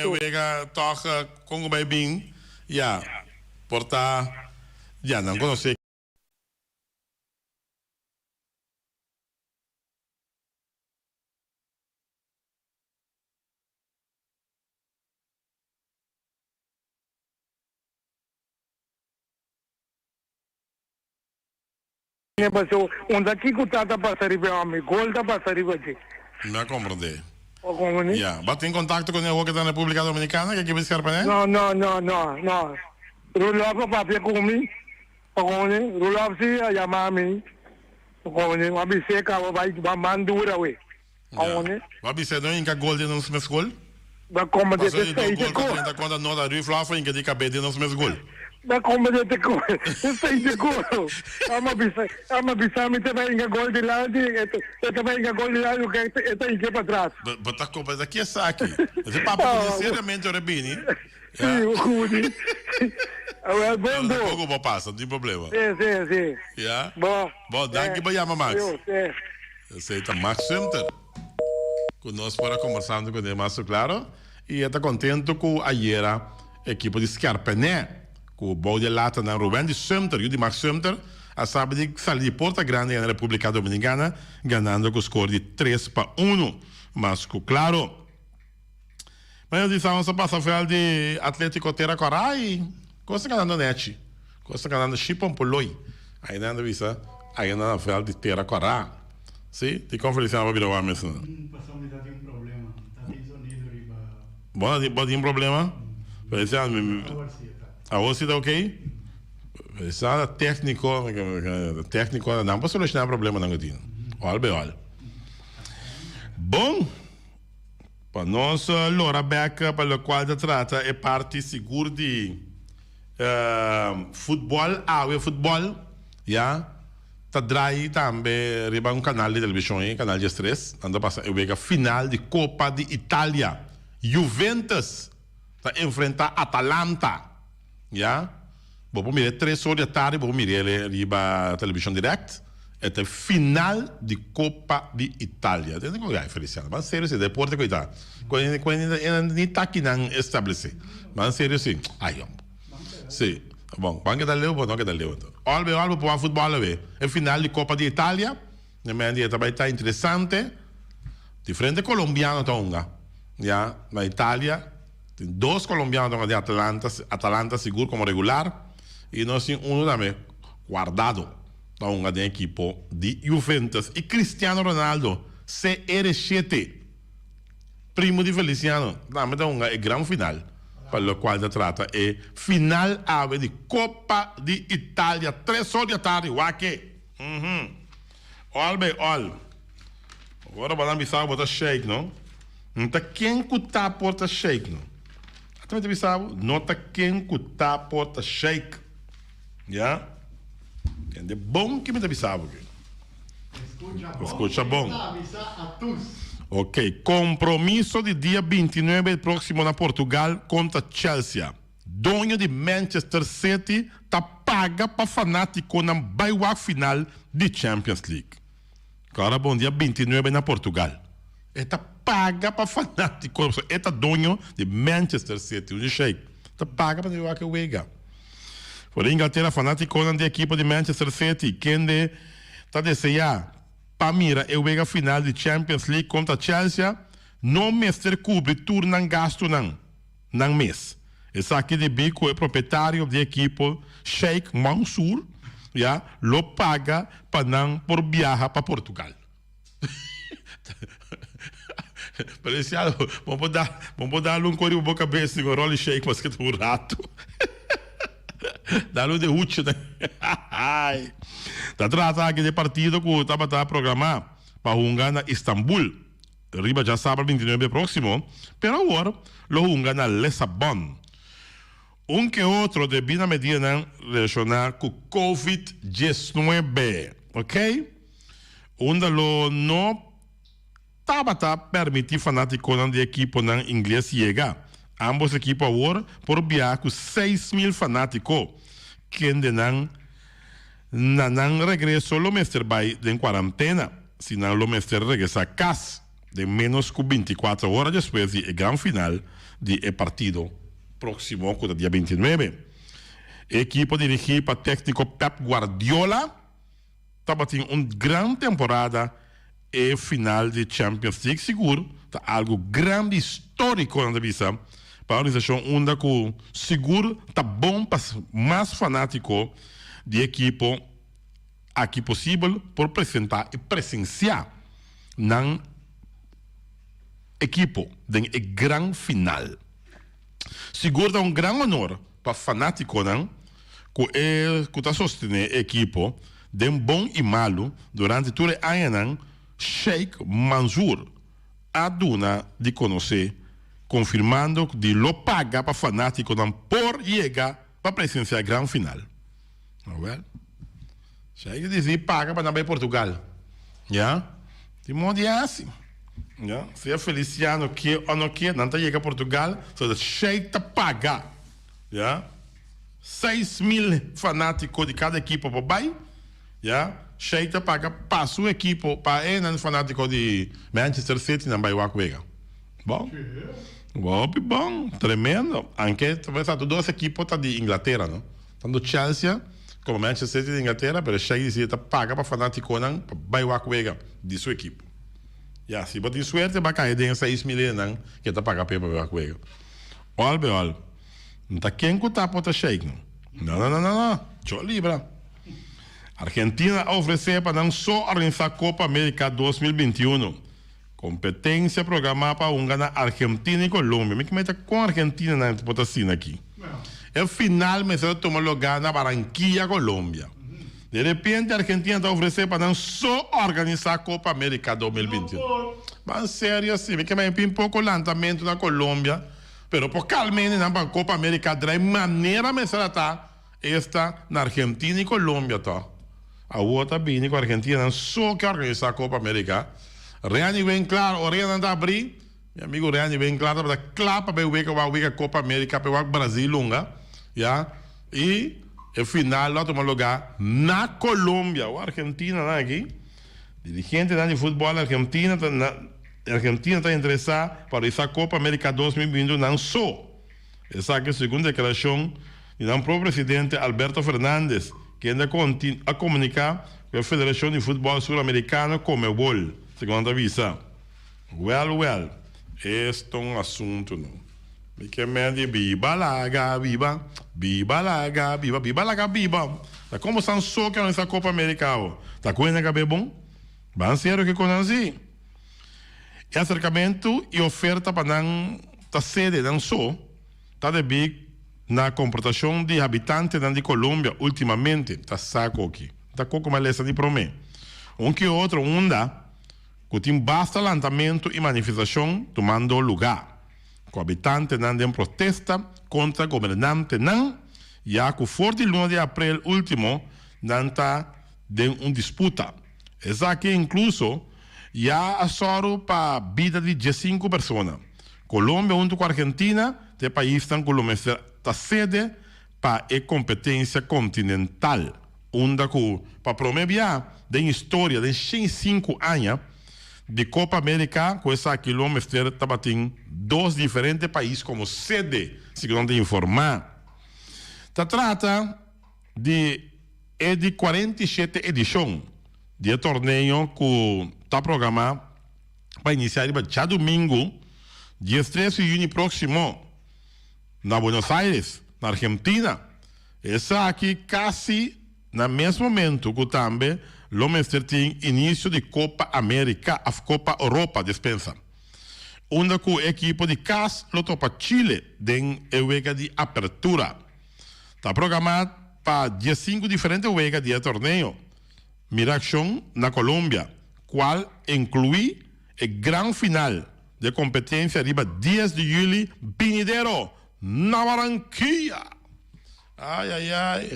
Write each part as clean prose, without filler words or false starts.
Wega toch con cu bay bin ya por ta ya nan conoce. Paso unda kico ta ta pasa riba e homber, gol ta pasa riba dje. Mi a comprende. Bo comprende? Ya. Bo tin contacto cu ne awor cu ta na Republica Dominicana ke kibi scarpa ne? No, no, no, no, no. Rudolf a papia cu mi. Bo comprende? Rudolf si a yama mi. Bo comprende? Bo a bis'é caba bai ba man dura we. Bo Ya. comprende? Bo a bis'é no hinca gol den nos mes gol? Bo comprende Paso te di do sei gol te pa gol. 30 contra no ta Ruud Flauw hinca di cabe den nos mes gol. Bo comprende te gol. Te sei te gol. Ama bisa, ama bisa mi te bai hinca gol dilanti, e te, e te bai hinca gol dilanti, e te, e ta hinca pa tras. Bo, bo ta comprende ki esaki? Ese papia cu Ah, seriamente ora bini. Sí, Rudy. Awel, bon No, do. tampoco bo pasa, no tin problema. Sí, sí, sí. Ya? Bon. Bon, danki pa yama, Max. Yo, sí. Esey ta Max Sumter. Cu nos por a conversando cu ne mas claro. Y e ta contento cu ayera ekipo di Skerpené, cu bou di e latanan Ruwendy Sumter, yu di Max Sumter, a sabi di sali di porta grandi na Republica Dominicana, ganando cu score di 3-1. Mas cu claro. Mañana di sábado nos a pasa veld di Atletico Tera Cora y cos ta ganando nechi. Cos ta ganando Shipon Poloi. Ahí nan ta bisa ahí nan na veld di Tera Cora. Si, dicon Feliciano pa bira wak mes nan? Pasobra mi ta tin un problema. Ta tin sonido riba. Bo ta bo tin un problema? Feliciano mi Awor si e ta. Awor si ta ok? Feliciano ta tecnico, tecnico nan por soluciona problemanan cu tin. Ol be ol. Bon. Pa nos lora bek pa locual ta trata e parti sigur di futbol, awe futbol ya ta draai tambe riba un canal di television ei, canal diestres, nan ta pasa e wega final di Copa di Italia. Juventus ta enfrenta Atalanta ya. Bo por mira e tres or di atardi bo por mira el riba television direct. E ta e final di Copa di Italia. Tende con gai Feliciano. Ban serio si deporte cu ta. Cu cu ni taki nan establece. Ban serio si. Ay hombre. Si. Bon, ban keda leu bo no keda leu enton. All be all bo por wak futbol awe. E final di Copa di Italia. E men di e ta bay ta interesante. Diferente colombiano ta hunga. Ya, na Italia. Tin dos colombiano ta hunga den Atlanta, Atalanta sigur como regular y nos tin uno tambe Guardado ta hunga den ekipo di Juventus y Cristiano Ronaldo CR7 primo di Feliciano tambe ta hunga e gran final pa locual ta trata e final awe di Copa di Italia tres or di atardi wak-e uhmm all by all. Ora bo nan bisa bo ta shake no. No ta ken ku ta por ta shake no. Ata mi ta bisa bo, no ta ken ku ta por ta shake. Ya? Tende bon ki mi ta bisa bo aki. Escucha bon. Ok, compromiso di dia 29 proximo na Portugal contra Chelsea. Doño di Manchester City ta paga pa fanaticonan bay wak final di Champions League. Kòrda bon dia 29 na Portugal. E ta paga pa fanatico pasobra e ta doño di Manchester City, un sheik. Ta paga pa nan wak e wega. For di Inglatera fanaticonan di ekipo di Manchester City kende ta desea pa mira e wega final di Champions League kontra Chelsea no mester kubri tur nan gastunan nan mes. Esaki debí ku e propietario di ekipo Sheikh Mansour ya lo paga pa nan por biaha pa Portugal. Feliciano, bo por da, bo por dal un kori bo kabes di Rolly Sheikh maske ta un ratu. Dal un de huchi. Ta trata aki di e partido ku tabata programá pa hunga na Istanbul. Riba djasabra 29 próksimo, pero awor lo hunga na Lissabon. Un ke otro debí na medidanan relashoná ku Covid 19, ok, unda lo no tabata permití fanátikonan di ekiponan ingles yega. Ámbos ekipo awor por biaha ku 6000 fanátiko, kendenan na nan regreso lo mester bai den kuarantena. Si nan lo mester regresá kas. Den ménos ku bintikuater ora despues di e gran final di e partido próksimo ku ta dia bintinuebe. E ekipo dirigí pa tékniko Pep Guardiola tabatin un gran temporada. E final di Champions League sigur ta algu grandi históriko nan ta bisa pa organisashon unda ku sigur ta bon pa mas fanátiko di e ekipo aki posibel por presentá i presensiá nan ekipo den e gran final. Sigur ta un gran honor pa fanátikonan ku e ku ta sostené e ekipo den bon i malu durante tur e añanan, Sheikh Mansour a duna di konosé, konfirmando di lo paga pa fanátikonan por yega pa presensiá e gran final. Awèl, Sheikh a disidí paga pa nan bai Portugal. Ya, di modo di hasi. Ya, sea Feliciano ke o no ke, nan ta yega Portugal, so Sheikh ta paga. Ya, 6000 fanátiko di kada ekipo por bai. Ya, Sheikh ta paga pa su ekipo, pa e nan fanátiko di Manchester City nan bai wak wega. Bon, hopi bon, tremendo. Anke ta pensá tur dos ekipo ta di Inglatera, no? Tanto Chelsea komo Manchester City di Inglatera, pero Sheikh disidi ta paga pa fanátikonan pa bai wak wega di su ekipo. Ya, si bo tin suerte bo a kai den e 6000 hendenan ke ta paga p'e pa bai wak wega. Ol be ol. No ta ken ku ta por ta sheik no. No no no no no. Cho libra. Argentina a ofresé pa nan so organisá Copa America 2021. Kompetensia programá pa hunga na Argentina i Colombia. Mi ke meta kon Argentina nan por ta asina aki. E final mester a tuma lugá na Barranquilla, Colombia. De repente Argentina ta ofresé pa nan so organisá Copa America 2021. Ban serio si. Mi ke mei pin poko lantamentu na Colombia. Pero por calma hende nan pa Copa America drai manera mester a ta esta na Argentina y Colombia to. Awor ta bini cu Argentina nan so ke organisa Copa America. Reani Winklaar orea nan ta abri. Mi amigo Reani Winklaar tabata cla pa bay wega wak wega Copa America pa wak Brazil hunga ya y e final lo a tuma lugar na Colombia. Awor Argentina nan aki dirigentenan di futbol Argentina ta na. Argentina ta interesá pa realisá Copa America 2021 nan so. Esaki segun deklarashon di nan propio presidente Alberto Fernandez, kende a komuniká ku e Federashon di Futbòl Sur Amerikano Conmebol, segun nan ta bisa. Wèl wèl, es ta un asuntu no. Mi ke men di biba laga biba, biba laga biba, biba laga biba. Ta komo san so ke organisá Copa America awo? Ta ku hende kabe bon? Ban serio ke konan si. E aserkamentu i oferta pa nan ta sede nan so ta debí na komportashon di habitantenan di Colombia ultimamente, ta sa koki. Ta koko m'a lesa di promé. Un ki otro unda ku tin basta lantamentu i manifestashon tumando lugá, ku habitantenan den protesta kontra gobernantenan, ya ku for di luna di aprel ultimo nan ta den un disputa. Esaki inkluso ya a sòru pa bida di diesinku persona. Colombia huntu ku Argentina ta e paisnan ku lo mester ta sede pa e kompetensia kontinental, unda ku pa promé bia den historia den 105 aña di Copa America ku esaki lo mester tabatin dos diferente pais komo sede, segun nan ta informá. Ta trata di e di 47 edishon di e torneo ku ta programá pa inisiá riba djadumingu 13 di yüni próksimo na Buenos Aires, na Argentina. Esaki kasi na mes momentu ku tambe lo mester tin inisio di Kopa Amerika òf Kopa Europa, despensa, unda ku e ekipo di kas lo topa Chile den e wega di apertura. Ta programá pa diesinku diferente wega di e torneo Mira Accion na Colombia, cual inclui e gran final di e competencia riba dies di juli binidero na Barranquilla. Ay ay ay,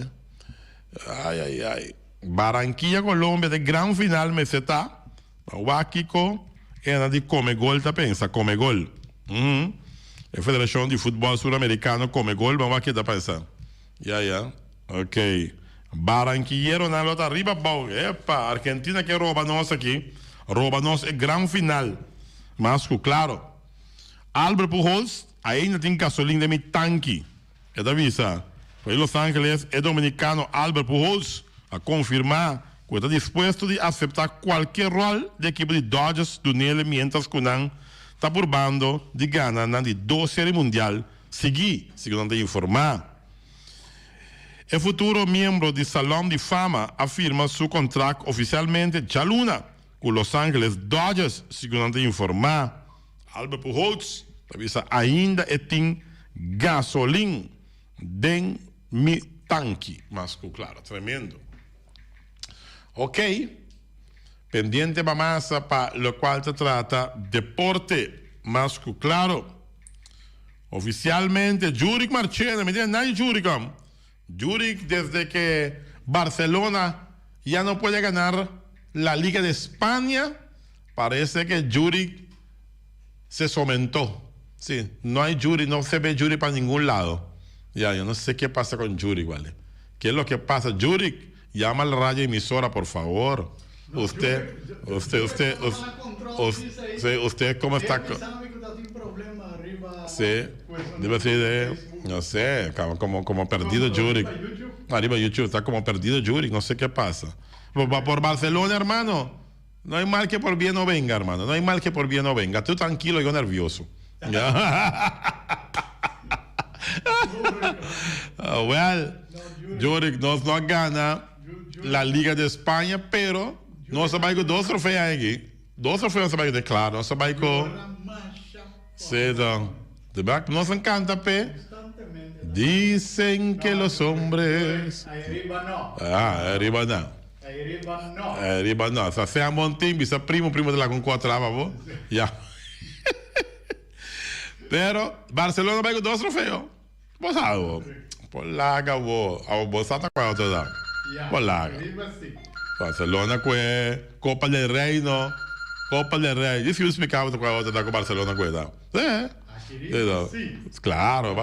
ay ay ay, Barranquilla Colombia ta e gran final mester ta. Ma wak kiko e nan di Comegol ta pensa, Comegol. Uhum. E federashon di futbòl suramerikano Comegol, ban wak ke ta pensa. Ya, ya. Ok. Barranquilleronan lo ta riba bou. Epa, Argentina ke roba nos aki. Roba nos e gran final. Mas ku klaro. Albert Pujols ainda tin gasolin den mi tanki, e ta bisa. For di Los Angeles, e dominikano Albert Pujols a konfirmá ku e ta dispuesto di aseptá kualke ròl di ekipo di Dodgers dunele miéntras ku nan ta purbando di gana nan di dos Serie Mundial sigui, segun nan ta informá. E futuro miembro di Salon di Fama a firma su kontrakt ofisialmente djaluna ku Los Angeles Dodgers, segun nan ta informá. Albert Pujols ta bisa ainda e tin gasolin den mi tanki. Mas ku klaro, tremendo. Ok, pendiente pa masa pa lokual ta trata deporte, mas ku klaro. Oficialmente Jurick Marchena, mi tin na Jurick am. Jurick desde que Barcelona ya no puede ganar la Liga de España, parece que Jurick se somentó. Si, no hay Jurick, no se ve Jurick pa ningun lado. Ya, yo no sé qué pasa con Jurick, vale. Qué es lo que pasa? Jurick, llama al radio emisora, por favor. Usted, usted, usted, usted, usted cómo está? Sí, debe ser de, no sé, como, como perdido Jurick. Arriba YouTube, está como perdido Jurick, no sé qué pasa. Va por Barcelona, hermano. No hay mal que por bien no venga, hermano. No hay mal que por bien no venga. Tú tranquilo, yo nervioso. well, Jurick nos no gana la Liga de España, pero nos a bai ku dos trofeo aki. Dos trofeo nos a bai ku, claro, nos a bai ku Sí, don. De bak nos encanta pe. Dicen que los hombres. Ah, arriba no. Arriba no. Sa sea bon team, bisa primo, primo de la con cuatro bo. Ya. Pero Barcelona bai ku dos trofeo. Bo sa bo. Por laga bo. Abo bo sa ta cual otro da. Por laga. Barcelona kue Copa del Rey no. Copa del Rey. Dice que explica bo cual otro da cu Barcelona kue da. Sí. Claro.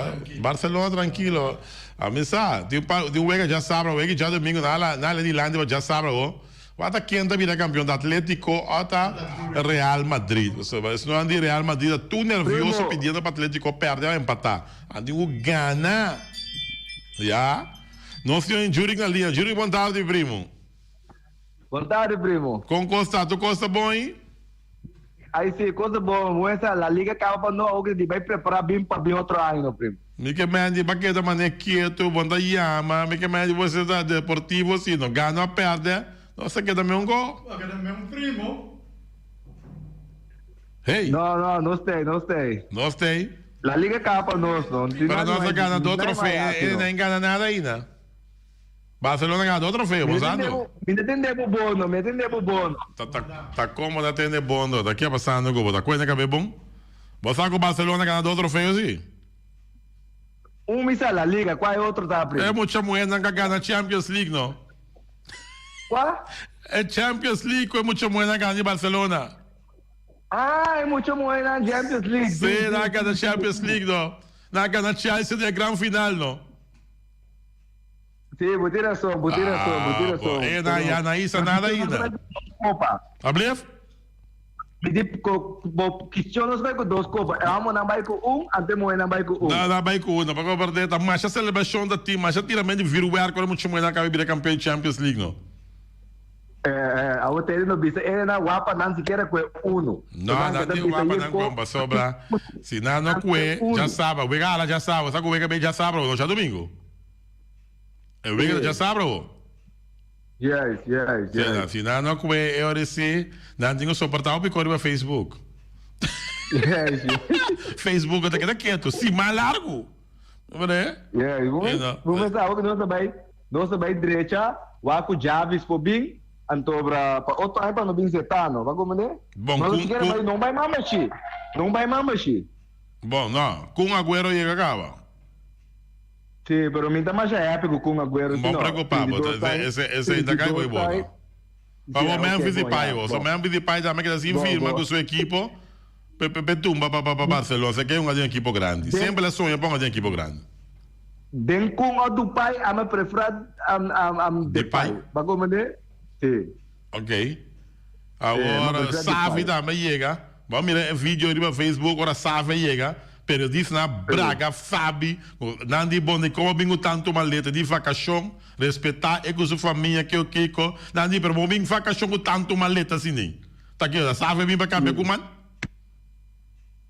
Barcelona tranquilo. A mi sa. Tin un wega djasabra. Wega djadomingo. Nada nada dilanti pa djasabra bo. Wak ta ken ta bira kampion, ta Atletico o ta Real Madrid? Pasobra esnan di Real Madrid ta tur nervioso pidiendo pa Atletico perde o empata. Nan tin ku gana. Ya. Nos tin Jurick na liña. Jurick, bon tardi primo. Bon tardi primo. Kon kos ta? Tur kos ta bon ahi? Ai si, kos ta bon. Bo mester la liga kaba pa no awor di bai prepara bin pa bin otro aña no primo. Mi ke mende pa keda mane ketu, bo ta yama, mi ke mende bo ta deportivo si no gana o perde, nos ta keda meun go. Bo a keda meun primo. Hey. No, no, nos tei, nos tei. Nos tei. La liga kaba pa nos no. Pero nos a gana dos trofeo, e no gana nada ainda. Barcelona gana dos trofeo, bo sa no? Mi ta tende bo bono, mi ta tende bo bono. Ta ta ta como ta tende bono, ta ke pasando ku bo? Ta kuenta kabe bon? Bo sa ku Barcelona gana dos trofeo si? Un mi sa La Liga, kua e otro ta primo? E mucha muhernan ka gana Champions League no. Kua? E Champions League ku e mucha muhernan gana di Barcelona. Ah, e mucha muhernan Champions League. Si, nan a gana Champions League no. Nan a gana Chelsea den e gran final no. Sí, bo tin rason, bo tin rason, bo tin Ah, rason. bo, e na ya na isa nada ainda. Kopa. Ablief? Mi di ko bo kistion nos bai ku dos kopa. E homonan bai ku un, ante muhernan bai ku un. Na na bai ku un, pa komprende ta masha selebrashon ta tin, masha tiramento di vuurwerk ora mucha muhernan kaba bira kampeon Champions League no. Eh, eh, awo tene no bisa e na wapa nan sikiera kue uno. No, nan tin wapa nan kue pasobra si nan no kue djasabra, wega ala djasabra, sa ku wega bei djasabra no djadomingo. E wega ta djasabra bo. Yes, yes, yes. Si nan no kue e ora si, nan tin ku soporta hopi kos riba Facebook. Yes, yes. Facebook ta keda ketu, siman largu. Bo Yes, bo mester awo ku nos ta bai. Nos ta bai drecha wak ku Javis por bin, anto bra pa otro aña pa no bin Zetano. Bo a comprende? Bon, Nos kun, sikiera kun. bai, no bai mamashi. No bai mamashi. Bon, no. Kun Aguero yega kaba. Sí, pero mi ta masha happy ku Kun Aguero, si Bon no. preocupa bo. 32 aña, Ese, ese ta kai 32 boy aña. bono. Pa Sí, bo ok, Memphis bon, Depay ya, bo. So bon. Memphis Depay tambe keda sin Bon, firma bon. ku su ekipo pe pe pe tumba pa pa pa Barcelona. Se ke hunga den ekipo grandi. Den. Semper el a soña pa hunga den ekipo grandi. Den kun o Dupay a me prefera am Depay. Depay. Ba comprende? Si. Ok. Eh, me Awor prefera Xavi Depay. tambe yega. Bo a mira e video riba Facebook ora Xavi a yega, periodistanan a braga Xavi, nan di bon di como bin cu tanto maleta di vacacion, respeta e cu su famia kio kico, nan di pero bo bin vacacion cu tanto maleta asina. Ta kio, Xavi a bin pa cambia cu man?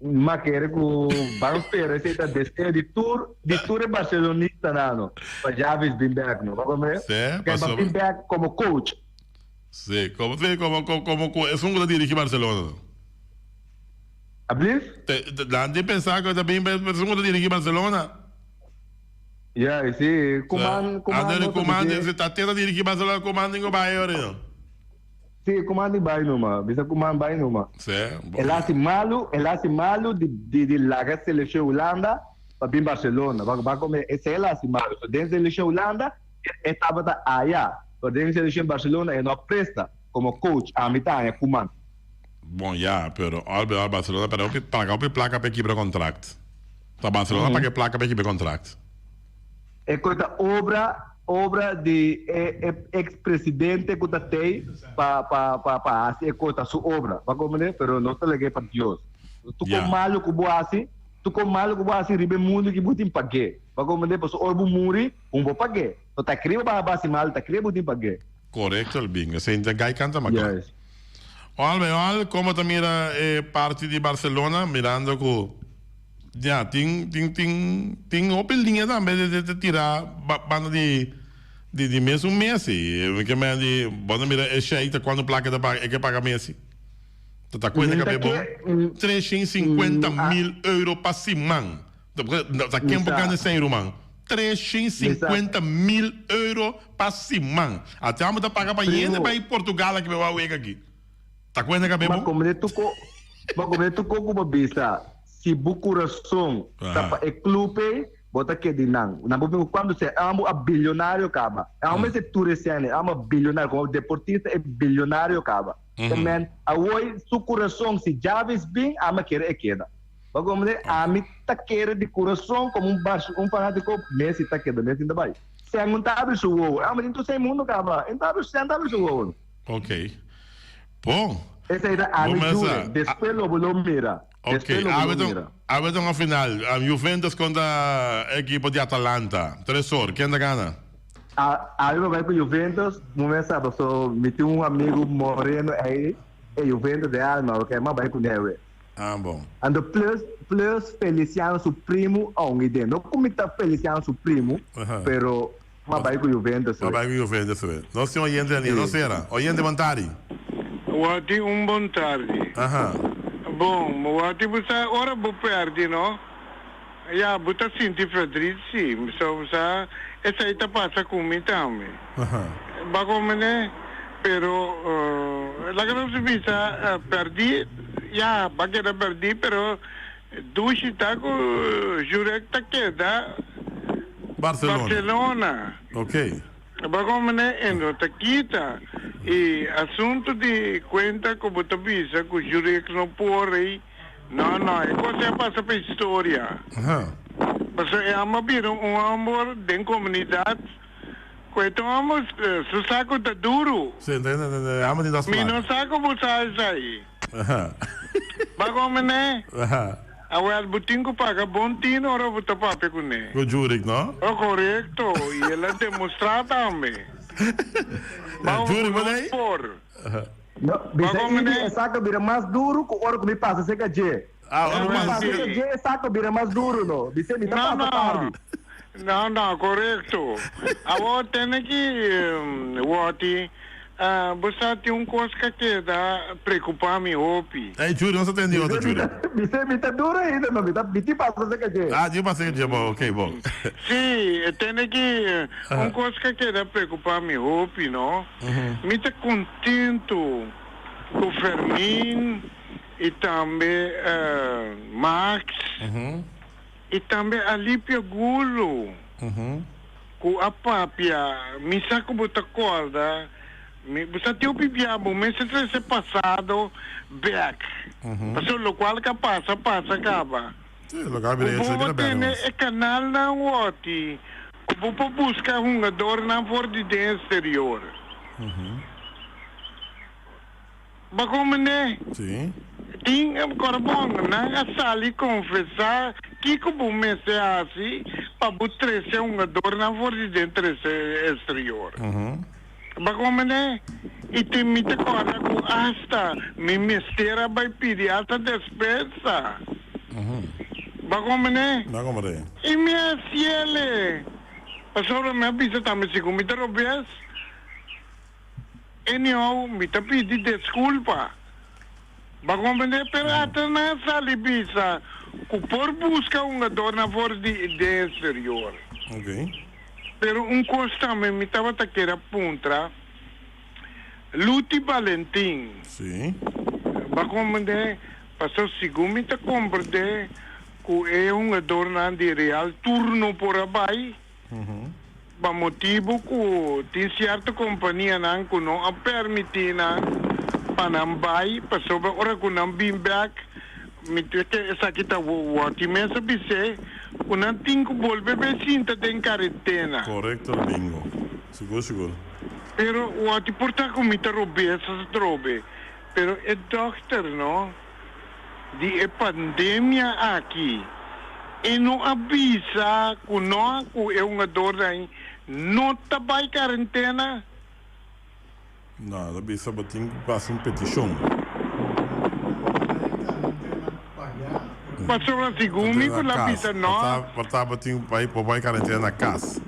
Ma kere ku ban spera esei ta deseo di tur di tur e barcelonistanan no pa Xavi bin bek no. Bo comprende? Sí, Ke pa bin bek komo coach. Sí, komo sí, komo komo ku esun ku ta dirigi Barcelona no. Ablief? Te nan tin pensa ku ta bin esun ku ta dirigi Barcelona. Ya, sí, Koeman Koeman André no ta Koeman bis'é. ta te ta dirigi Barcelona Koeman tin ku bai ora no. Sí, Koeman di bai numa. Bisa Koeman bai numa. Sí, bo. El hasi malu, el hasi malu di di di laga seleccion Hulanda pa bin Barcelona. Ba ba come esei el hasi malu. So den seleccion Hulanda e e tabata aya, pero den seleccion Barcelona e no a presta como coach. Ami ta haña Koeman. Bon ya, pero al bij al Barcelona perde hopi paga hopi placa pa e kibra contract. Ta Barcelona paga e placa pa e kibra contract. E koe ta obra obra di e e ex presidente ku ta tei pa pa pa pa hasi e koe ta su obra bo a komprende pero nos ta lag'e pa Dios tur Ya. kon malu ku bo hasi tur kon malu ku bo hasi riba e mundu ki bo tin pag'e bo a komprende pasobra ora bo muri un bo pag'e so ta kria bo a hasi malu ta kria bo tin pag'e. Korekto Albin, esei ta gai kanta makla. Yes. Ol bij ol, komo ta mira e parti di Barcelona mirando ku ya tin tin tin tin hopi liña tambe di di tira banda di di di mesun Messi. Mi ke men di bo ta mira e sheik ta kuantu plaka e ta paga e ke paga Messi. Ta ta kuenta Mi ta kabe bon ke 350 mil euro pa siman. Ta ken por gana esei ruman? 350 mil euro pa siman. Ate amo ta paga pa yende pa i Portugal aki pa wak wega aki. Ta kuenta kabe Ma bo? komende tuko, ma komende tuko ku bo bisa, si bo kurason ta pa e club ei, bo ta kedi nan. Nan bo bin ku kuantu sea, amo a bilionario kaba. Amo mester tur e sene, amo a bilionario, komo deportista e bilionario kaba. Te men, awoi su kurason si Javis bin, amo a kere e keda. Bo komprende? Ami ta kere di kurason komo un Barce, un fanatiko, Messi ta keda, Messi ta bai. Sen un ta abri su wowo. Ami tin tur sen mundu kaba. En ta abri, sen ta abri su wowo. Ok. Bon. Esei ta Bo ami mester jure. Despues lo bo lo mira. Ok. Despues lo bo Awe lo ta, mira. awe ta un final. Juventus kontra ekipo di Atalanta. Tresor, ken ta gana? A, ami bo bai ku Juventus, bo mester sa paso mi tin un amigu moreno ei, e Juventus de alma, ok, mi a bai kuné awe. Ah, bon. Anto plus, plus Feliciano su primu a un idea. No cu mi ta Feliciano su primu, pero m'a bay cu Juventus M'a we. bay cu Juventus we. Nos tin oyente na liña. No Sí. sera. Oyente bon tardi. Wati un bon tardi. Aha. Bon, wati bo sa ora bo perdi no, ya bo ta sinti verdriet si, so bo sa esai ta pasa cu mi tambe. Aha. Bako mene, pero laga nos bisa perdi, ya ba keda perdi pero dushi ta ku Jurek ta keda Barcelona. Barcelona. Ok. Bako mene e no ta kita y asunto di cuenta ku bo ta bisa ku Jurek no por ey, no no e cosa a pasa pa historia. Aha. Pasobra e amo a bira un homber den comunidad. Cu e ta homber su saco ta duru. Sí, e homber tin das Mi placa. no sa cu bo sa esai. Ba come ne? Awel, bo tin cu paga bon tino ora bo ta papia cu ne. Cu Jurick, no? Oh, corecto. Y el a demostra tambe. Ba Jurick, cu bo nos dei? por. No, Ba bisa come Ibi ne? e saco bira mas duru cu ora cu mi pasa cerca dje. Ah, Ora ora cu mi pasa pasa cerca Sí. dje e saco bira mas duru, no. Bisa mi ta No, pasa no. tardi. No, no, korekto. Awor tene ki wòti, bo sa tin un kos ka keda preokupá mi hopi. Ey, Juri, nos ta tende otro, Juri. Bisé mi ta duro ainda, no, mi ta, mi tin pasa cerca dje. Ah, tin pasa cerca dje, bo, ok, bo. Sí, tene ki un kos ka keda preokupá mi hopi, no. Mi ta kontentu ku Fermin i tambe Max. I tambe Alipio Gulu ku a papia, mi sa ku bo ta kòrda mi, bo sa tin hopi bia bo mester trese pasado bèk, pasobra lokual ka pasa, pasa kaba. Sí, loke a bira Ku hecho bo bira bèk tene nos. e kanalnan wòti ku bo por buska hungadornan for di den eksterior. Bo a komprendé? Sí. Tin Corbon, nan a sali confesa kico bo mester haci pa bo trece hungadornan for di den trece exterior. Bo comprende? Y tin mi ta corda cu hasta mi mester a bay pidi hasta despensa. Bo comprende? Bo comprende. Y mi a haciele. Pasobra mi a bisa tambe si cu mi ta robes. Anyhow, mi ta pidi desculpa. Bo a comprende? Pero ata nan a sali bisa cu por busca hungadornan for di den exterior. Pero un cos tambe mi tabata kier a puntra Luti Balentin. Bo a comprende? Pasobra segun mi ta comprende cu e hungadornan di Real tur no por a bay. Pa motibu ku tin sierto kompanianan ku no a permití nan pa nan bai pasobra ora ku nan bin bèk, mi ta ke esaki ta wòrdu mes a bis'é ku nan tin ku bolbe bai sinta den karentena. Korekto Domingo. Sigur sigur. Pero wòrdu por ta ku mi ta robes atrobe, pero e dòkter no. Di e pandemia aki e no a bisa ku no ku e hungadornan no ta bai karentena? No, el a bisa bo tin ku hasi un petishon. Pasobra segun mi ku el a bisa no. Por ta bo tin bai bo bai karentena na kas.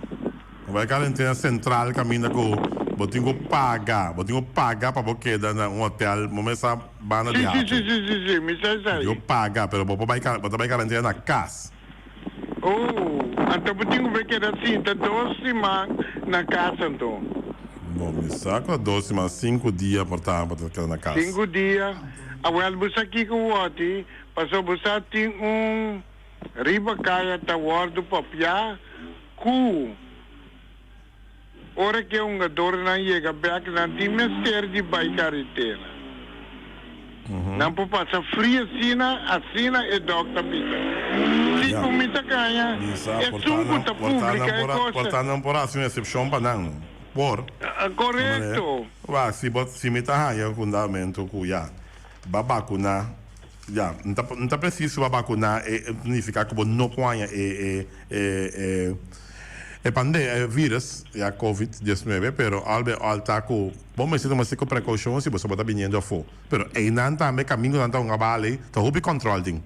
Bo bai karentena sentral kaminda ku bo tin ku paga, bo tin ku paga pa bo keda na un hotel. Bo mester. Banda di Sí, sí, hato. sí, sí, sí, sí, mi sa esai. Yo paga, pero bo por bai, bo ta bai karentena na kas. Oh, anto bo tin ku bai keda sinta dos siman na kas anto? Bo, mi sa ku ta dos siman, sinku dia por ta bo ta keda na kas. Sinku dia. Awel, bo sa kiko wòrdi? Pasobra bo sa tin un riba kaya ta wòrdu papiá ku. Ora ku e hungadornan yega bek nan tin mester di bai karetena. Nan por pasa fri asina, asina e dòkter bisa. Si ku mi ta kaña, esun ku ta publika e kos. Por ta nan por hasi un eksepshon pa nan. Por. Korekto. Wak, si bo, si mi ta haña un fundamentu ku ya ba bakuná, ya, n ta, n ta presis si bo a bakuná e nifiká ku bo no por haña e, e, e, e. E pande e virus ya covid 19 pero al be al ta ku bo mester tuma siko prekoushon si boso bo ta biniendo afo pero einan tambe kamingo nan ta hunga bala ei ta hopi kòntròl tin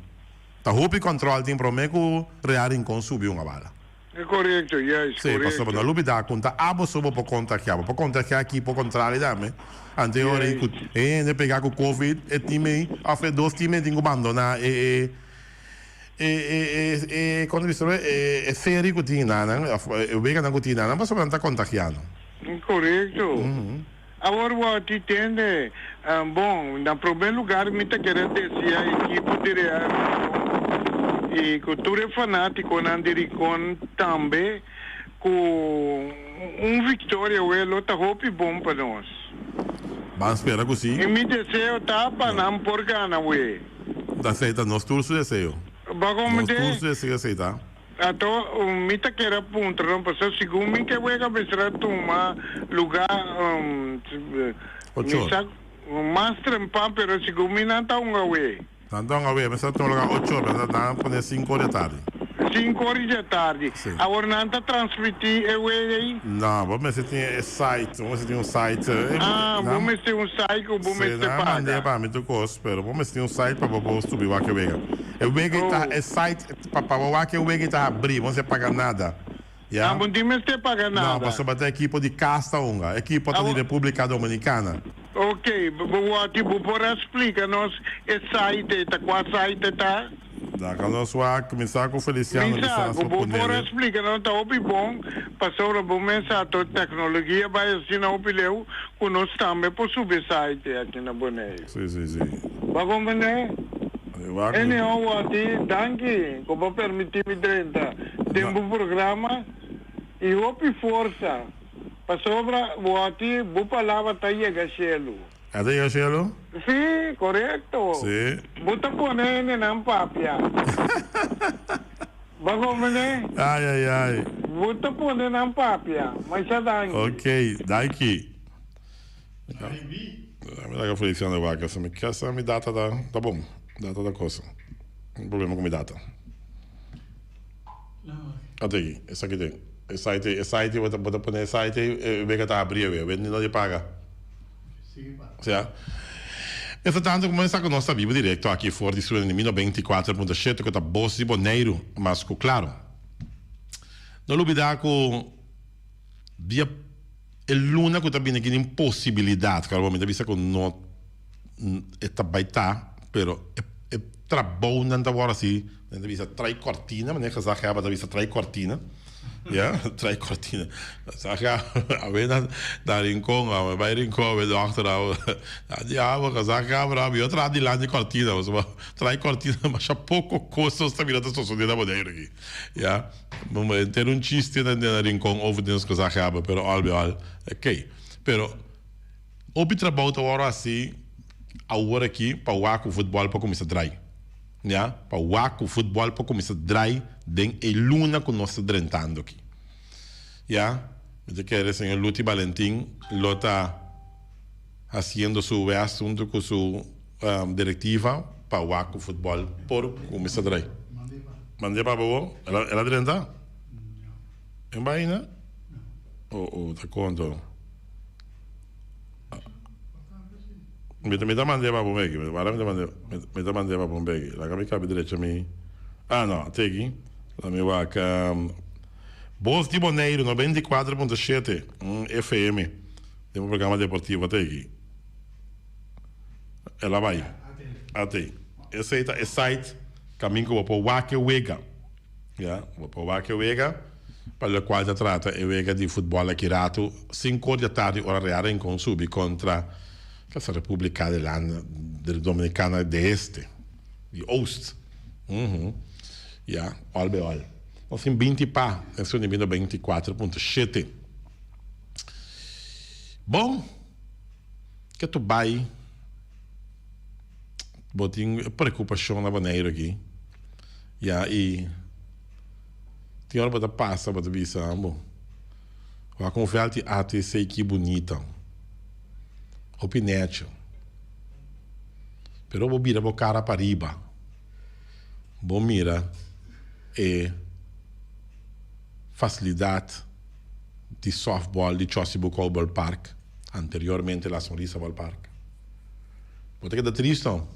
ta hopi kòntròl tin prome ku Real Rincon subi hunga bala. E korekto, juist, Si, pasobra korekto. no lubida ku ta abo so bo por kontagiá bo por kontagiá ekipo kontrali tambe ante ora ei ku Juist. e hende pega ku covid e tim ei òf e dos tim ei tin ku bandoná e e E e e e kon ta bisa e e seri ku tin nan of e weganan ku tin nan pasobra nan ta kontagiando. Korekto. Awor bo ti tende, bon, na prome lugar mi ta kere desia ekipo di Real Rincon i ku tur e fanatikonan di Rincon tambe ku un viktoria awe lo ta hopi bon pa nos. Ban spera ku si. I mi deseo ta pa nan por gana awe. Ta acepta nos tur su deseo. Bo Nos komende? tur su deseo acepta. Anto mi ta kere a puntra nan pasobra segun mi ke wega mester a tuma luga Ocho mi sa mas trempan pero segun mi nan ta hunga we. Nan ta hunga we mester a tuma luga ocho ora pero nan a pone sinku ora di tardi. Sinku ora di tardi. Si. Awor nan ta transmiti e wega ei? No, bo mester tin e site, bo mester tin un site. Ah, bo mester un site ku bo Si, mester nan a mand'é paga. pa mi tur kos, pero bo mester tin un site pa bo por subi wak e wega. E wega ei ta, Oh. e site pa pa bo wak e wega ei ta habrí, bo no mester paga nada. Ya. Ah, bo no tin mester paga No, nada. pasobra ta ekipo di kas ta hunga, ekipo ta di Awor. Repúblika Dominikana. Ok, bo wòrdi bo por a splika nos e site ei ta, kua site ta? Laga nos wak kuminsá ku Feliciano Misa, kisas ku por bo por a ponele. splika nos ta hopi bon, pasobra bo mes sa to teknologia bai asina hopi leu ku nos tambe por subi e site aki na Boneiru. Sí, sí, sí. Bo a komprendé? Wak mi. Anyhow, wòrdi, danki ku bo permití mi drenta den bo programa i hopi forsa, pasobra wòrdi bo palabra ta yega shelu. A ta yega shelu? Sí, korekto. Sí. Bo ta pone hendenan papia. Bo a komprendé? Ai, ai, ai. Bo ta pone nan papia. Masha danki. Ok, danki. Mi laga Feliciano wak esa mi kesa mi data ta ta bon. Data ta cosa. Un problema cu mi data. Ata aki, esaki tin. E site, e site, bo ta, bo ta pone e site, e wega ta abri awe. Awe no di paga. Sea. Mientras tanto, como sa cu nos ta bibo directo aki for di studio di 94.7 cu ta Bos di Boneiru, mas cu claro. No lubida cu dia e luna cu ta bini aki tin posibilidad, claro bo mi ta bisa cu no e ta bay ta, pero e e trabounan ta worde asi, nan ta bisa trai cortina, manera gezaghebber ta bisa trai cortina, ya, trai cortina, gezaghebber awe na na Rincon awe bay Rincon awe dokter awe, diablo gezaghebber awe yo traha dilanti cortina pasobra trai cortina masha poco cos nos ta mira ta sosode na Boneiru aki, ya, henter un chiste na Rincon over di nos gezaghebber pero al bi al, okay, pero. Hopi trabou ta wòrdu hasi awor aki pa wak ku futbòl por kuminsá drai. Ya, pa wak ku futbòl por kuminsá drai den e luna ku nos ta drentando aki. Ya, mi ta kere señor Luti Balentin lo ta hasiendo su wèst huntu ku su direktiva pa wak ku futbòl por kuminsá drai. Mand'é pa bo? El a drenta? En baina? O, o, ta konto. Mi ta mi ta mand'é pa Bombeki. Wara mi ta mand'é mi ta mand'é pa Bombeki. Laga mi kabi drecha mi. Ah no, teki. La mi wak Bos di Boneiru 94.7 FM den un programa deportivo teki. El a bai. Atei. Esei ta e site kamin ku bo por wak e wega. Ya, bo por wak e wega pa lokual ta trata e wega di futbòl aki ratu sinku or di atardi ora Real Rincon subi kontra Casa Republica de la Dominicana de Este, di Oost. Uhu. Ya, òl be òl. Nos tin 20 pa, den su nibindo 24.7. Bon, ke tu bai bo tin e preokupashon na Boneiru aki. Ya y tin ora bo ta pasa bo ta bisa bo wak un veld di ATC ki bunita hopi necho pero bo bira bo cara pariba bo mira e facilidad di softball di Chossi Bucol Ballpark anteriormente La Sonrisa Ballpark bo ta keda tristo.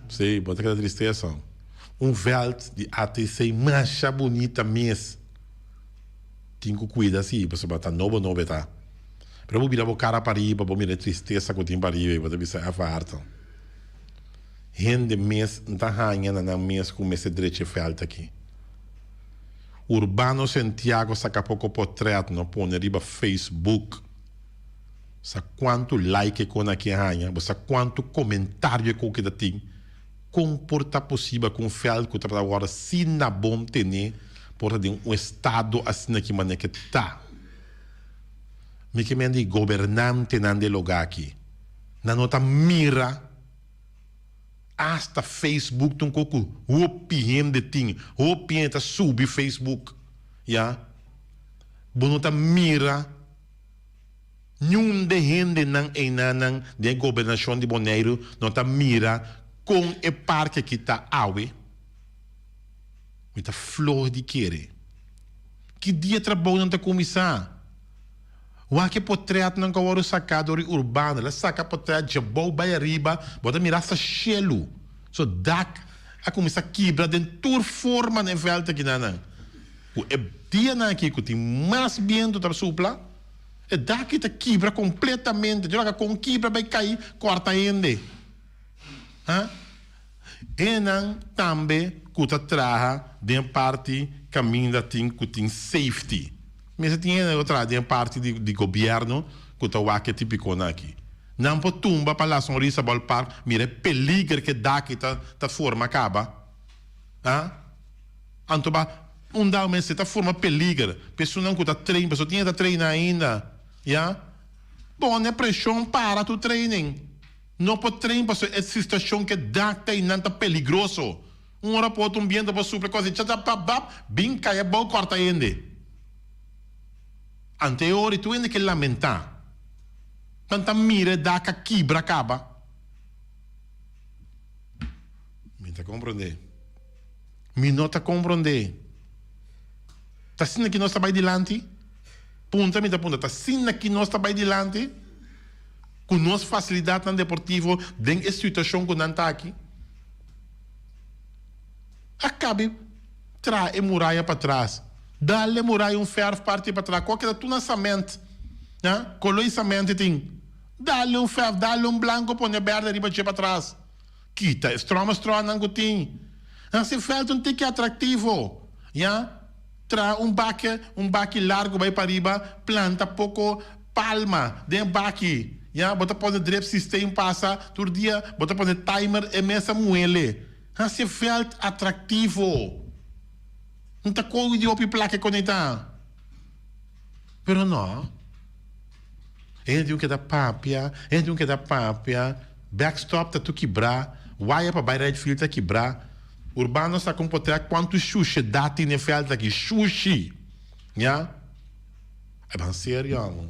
Sí, bo ta keda tristesa. Un veld di ATC masha bunita mes. Tin ku kuida si, pasobra ta nobo nobo e ta. Pero bo bira bo kara pariba, bo mira e tristesa ku tin pariba i bo ta bisa afaarta. Hende mes n ta haña na nan mes ku mester drecha e veld aki. Urbano Sentiago saka poko potret no pone riba Facebook. Sa kuantu like e kon aki a haña? Bo sa kuantu komentario e koki ta tin? Kon por ta posibel ku un vèlt ku tabata wòrdu asina bon tené por ta den un estado asina ki manera ke ta? Mi ke men di gobernantenan di e lugá aki, nan no ta mira asta Facebook ta un kos ku hopi hende tin, hopi hende ta subi Facebook, ya. Bo no ta mira. Niun de hendenan einanan den e gobernashon di Boneiru no ta mira kon e parke aki ta awe. Mi ta floh di kere. Ki dia trabounan ta kuminsá? Wak e potretnan ku a wòrdu saká dor di Urbano. El a saka potret djabou bai ariba, bo ta mira hasta shelu. So dak a kuminsá kibra den tur forma na e vèlt akinanan. Ku e dianan aki ku tin mas bientu ta supla, e daki ta kibra kompletamente. Dje wak kon kibra bai kai kòrta hende. Ha? Hendenan tambe ku ta traha den parti kaminda tin ku tin safety. Mester tin hende ku traha den parti di di gobièrnu ku ta wak e tipikonan aki. Nan por tumba pa La Sonrisa Ballpark mira e peliger ku e daki ta ta forma kaba. Ha? Anto ba un dao mester ta forma peliger pa esunnan ku ta train pasobra tin e ta traina ainda ya pone preshon para tur training no por train pasobra e situacion ke dak ta einan ta peligroso un ora pa otro un biento por supla kos di chachapapap bin kai abou korta hende anto e ora tur hende ke lamenta nan ta mira e dak a kibra kaba. Mi ta komprondé. Mi no ta komprondé. Ta asina ki nos ta bai dilanti? Punta mi ta punta, ta asina ki nos ta bai dilanti? Ku nos fasilidatnan deportivo den e situashon ku nan ta aki? A kabe traha e muraya patras. Dal e muraya un fèrf parti patras. Kua keda tur na samènt. Ya, koló i samènt tin. Dal un fèrf, dal un blanko pone bèrdè riba dje patras. Kita e stròme strònan ku tin. Hasi vèlt un tiki atraktivo. Ya, traha un baki, un baki largu bai pariba, planta poko palma den e baki. Ya, bo ta pone drip systeem pasa tur dia, bo ta pone timer e mes a muele. Hasi e vèlt atraktivo. N ta kogi di hopi plaka e konekta. Pero no. Hende tin un keda papia, hende tin un keda papia, backstop ta tur kibrá, waya pa bai right field ta kibrá. Urbano sa kon por traha kuantu shushedat tin den vèlt aki, shushi! Ya. Ai ban serio amo.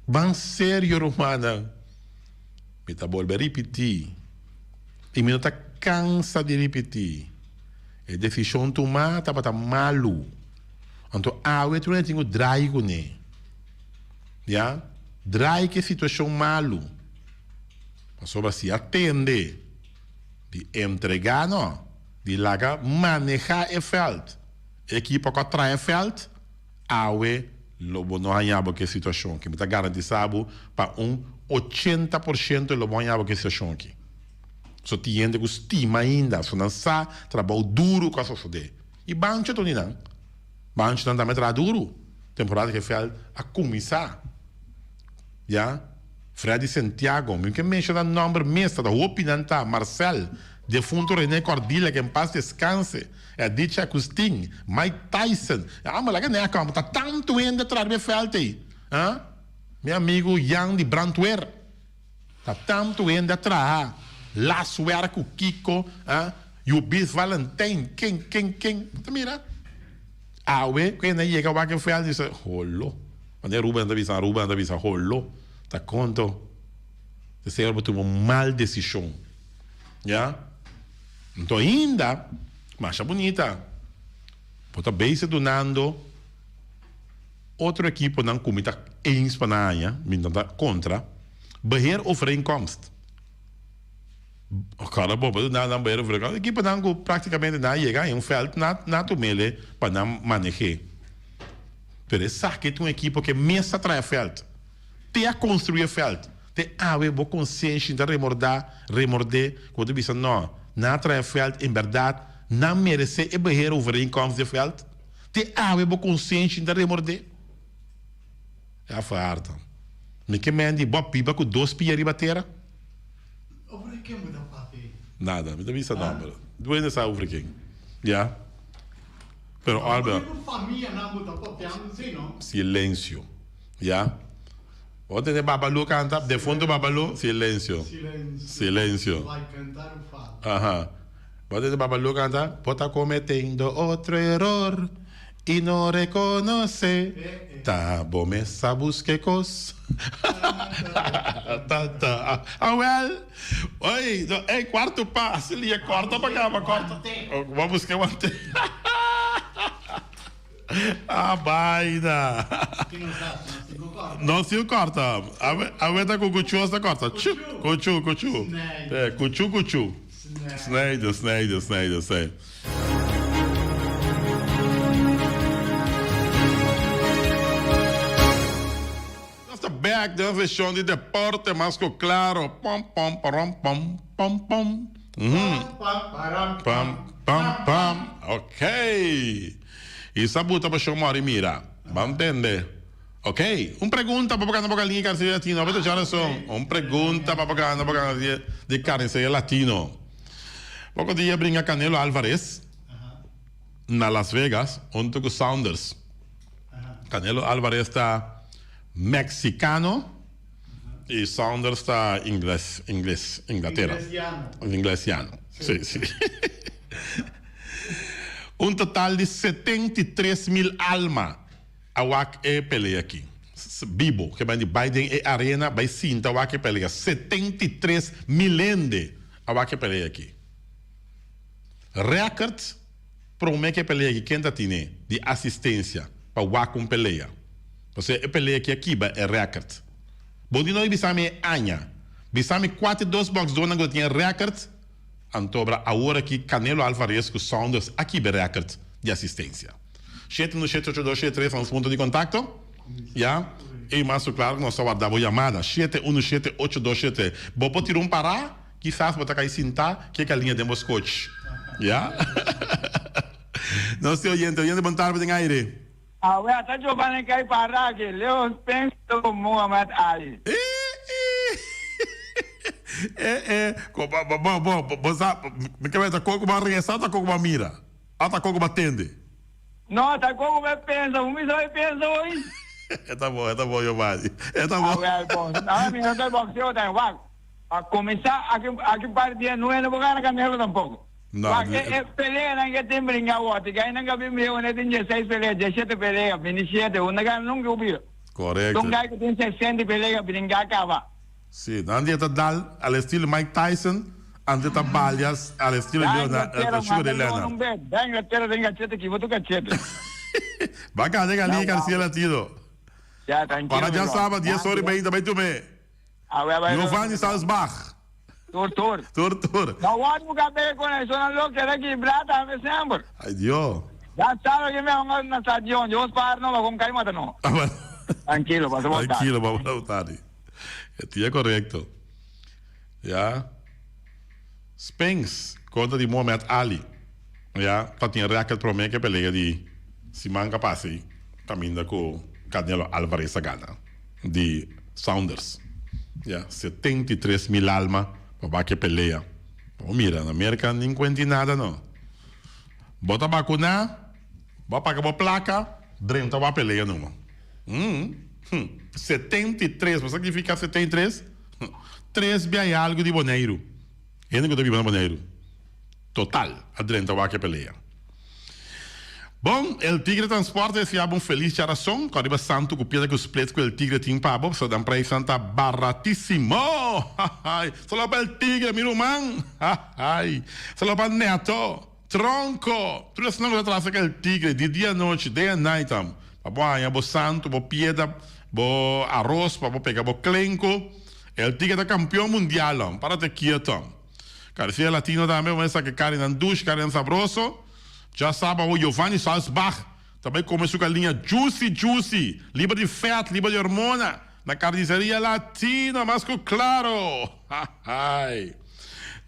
Ban serio rumannan. Mi ta bolbe ripití i mi no ta kansa di ripití, e desishon tumá tabata malu. Anto awe tur hende tin ku drai kuné. Ya, drai ku e situashon malu. Pasobra si a tende di entregá no, di laga manehá e vèlt, e ekipo ku a traha e vèlt, awe lo bo no haña bo ku e situashon aki. Mi ta garantisá bo pa un 80% lo bo haña bo ku e situashon aki. So tin hende ku stima ainda, so nan sa trabou duru ku a sosodé. I Bancho ta uni nan. Banchonan tambe traha duru. Temporada ku e vèlt a kuminsá. Ya. Freddy Santiago, mi ke menshoná nòmber mes, ta hopi nan ta, Marcel, defunto Rene Cordilla, ke en pas deskanse, Edith Agustin, Mike Tyson, amo laga nea kòm, ta tantu hende a traha riba e vèlt ei. Ha? Mi amigu Jan di brandweer. Ta tantu hende a traha laswerk ku kiko, ha? Yubis Valentijn, ken, ken, ken. Bo ta mira? Awe ku hende a yega wak e vèlt bisa, holo. Manera Ruben ta bisa, Ruben ta bisa, holo. Ta konto. Te señor bo tuma un mal desishon. Ya? Anto ainda, masha bunita. Bo ta bezig dunando otro ekiponan ku mi ta eens pa nan haña, mi no ta kontra, beheerovereenkomst. Ora bo por duna nan beheerovereenkomst, ekiponan ku praktikamente nan a yega haña un vèlt na na tumele pa nan maneh'é. Pero esaki ta un ekipo ku e mes ta traha e vèlt, te a konstruí e vèlt, te awe bo konsenshi ta remordá, remordé, ku bo ta bisa no, nan a traha e vèlt, en bèrdat nan meresé e beheerovereenkomst di e vèlt. Te awe bo konsenshi ta remordé? E afarta. Mi ke men di bo a biba ku dos pia riba tera? Over ken bo ta papia ei? Nada, mi ta bisa nomber. Duende sa over ken. Ya. Pero Albert. Bo famianan bo ta papiando si no? Silencio. Ya. Bo tende Babalú kanta? Defunto Babalú? Silencio. Silencio. Silencio. Vai cantar o fado. Aha. Bo tende Babalú kanta? Bo ta cometendo otro eror y no reconoce. Ta bo mes a busca e cos. Ta ta. Awel. Oy, no, ey, cuarto pa. Así lia corta pa caba, corta. Bo a busca e wante. Ah, baina. No siu corta. Awe ta cu cuchu ta corta. Chu, cuchu, cuchu. Eh, cuchu, cuchu. Snijden, snijden, snijden, snijden. Nos ta back den sesión di deporte mas cu claro. Pom, pom, parom, pom, pom, pom. Pam, pam, pam. Ok. I sa buta pa show mori mira. Ban tende. Ok. Un pregunta pa bo gana bo galiña di carniceria latino. Abo ta Jonathan. Un pregunta pa bo gana bo galiña di carniceria latino. Poko dia bringa Canelo Alvarez na Las Vegas hunto cu Saunders. Canelo Alvarez ta Mexicano. Y Saunders ta ingles, ingles, Inglatera. Inglesiano. Inglesiano, si, si. Un total di 73.000 alma a wak e pelea aki. Bibo, ke ban di bai den e arena, bai sinta wak e pelea. 73.000 hende a wak e pelea aki. Record prome ku e pelea aki ken ta tine di asistensia pa wak un pelea? Pasobra e pelea aki a kiba e record. Bo di no bisa mi e aña. Bisa mi kua te dos boksdornan ku ta tin e record, antobra awor aki Canelo Alvarez ku Saunders a kiba e record di asistensia. 7178273 ta nos punto di kontakto. Ya. I mas ku klaro ku nos ta warda bo yamada. 7178273. Bo por tira un pará, kisas bo ta kai sintá ke kaliña den bo skochi. Ya. Nos tin oyente. Oyente bon tarde den aire. Awe ata Giovanni kai para aki, Leo Spence ku Muhammad Ali. Eh eh, bo bo bo bo sa, mi ke ta koko bo a resa, ta koko bo a mira, a ta koko bo a tende. No, ta koko bo a pensa, bo mi sa bo pensa hoy. E ta bon, e ta bon Giovanni, e ta bon. Awe bon, awe mi no ta boxeo ta wak, pa kuminsá aki aki par dia nueve no por gana Canelo tampoco. No, Wak, e e peleanan ke tin bringa awor, ti gainan ka bin bringa wende tin dieseis pelea, dieshete pelea, bintisiete, unda gana nunka ku bira. Korekto. Un gai ku tin sesenta pelea bringa kaba. Si, nan dia ta dal al estilo Mike Tyson, ante ta balia al estilo Da Leonard, Inglaterra, Sugar manda Ray Leon Leonard. un bes. Da Inglaterra den kachete, kiba tu kachete. Baka den Ya ali Garcia wou. Latino. Ya, tranquilo Para mi dja brother. saba, dies ora y Danki. meinta bai tume. Awe a bai Giovanni Salzbach. Tur tur. Tur tur. No wòrdu ku kab'é kon e sonan lo keda kibrá tambe semper. Ay Dios. Ya sabe ke mi a hunga na stadion, Dios par no ba kon kai mata no. Trankilo, pasa bo tardi. Trankilo, pasa bo tardi. E tia korekto. Ya. Spinks kontra di Mohamed Ali. Ya, ta tin rèkòrt promé ke pelea di siman ka pasa ei kaminda ku Canelo Alvarez a gana. Di Saunders. Ya, 73.000 alma pa wak e pelea. Bo mira, na Merca nin cuenti nada no. Bo ta bacuna, bo a paga bo placa, drenta wak pelea numa. Hum, hum, 73, bo sa kifica 73? Tres bia y algo di Boneiru. Hende cu ta biba na Boneiru. Total, a drenta wak e pelea. Bon, El Tigre Transporte desea bo un felis djarason. Ku ariba santu ku piedra ku split ku El Tigre tin pa bo, pasobra dan preisnan ta baratisimo! Hahay! Solo pa El Tigre, mi ruman! Hahay! Solo pa Neto, Tronco, tur esnan ku ta trasa ku El Tigre di dia anochi, day and night am, pa bo haña bo santu, bo piedra, bo aros, pa bo pega bo klenku. El Tigre ta kampion mundial am, para te kieto am. Carniceria Latino tambe, bo mester sa ke carninan dushi, carninan sabroso. Dja saba awo Giovanni Salsbach ta bai come su galiña juicy juicy, liber di fat, liber di hormona, na Carniceria Latino, mas cu claro! Hahay!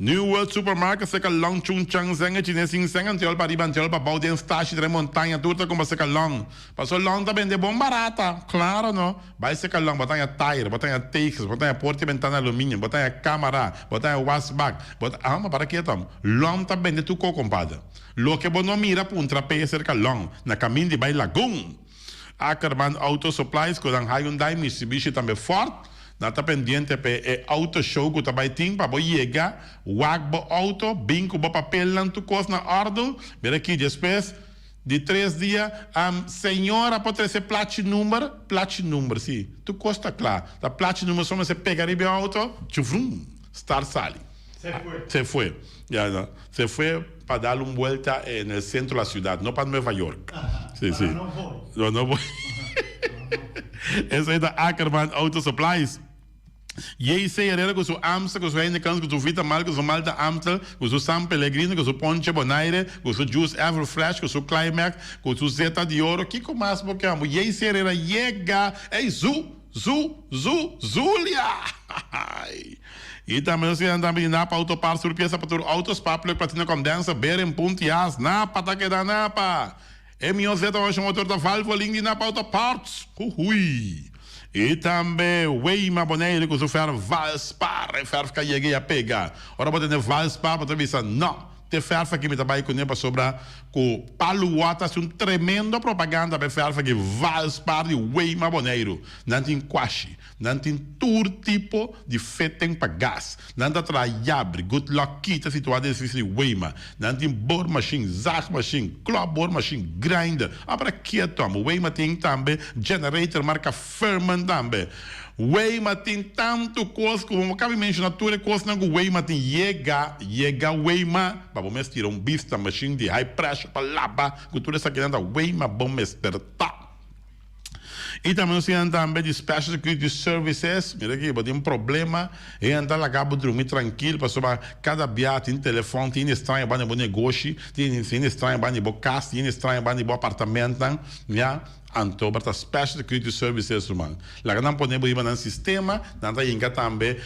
New World Supermarket seca Long Chung Chang Zeng e chines sin seng antiol pa riba antiol pa bou den stashi dren montaña tur ta cumpra seca Long. Paso Long ta bende bon barata, claro no? Bai seca Long bo ta haña tayer, bo ta haña tegels, bo ta haña porta y bentana aluminio, bo ta haña camara, bo ta haña wasbak, Bo ta ama para keto am. Lon ta bende tur ko compadre. Loke bo no mira puntra p'e cerca Lon, na camin di bai Lagun. Ackerman Auto Supplies cu nan Hyundai, Mitsubishi tambe Ford. Nan ta pendiente p'e e auto show cu ta bai tin pa bo yega wak bo auto, bin cu bo papelnan tur cos na ordo. Mira aki despues di tres dia, am, señora por trece plachi number? Plachi number, si. Tur cos ta cla. Ta plachi number so mester pega riba e auto, chuvrum. Star sali. Se fue. Se fue. Ya, no. Se fue pa dar un vuelta en el centro de la ciudad, no pa Nueva York. Sí, sí. No voy. No, no voy. Esey ta Ackerman Auto Supplies. JC Herrera cu su Amstel, cu su Heineken, cu su Vita Mal, cu su Malta Amstel, cu su San Pellegrino, cu su Ponche Bonaire, cu su Juice Ever Fresh, cu su Climax, cu su Zeta di Oro. Kico mas bo ke? JC Herrera yega! Ey, zu! Zu, zu, Zulia! Hahay! Y tambe nos kier tambe di Napa Auto Parts tur pieza pa tur auto, spark plug, platina condenser, bearing, punt y as. Napa ta keda Napa! E mihor zeta ocean motor ta Valvoline di Napa Auto Parts! Huhui! Y tambe Weima Bonaire cu su ferf Valspar, e ferf ka yega y a pega. Ora bo tende Valspar bo ta bisa, no! Te ferf aki mi ta bay cune pasobra. Ku Paluwa ta hasi un tremendo propaganda pa e fèrf aki Valspar di Weima Boneiru. Nan tin kwashi, nan tin tur tipo di fitting pa gas, nan ta traha yabri, Good Luck Key ta situá den edifisio di Weima, nan tin boormashin, zaagmashin, klopboormashin, grinder, a para ketu amo. Weima tin tambe generator marka Firman tambe. Weima tin tantu kos ku bo no kabi menshona tur e kosnan ku Weima tin. Yega, yega Weima pa bo mes tira un bista mashin di high pressure pa laba ku tur esakinan ta Weima bo mester ta. I tambe nos tin tambe di Special Security Services. Mira aki bo tin problema e nan ta laga bo drumi trankil pasobra kada bia tin telefòn tin hende straño banda di bo negoshi, tin hende straño banda di bo kas, tin hende straño banda di bo apartamentnan, ya. Anto bo ta Special Security Services ruman. Laga nan pone bo riba nan sistema, nan ta hinka tambe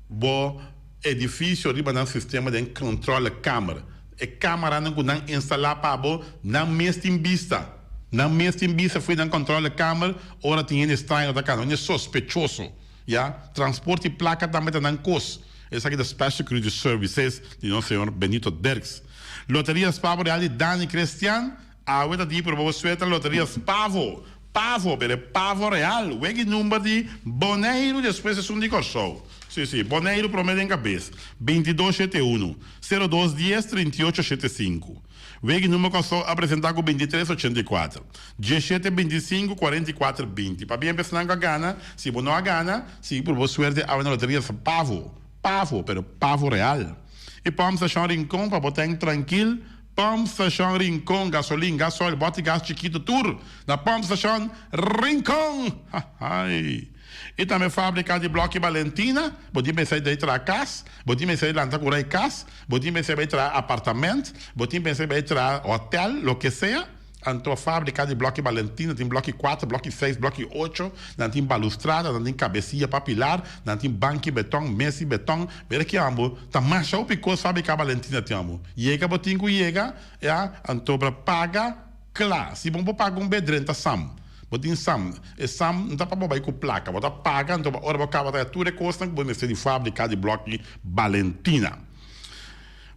bo edificio riba nan sistema den controlekamer. E camaranan cu nan instala pa bo, nan mes tin bista. Nan mes tin bista fo'i nan controlekamer ora tin hende straño ta cana, hende sospechoso. Ya, transporte y placa tambe ta nan cos. Esaki ta Special Security Services di nos señor Benito Dirks. Loteria Spavo Real di Dani Christian. Awe ta di proba bo suerte na loteria Spavo, Pavo, pero e Pavo Real, wegi number di Boneiru despues esun di Kòrsou. Si, si, Boneiru prome den kabes, 22 shete unu, sero dos dies, 38 shete sinku. Wegi number Kòrsou a presenta ku 23 84, diesshete 25, 44 20. Pabia esnan ku a gana, si bo no a gana, sigui proba bo suerte awe na loteria Spavo, Pavo, pero Pavo Real. I Pòmp Stashon Rincon pa bo ten trankil. Pump Station Rincon, gasolin, gasoil, bòt di gas chikitu tur na Pump Station Rincon! Hahai! I tambe fábrika di blòki Balentina, bo tin pensá di traha kas, bo tin pensá di lanta kura e kas, bo tin pensá di bai traha apartamènt, bo tin pensá di bai traha hotèl, loke sea. Anto fábrika di blòki Balentina tin blòki kuater, blòki seis, blòki ocho, nan tin balustrada, nan tin kabesia pa pilar, nan tin banki beton, mesi beton. Mira ki ambo, ta masha hopi kos fábrika Balentina tin ambo. Yega bo tin ku yega, ya, anto bra paga kla. Si bo no por paga un be drenta sam. Bo tin sam. E sam no ta pa bo bai ku plaka. Bo ta paga, anto ora bo kaba ta tur e kosnan ku bo mester di fábrika di blòki Balentina.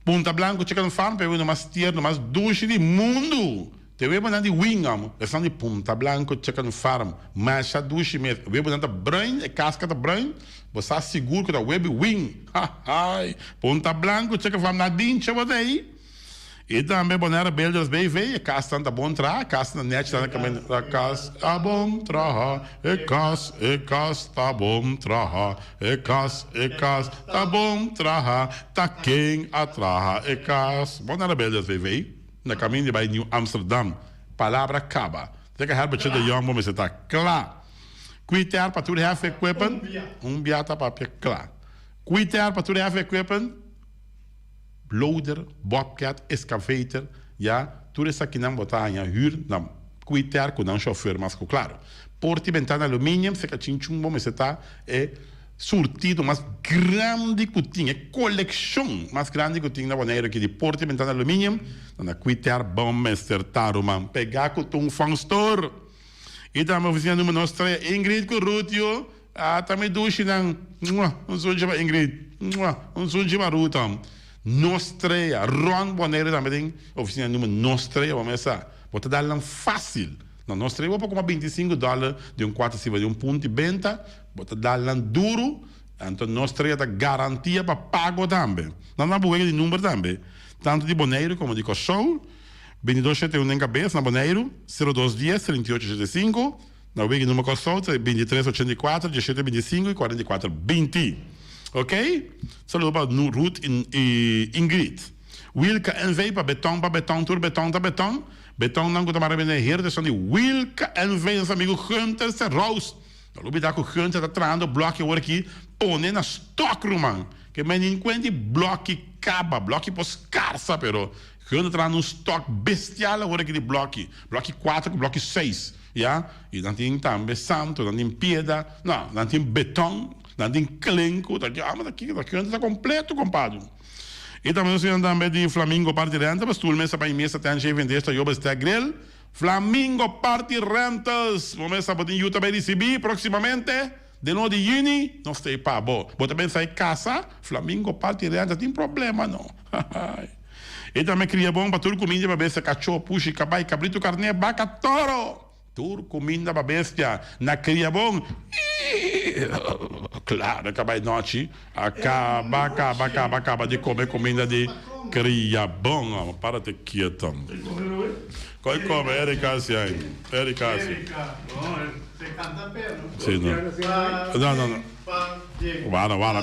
Punta Blanco Chicken Farm pa e weno mas tierno, mas dushi di mundu! Te webonan di Wingham, esnan di Punta Blanco Chicken Farm, masha dushi mes. Webonan ta bruin, e kaska ta bruin, bo sa sigur ku ta webi wing! Hahaai! Punta Blanco Chicken Farm na dincha bo ta ei! I tambe Bonaire Builders BV, e kasnan ta bon traha, kasnan nechi ta na kaminda. Ta kas ta bon traha, e kas, e kas ta bon traha. E kas, e kas ta bon traha, ta ken a traha e kas? Bo na rebelde SVV na kaminda di bai New Amsterdam. Palabra kaba. Te ka Herbertje de Jong bo mester ta kla. Kuiter pa tur heavy equipment, un bia ta papia kla. Kuiter pa tur heavy equipment, loader, bobcat, excavator, ya, tur esakinan bo ta haña hür na Kuiter ku nan chauffeur mas ku klaro. Porta i bentana aluminium, seka chinchun bo mester ta e surtido mas grandi ku tin, e kolekshon mas grandi ku tin na Boneiru aki di porta i bentana aluminium, ta na Kuiter bo mester ta ruman. Pega ku ta un fan store. I tambe ofisina number nos tres, Ingrid ku Ruth yo. Ata mi dushinan, mua, un sunchi pa Ingrid, mua, un sunchi pa Ruth. Nos trea, rond Bonaire tambe tin oficina numa Nos Trea, bo mester sa, bo ta dal nan facil. Na Nos Trea bo por cumpra 25 dollar di un cuarto siba di un punto di benta, bo ta dal nan duro, anto Nos Trea ta garantia pa pago tambe. Nan ta buega di number tambe, tanto di Bonaire como di Corsou, 22 71 den cabes na Bonaire, 02 10 38 75. Na wiki number Kòrsou ta 23 84 17 25 i 44 20. Ok? Saludo pa Ruth i Ingrid. Wilka NV pa beton pa beton tur beton ta beton. Betonnan ku ta mara bende herde son di Wilka NV nos amigu Gunther Serrous. No lubida ku Gunther ta trahando blòki awor aki pone na stòk ruman. Ke men nin kuenti blòki kaba, blòki por skarsa pero Gunther ta trahando un stòk bestial awor aki di blòki. Blòki kuater ku blòki seis. Ya, i nan tin tambe santo, nan tin piedra, no, nan tin beton, nan tin klenku, ta ki amo ta kiko, ta kende ta kompleto kompadre. I tambe nos tin tambe di Flamingo Party Rentals, pa stoel mesa pa i mesa ten shei vendes ta yoba stè grill. Flamingo Party Rentals, bo mesa bo tin yu ta bai risibí próksimamente, den luna di yüni, nos ta ei pa bo. Bo ta pensa ei kasa? Flamingo Party Rentals tin problema no. E tambe kria bon pa tur kuminda pa bestia, kachó, pushi, kabai, kabritu, karné, baka, toro. Tur kuminda pa bestia na kria bon. Klaro e kabai nochi a kaba, kaba, kaba, kaba di kome kuminda di kria bon. Para te kieto. Koi kome, Erika si ai. Erika si. Si no. No, no, no. Wara, wara.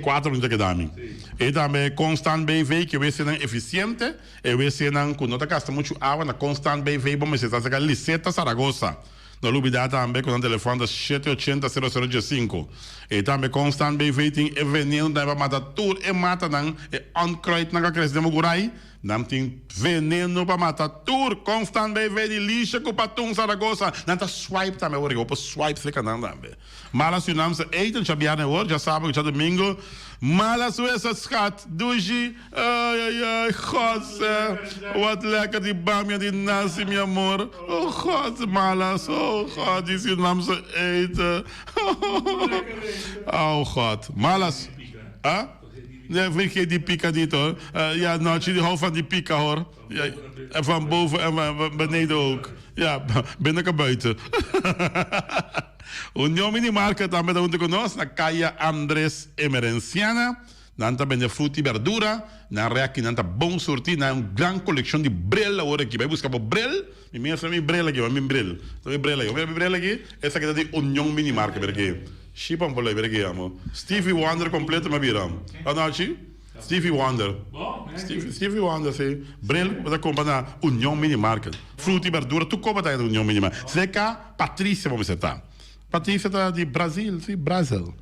Cuatro minuto keda mi. E tambe Constant BV ke wc-nan eficiente, e wc-nan ku no ta gasta muchu awa na Constant BV bo mester ta saka Liseta Zaragoza. No lubida tambe ku nan telefòn ta shete ochenta sero sero diesinco. E tambe Constant BV tin e veneno tambe pa mata tur e matanan, e onkruidnan ku a krese den bo gurai. Nan tin veneno pa mata tur Constant BV di Lisha ku Patun Zaragoza. Nan ta swipe tambe awor, bo por swipe serka nan tambe. Mala Surinaamse eten djabièrnè hoor, djasabra ku djadomingo. Mala Suesa schat, dushi, ay ay ay, God wat lekker die bamia di nasi mi amor. Oh God, malas, oh God, die Surinaamse eten. Oh God, malas. Ah? Nee, vergeet die pika niet hoor. Ja, nou, die hou van die pika hoor. Ja, en van boven en van beneden ook. Ja, binnen en buiten. Union Mini Market tambe ta hunto ku nos na Kaya Andres Emerenciana. Nan ta bende fruta i berdura. Nan rèki nan ta bon surtí. Nan un gran kolekshon di brel awor aki. Bai buska bo brel. Mi mes mi brel aki, mi brel. Mi brel aki. Mi brel aki. Esaki ta di Union Mini Market. Mira aki. Shipan por lei. Mira aki amo. Stevie Wonder kompleto mi a bira. Anochi. Stevie Wonder. Stevie Wonder, si. Bril bo ta compra na Union Mini Market. Fruta y berdura tur cosa ta na Union Mini Market. Cerca Patricia bo mester ta. Patricia ta di Brazil, si, Brazil.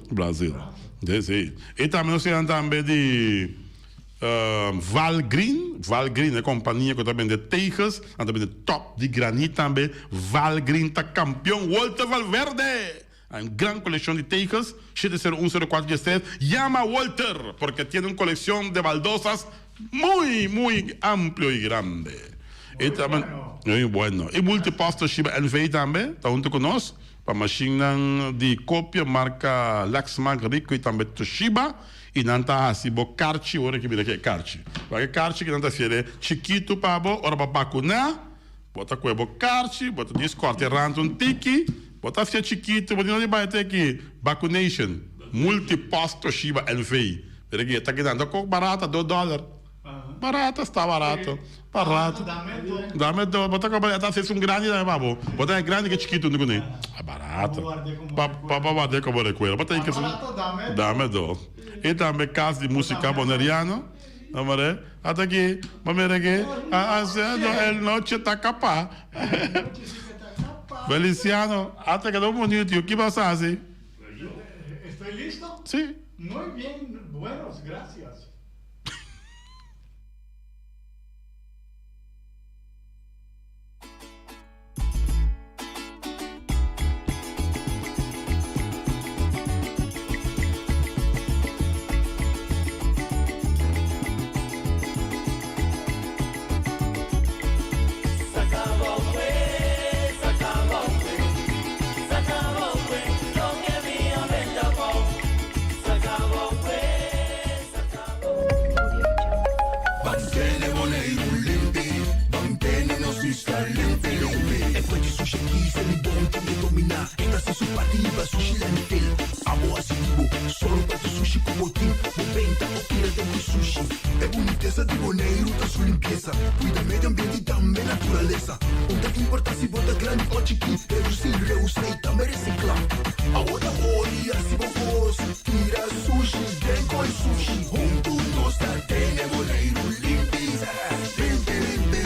Brazil. Si, si. Y tambe nos tin tambe di Val Green. Val Green e compania cu ta bende tegels, nan ta bende top di granit tambe. Val Green ta campeon. Walter Valverde! Un gran coleccion di tegels, 7010416. Llama a Walter porque tiene un coleccion de baldosas muy, muy amplio y grande. Y tambe, muy bueno. Y Multipost Toshiba NV tambe ta hunto cu nos pa machinnan di copia marca Lexmark, Ricoh y tambe Toshiba. Y nan ta haci bo karchi ora ki bira ki e karchi. Wak e karchi ki nan ta haci e chikito pa bo ora bo bacuna. Bo ta koe bo karchi, bo ta djis kòrta e rand un tiki, bo ta hasié chikitu, bo di no di bai te aki, Vacunation, Multipost Toshiba NV. Mira aki, e ta keda, ta kok barata, dos dòler. Barata, sta barato, barato. Dame dos, bo ta kobra, e ta hasi esun grandi tambe pa bo. Bo ta e grandi ku e chikitu huntu kuné. A barato. Pa pa ward'é komo rekuerdo. Bo ta hinka esun, dame dos. I tambe kas di músika boneriano. Amare, ata aki, bo mira aki, haciendo el noche ta capa. Feliciano, ata keda un bonito, ki bo sa haci? Estoy listo? Si. Muy bien, buenos, gracias.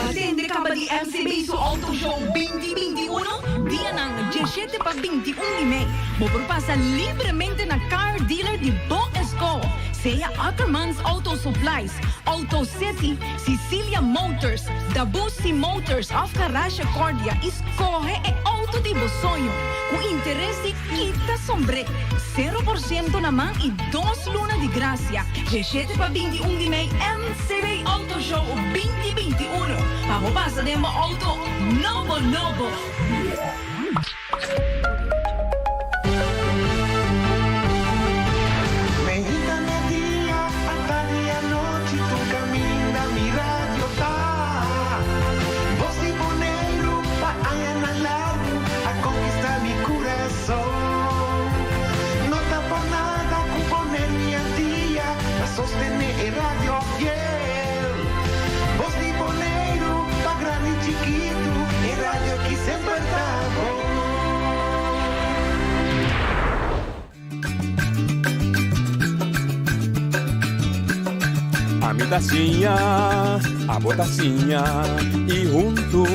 Atende kaba di MCB su Auto Show 2021 dianan 17 pa 21 di mei. Bo por pasa libremente na car dealer di bo esco, sea Ackermans Auto Supplies, Auto City, Cecilia Motors, Dabusi Motors of Garage Cordia y scoge e auto di bo soño cu interes di kita sombré, 0% na man y dos luna di gracia. 17 pa 21 di mei MCB Auto Show 2021 pa bo pasa den bo auto nobo nobo. ta siña, abo ta siña y hunto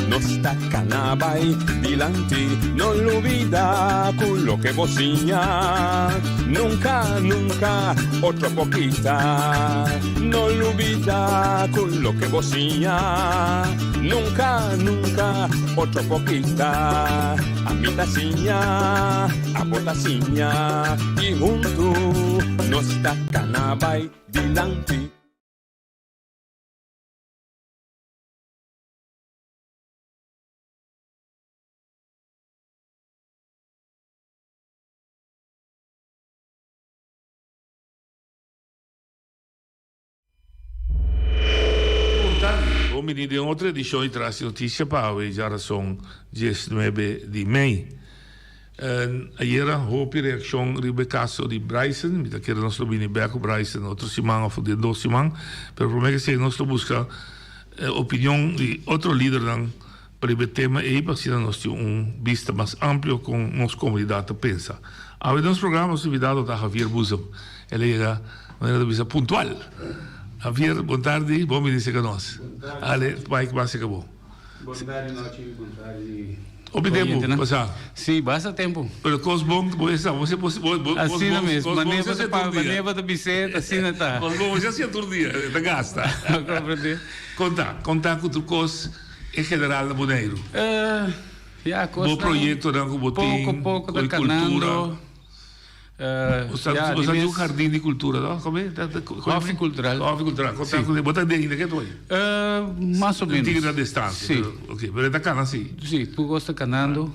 nos ta cana bay dilanti. No lubida cu loke bo siña nunca, nunca otro por kita. No lubida cu loke bo siña nunca, nunca otro por kita. Ami ta siña, abo ta siña y hunto nos ta cana bay dilanti. Bon bini den otro edicion di Tras di Noticia pa awe djarason diesnuebe di mei. Ayera hopi reaccion riba e caso di Bryson. Mi ta kere nos lo bini bek cu Bryson otro siman of den dos siman. Pero prome ke esey nos lo busca opinion di otro lidernan riba e tema ey pa asina nos tin un bista mas amplio con nos comunidad ta pensa. Awe den nos programa nos invitado ta Javier Boezem. El a yega manera ta bisa puntual. Javier, bon tardi, bon bini cerca nos. Ale, Mike mas cerca bo. Bon tardi Nochi, bon tardi Hopi tempo pasa. Si, basta tempo. Pero cos bon bo esta, bo bo bo Asina mes, manera bo ta pa, manera bo ta bis'é, asina ta. Cos bon bo haci tur dia, ta gasta. Comprende. Conta, conta cu tur cos en general na Boneiru. Ya, cosnan. Bo proyectonan cu bo tin, Poco poco ta canando. Bo sa di un jardin di cultura, no? Come? Hofi cultural. Hofi cultural. Si. Bo ta den ke toi? Mas o menos. Tin na distancia. Si. Ok, pero e ta cana si. Si, tur cos ta canando.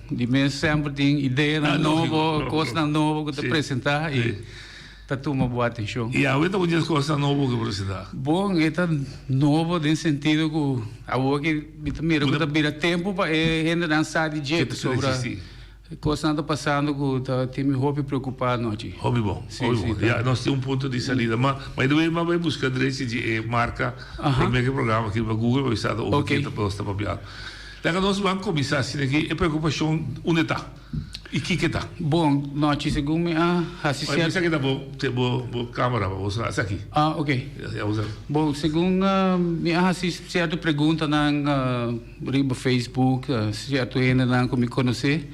Di mes semper tin ideanan nobo, cosnan nobo cu ta presenta y ta tuma bo atencion. Y awe ta un di es cosnan nobo cu presenta? Bon, e ta nobo den sentido cu awor ki mi ta mira cu ta bira tempo pa e hendenan sa di dje pasobra. E kosnan ta pasando ku ta tin mi hopi preokupá anochi. Hopi bon, hopi bon. Ya, nos tin un punto di salida. Ma, by the way, mi a bai buska drechi di e marka promé ku e programa aki riba Google pa bisa ta over ke ta nos ta papiando. Laga nos ban kuminsá asina ki e preokupashon unda ta i kiko ta. Bon, nochi segun mi a hasi sierto. Oye, esaki ta bo, bo, bo kamera pa bo sa, esaki. Ah, ok. Ya, usa. Bon, segun mi a hasi sierto preguntanan. Riba Facebook sierto hendenan ku mi konosé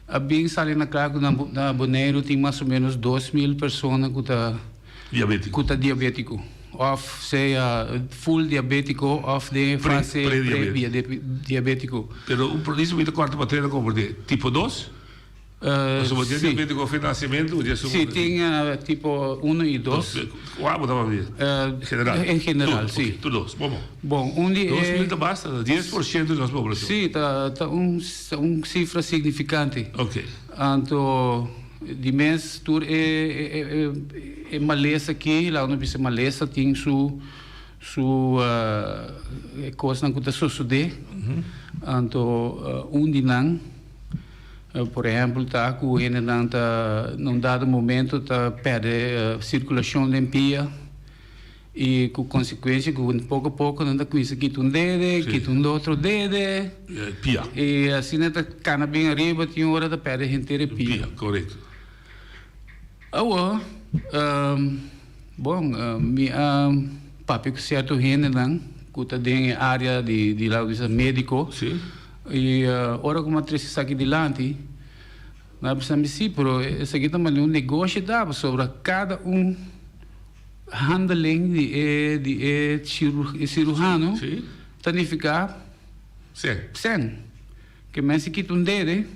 a bin sali na kla ku na Boneiru tin mas o ménos 2000 persona ku ta Diabétiko. ku ta diabétiko òf sea full diabétiko òf den e fase pre-diabétiko. Pero un proceso mi ta kòrta pa trena komprendé tipo dos? Pasobra bo tin diabétiko for nasimentu o dje Sí, tin tipo uno i dos. Kua bo ta papia? En general. En general, sí. Tur dos, bon bon. Bon, un di e. 2000 ta basta, ta 10% di nos poblashon. Sí, ta ta un un sifra signifikante. Ok. Anto di mes tur e e e malesa aki, laga nos bisa malesa tin su su e kosnan ku ta sosodé. Anto un di nan. Por ehempel ta ku hendenan ta na un dado momento ta pèrdè sirkulashon den pia i ku konsekuensia ku poko poko nan ta kuminsa kita un dede, kita un otro dede Pia. i asina ta kana bin ariba tin ora ta pèrdè henter e pia. Pia, korekto. Awor, bon, mi a papia ku sierto hendenan ku ta den e área di di laga bisa médiko. Sí. I ora ku mi a trese esaki dilanti, nan a bisa mi, sí, pero esaki ta manera un negoshi ta, pasobra kada un handeling di e di e siruhano ta nifiká Sèn. Sèn. Ke men si kita un dede.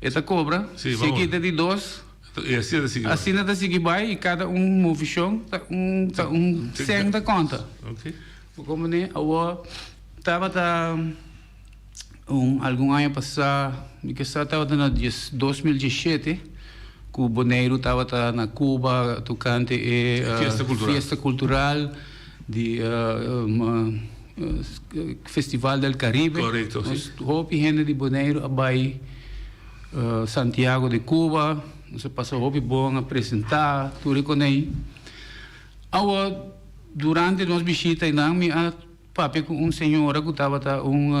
E ta cobra, Sí, si kita di dos, Y asina ta sigui bai. asina ta sigui bai y cada un movicion ta un ta un cen ta conta. Ok. Bo comprende? Awor tabata un algun aña pasa, mi ke sa tabata na dies 2017 cu Boneiru tabata na Cuba tocante e Fiesta cultural. fiesta cultural di Festival del Caribe. Correcto, si. Nos hopi hende di Boneiru a bai Santiago de Cuba. Nos a pasa hopi bon, a presenta tur e konei. Awo, durante nos bishita einan mi a papia ku un señora ku tabata un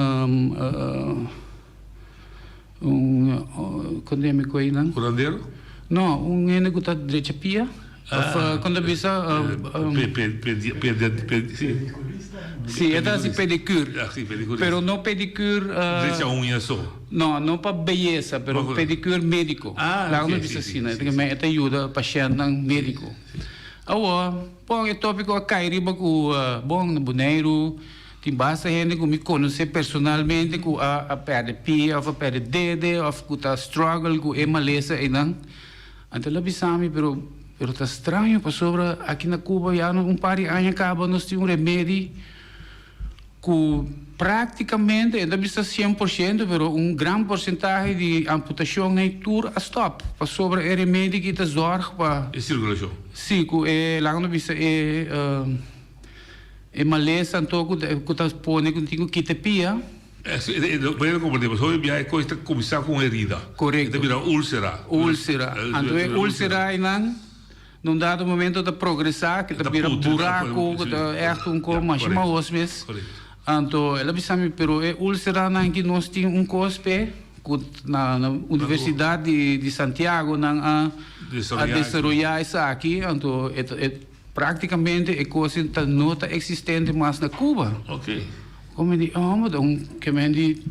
un kon ta yama e ku einan? Curandero? No, un hende ku ta drecha pia. Of kon ta bisa? Si, e ta hasi pedicure. Pero no pedicure. Drecha uña so. No, no pa beyesa, pero pedicure medico. Laga nos bisa asina. E ta yuda pashentnan medico. Awor, bon, e topico a cay riba cu, bon, na Boneiru tin basta hende cu mi conoce personalmente cu a perde pia of a perde dede of cu ta struggle cu e malesa eynan. Anto el a bisa mi, pero, pero ta straño pasobra aki na Cuba ya un par di aña caba nos tin un remedi cu practicamente, e no ta bisa 100%, pero un gran porcentahe di amputacion ei tur a stop pasobra e remedi ki ta zorg pa. E circulacion. Si, cu e, laga nos bisa e, e malesa anto cu ta pone cu tin cu kita pia. Bueno comprende, pasobra hopi biaha e kos ta kuminsá ku un herida. Korekto. E ta bira úlsera. Úlsera. Anto e úlsera einan na un dado momento ta progresá, ke ta bira buraku, ku ta ègt un kos masha mahos mes. Anto el a bisa mi, pero e úlseranan aki nos tin un kos p'e, ku na Universidat di Santiago nan a desaroyá esaki, anto e Práktikamente e kos ta no ta eksistente mas na Cuba. Kon mi di, oh, ma ta un ke men di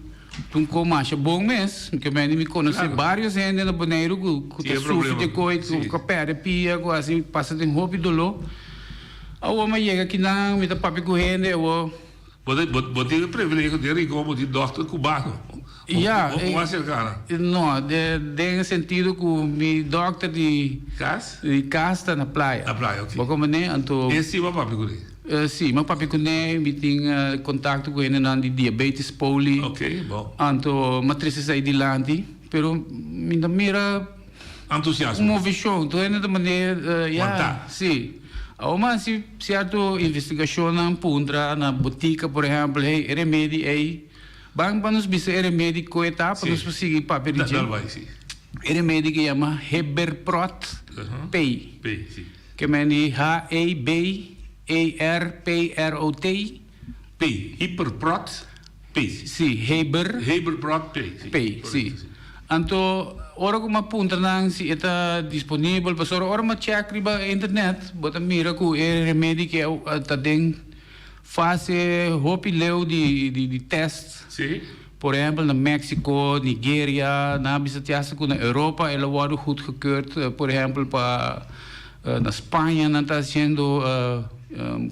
ta un kos masha bon mes. Ke men di mi konosé barios hende na Boneiru ku ku ta sufri di e kos ei, ku a pèrdè pia, ku hasi pasa den hopi doló. Awor mi a yega akinan, mi ta papia ku hende, awor. Bo tin e privilegio den Rincon bo tin dòkter cubano. Ya. Bo por acerca nan? No, den e sentido cu mi dòkter di. Cas? Di cas ta na Playa. Na Playa, ok. Bo comprende? Anto. E si bo a papia cune? Si, mi a papia cune, mi tin contacto cu hendenan di diabetes poli. Ok, bon. Anto mi a trece esai dilanti, pero mi ta mira. Entusiasmo. Un movishon, tur hende ta manera, ya, Wantá. si. Awor mas si sierto investigashonnan puntra na botika, por ehèmpel, hey, e remedi ei, ban pa nos bisa e remedi ku e ta, pa nos por sigui papia di dje. Dal bai, si. E remedi ke yama Heberprot P. P, si. Ke men di H E B E R P R O T. P, Hiperprot P. Si, Heber. Heberprot P, si. P, si. Anto, ora ku mi a puntra nan si e ta disponibel, pasobra ora mi a chèk riba internet, bo ta mira ku e remedi ke ta den fase hopi leu di di tèst. Si. Por ehèmpel na Mexico, Nigeria, nan a bisa te hasta ku na Europa el a wòrdu goedgekeurd, por ehèmpel pa na Spaña nan ta hasiendo,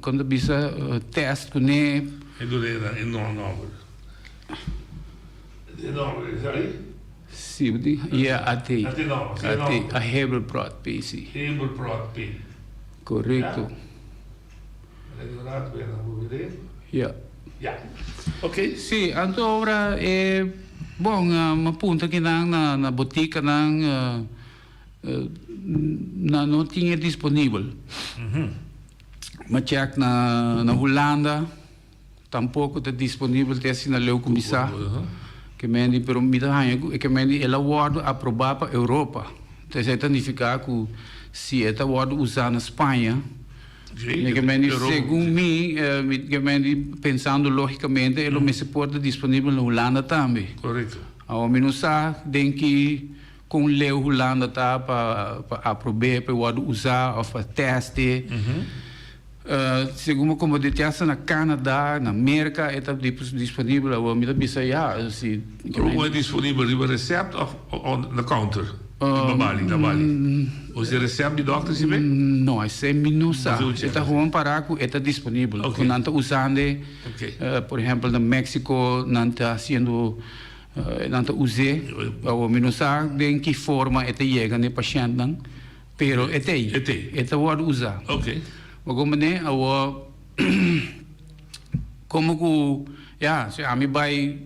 kon ta bisa, tèst kuné. E duna e nòmber. E nòmber es ahí? Sí, bo tin, ya, AT. AT nòmber, sí, e nòmber. AT, a Heberprot P, sí. Heberprot P. Korekto. Ya. Ya. Ok. Sí, anto ora e, bon, mi a puntra kinan na na botikanan, nan no tin e disponibel. Mi a chèk na na Hulanda, tampoko ta disponibel te asina leu ku mi sa. Ke men di, pero mi ta haña ku e ke men di el a wòrdu aprobá pa Europa. Entonces esei ta nifiká ku si e ta wòrdu usá na Spaña, mi ke men di segun mi, mi ke men di pensando lógikamente e lo mester por ta disponibel na Hulanda tambe. Korekto. Awor mi no sa den ki kon leu Hulanda ta pa pa aprob'é pa e wòrdu usá òf pa tèst'e. Segun bo como di hasta na Canada, na Merca e ta disponibel awor mi ta bisa ya si. Pero e disponibel riba recept of on the counter? Riba bali, na bali. O si recept di dokter si be? No, esey mi no sa. E ta gewoon para cu e ta disponibel. Cu nan ta usando, por ehempel na Mexico nan ta haciendo, nan ta use. Awor mi no sa den ki forma e ta yega na e pashentnan. Pero e t'ei. E t'ei. E ta wòrdu usá. Oké. Bo komprendé? Awor, komo ku, ya, si ami bai,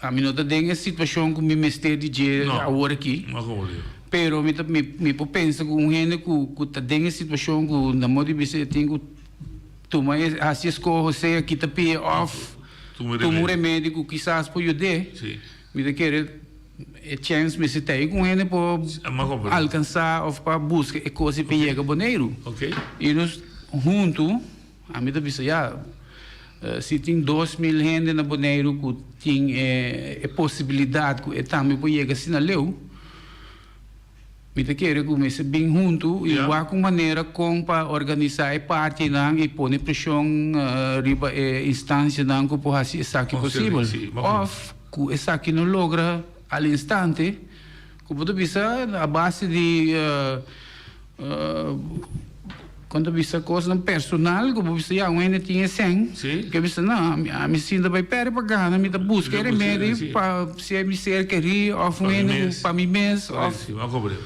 ami no ta den e situashon ku mi mester di dje awor aki. No, no komo. Pero mi ta, mi, mi por pensa ku un hende ku, ku ta den e situashon ku na modo di bisa e tin ku tuma e, hasi e skoho sea kita pia òf Tuma tuma un remedi ku kisas por yud'é. Si. Mi ta kere. E chèns mester ta ei ku un hende por alkansá òf pa buska e kos ei pa yega Boneiru. I nos huntu, ami ta bisa ya, si tin 2000 hende na Boneiru ku tin e posibilidat ku e tambe por yega asina leu. Mi ta kere ku mester bin huntu i wak un manera kon pa organisá e partinan i pone preshon riba e instansianan ku por hasi esaki posibel. Òf ku esaki no logra al instante, ku bo ta bisa a base di Kon ta bisa kosnan personal ku bo bisa ya un hende tin e sèn ke bisa no ami sinta bai pèrdè pa gana mi ta buska e remedi pa si mi ser kerí òf un hende ku pa mi mes òf. Si mi a komprende.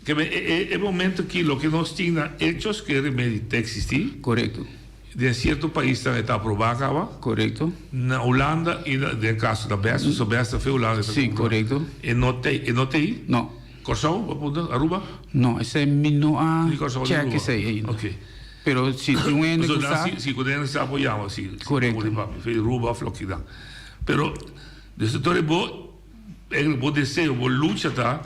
Ke men e momento aki loke nos tin na hechos ku e remedi ta eksistí. Korekto. Den sierto paisnan e ta aprobá kaba. Korekto. Na Hulanda i den kaso ta bèst pasobra bèst ta fe Hulanda ta kumpra. Si korekto. E no ta e no ta ei. No. Kòrsou, bo punta? Aruba? No, esei mi no a Ni Kòrsou ni check Aruba. esei ainda. Ok. Pero si tin un hende ku Pasobra sa. si, si ku den sa por yama si. Korekto. Si papia, fe Aruba òf loke nan. Pero, desde tur e bo, eigenlijk bo deseo, bo lucha ta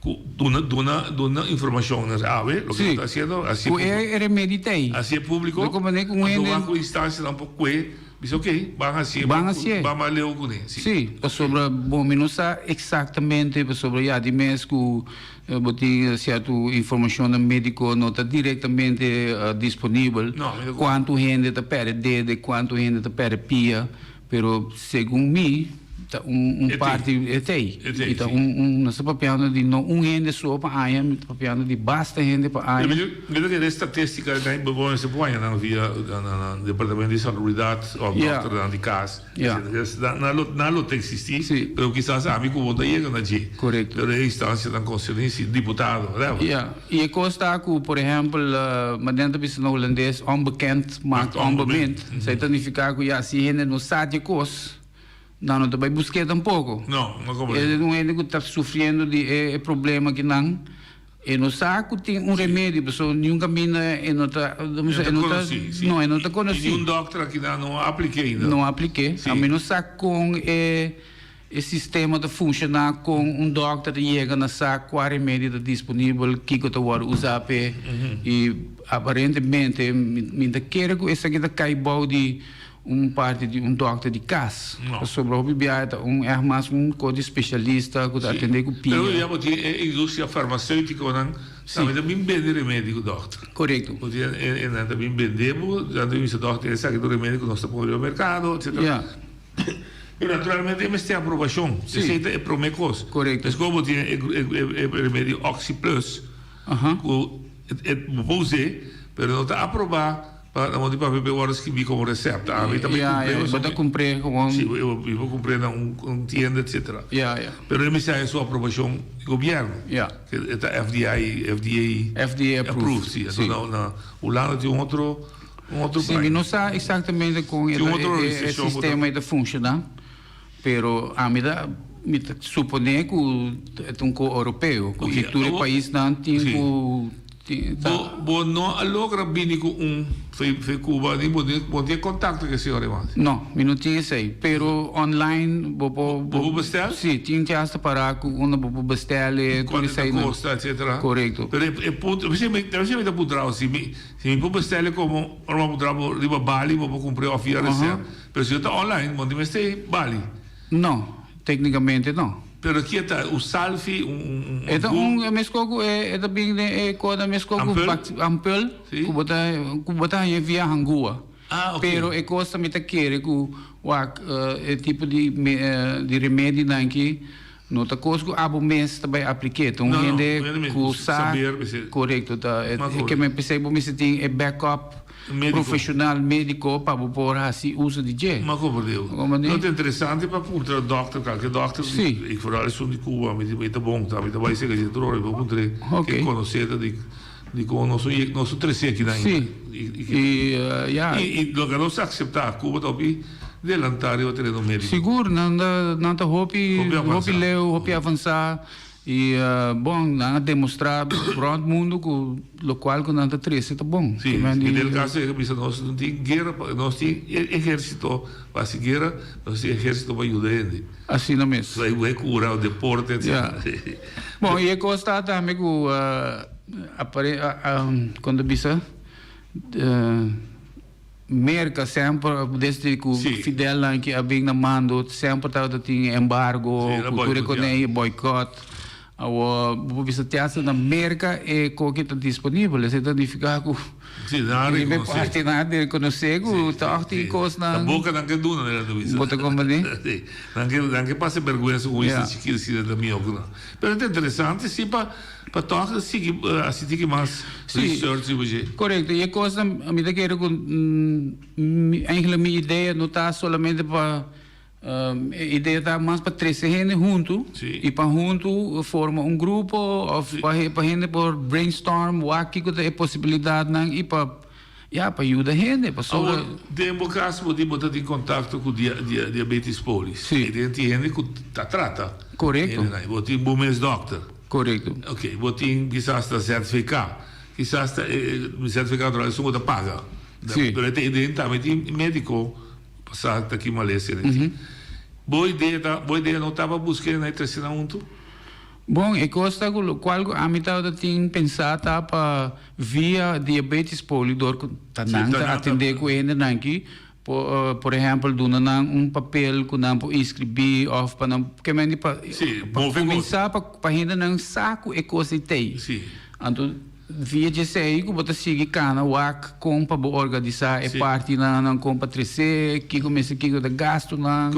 ku duna, duna, duna informashon na awe, loke Si. bo ta hasiendo, hasi Ku e remedi ta ei. Hasi e públiko, Lo komprende ku un anto hende. wak ku instansianan por kue. Bisa ok, ban hacié, Ban hacié. ban mas leu kuné. Si. Sí, pasobra bo mi no sa exactamente, pasobra ya di mes ku bo tin cierto informacionnan medico no ta directamente disponibel, No, mi ta ku. cuanto hende ta perde dede, cuanto hende ta perde pia, pero segun mi ta un un E tei. parti e tei. E tei, I ta si. un un nos ta papiando di no un hende so pa aña, mi ta papiando di basta hende pa aña. Mi ta kere statistica nan bo mester por haña nan via nan departamento di salubridat of dokternan di kas etcetera. Nan lo ta existi pero kisas ami ku bo ta yega na dje. Pero e instancianan concerni si diputado whatever. Ya, i e kos ta ku por ehempel manera nan ta bisa na hulandes onbekend maakt onbemind. Esei ta nifiká ku ya si hende no sa di e kos Nan no ta bai busk'é tampoko. No, no komprendé. E un hende ku ta sufriendo di e problema akinan, e no sa ku tin un remedio, pasobra niun kaminda e no ta, E no ta konosí, si. No, e no ta konosí. I niun dòkter akinan no a aplik'é ainda. No a aplik'é. Si. Ami no sa kon e e sistema ta funshoná, kon un dòkter ta yega na sa kua remedio ta disponibel, kiko ta wòrdu usá p'e. I aparentemente mi ta kere ku esaki ta kai bou di Un parti di un dòkter di kas. Pasobra hopi biaha ta un ègt mas un kos di spesialista ku ta atendé ku pia. Pero ya bo tin e industria farmaseutikonan tambe ta bin bende remedi ku dòkter. Korekto. Bo tin e nan ta bin bende bo, nan ta bin bisa dòkter esaki ta un remedi ku nos ta pone riba merkado etcetera. Ya. Pero naturalmente e mester aprobashon. Esei ta e promé kos. Korekto. Meskos bo tin e remedi Oxi Plus ku bo por us'é pero no ta aprobá. Pa na di papia wòrdu skibí komo resèpta. Ami ta bai kumpr'é. Ya, ya, bo ta kumpr'é gewoon. Si, bo bo kumpr'é na un un tienda etcetera. Ya, ya. Pero e mester haña su aprobashon di gobièrnu. Ya. Ke e ta FDA, FDA. FDA approved. Approved, si. Anto na na Hulanda tin un otro, un otro. Si, mi no sa eksaktamente kon e ta e sistema ei ta funshoná, pero ami ta mi ta suponé ku e ta un ko oropeo, ku tur e paisnan tin ku. Bo bo no a logra bini ku un fe fe Cuba ni bo bo tin e kontakto ku e señor Evans? No, mi no tin esei, pero online bo por Bo por bestel? Si, tin te hasta para ku unda bo por bestel e tur Kuantu ta eseinan. kosta etcetera. Korekto. Pero e e punto p'esei mi p'esei mi ta puntra si mi si mi por bestel e komo ora mi a puntra bo riba Bali bo por kumpr'e òf via reserva, pero si bo ta online bo no tin mester Bali. No, técnicamente no. Pero ki e ta? Un salfi? Un un E ta un mesco cu e e ta bin den e coda mesco cu Ampul? ampul Si. cu bo ta cu bo ta haña via hangua. Ah, ok. Pero e cos ta mi ta kere cu wak e tipo di di remedinan aki no ta cos cu abo mes ta bay aplik'é. Ta un No, no, hende un hende mes cu sa saber mester. Corecto ta e Mas e ke men p'esei bo mester tin e backup. Médiko. Profesional médiko pa bo por hasi uso di dje. Ma komo deu? No ta interesante pa puntra dòkter, kalke dòkter, Sí. i foral esun di Cuba, mi di mi ta bon, ta mi ta bai sega dje tur ora, mi por puntr'é Oké. ke konosé ta di di kon nos un nos un tresé akinan. Sí. I I ya. I i loke nos akseptá, Cuba ta hopi delantá riba tereno médiko. Sigur, nan ta nan ta hopi Hopi avansá. hopi leu, hopi avansá. I bon, nan a demostrá rònt mundu ku lokual ku nan ta trese ta bon. Sí, Fidel Castro a bisa nos no tin guera, nos tin ehérsito pa hasi guera, nos tin ehérsito pa yuda hende. Asina mes. Bo e kura, deporte, etcetera. Ya. Bon, i e kos ta tambe ku kon ta bisa? Merca semper desde cu Fidel nan ki a bin na mando semper tabata tin embargo cu tur e coney boycott. Awor bo por bisa te hasta na Merca e koki ta disponibel, esei ta nifiká ku Sí, nan a riba e rekonosé. parti nan a rekonosé ku tòg tin kosnan. Ta boka nan ke duna, nan ta bisa. Bo ta komprendé? Sí, nan ke nan ke pasa bèrgwensa ku isla chikito asina ta mihó ku nan. Pero ta interesante sí pa pa tòg sigui hasi tiki mas research riba dje. Korekto, i e kosnan mi ta kere ku eigenlijk mi idea no ta solamente pa E idea ta mas pa trece hende huntu y pa huntu forma un grupo of pa hende por brainstorm wak kico ta e posibilidadnan y pa ya pa yuda hende pasobra. Awor den bo cas bo di bo ta tin contacto cu diabetes polis y den tin hende cu ta trata hendenan bo tin bo mes dokter. Corecto. Ok bo tin kisas ta ZVK kisas ta ZVK otro esun bo ta paga pero e ta den tambe tin medico. Pasá ta ki malesa e tin. Bo idea ta, bo idea no ta pa buska e na e trese nan huntu? Bon, e kos ta ku lokual ku ami tabata tin pensá ta pa via diabetes poli dor ku ta nan ta atendé ku hendenan aki, por por ehèmpel duna nan un papel ku nan por inskribí òf pa nan ke men di pa pa kuminsá pa pa hendenan sa ku e kos ei t'ei. Anto Via djesei ku bo ta sigui kana wak kon pa bo organisá e partinan, kon pa tresé, kiko mester kiko ta gastunan,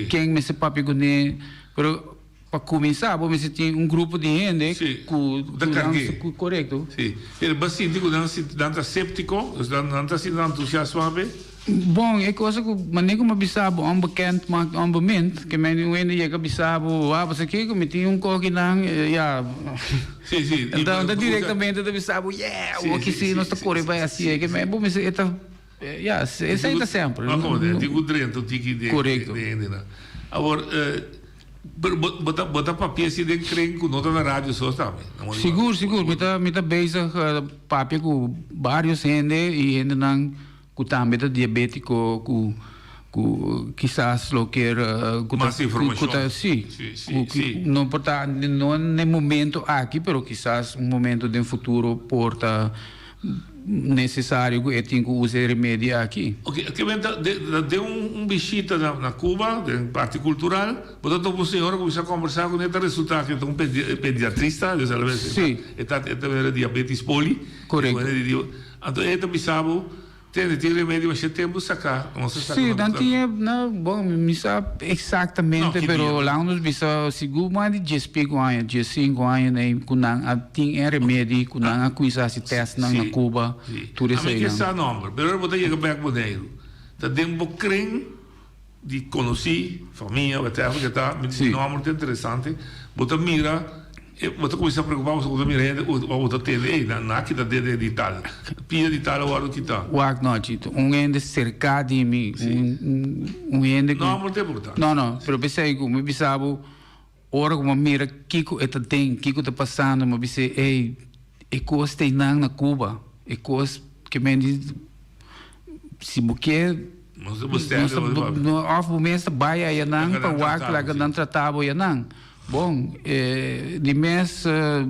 ken mester papia kuné. Pero pa kuminsá bo mester tin un grupo di hende ku ta karg'é. Korekto. Sí. Pero bo a sinti ku nan nan ta séptiko, nan ta sinti nan entusiasmá p'e? Bon, e cosa cu manera cu mi a bisa bo onbekend maakt onbemind, ke men un hende yega bisa bo, wa bo sa kico, mi tin un koki nan, ya. Sí, sí. Enton ta directamente ta bisa bo, yeah, awor ki si nos ta core bai haci e, ke men bo mester e ta, ya, esey ta semper. No como tin cu drenta un tiki den hendenan. Awor, pero bo ta, bo ta papia así den kren cu no ta na radio so tambe? Sigur, sigur, mi ta, mi ta bezig papia cu varios hende y hendenan Ku tambe ta diabétiko ku ku kisas lo kier ku ta Mas informashon. ku ta sí Sí, sí, ku sí. no por ta no n'e momento aki pero kisas un momento den futuro por ta nesesario ku e tin ku usa e remedi aki. Oke, ke men ta den un bishita na na Cuba den parti kultural bo ta topa un señora ku bisa kombersá kuné ta resulta ke ta un pediatrista Sí. e ta e ta mira diabetes poli Korekto. Anto e ta bisa bo, Tende, tin remedi masha tempu saká, nos a saka Sí, na nan bo tin e, na, bon, mi sa eksaktamente, No, ki pero dia? laga nos bisa sigur mas di dies piku aña, dies sinku aña nei ku nan a tin e remedi, ku nan a kuminsá hasi tèstnan na Sí, Cuba, sí. tur Ami ke eseinan. sa nòmber, pero ora bo ta yega bèk Boneiru, ta den bo kren di konosí, famia, whatever ke ta, mi Sí. nòmber ta interesante, bo ta mira, e bo ta kuminsá preokupá pasobra bo ta mira hende òf bo ta tende, ey, nan a kita dede di tal, pia di tal a wòrdu kitá. Wak no, Chito, un hende serká di mi, un, un, un hende ku. Nòmber ta importante. No, no, pero p'esei ku mi bisa bo, ora ku mi a mira kiko e ta den, kiko ta pasando, mi a bis'é, ey, e kos ta einan na Cuba, e kos ke men di, si bo ke. Nos ta bustende Nos ta bo papia. no, of bo mes ta bai ayanan Laga pa nan wak, trata bo, laga sí. nan trata bo ayanan. Bon, eh, di mes eh,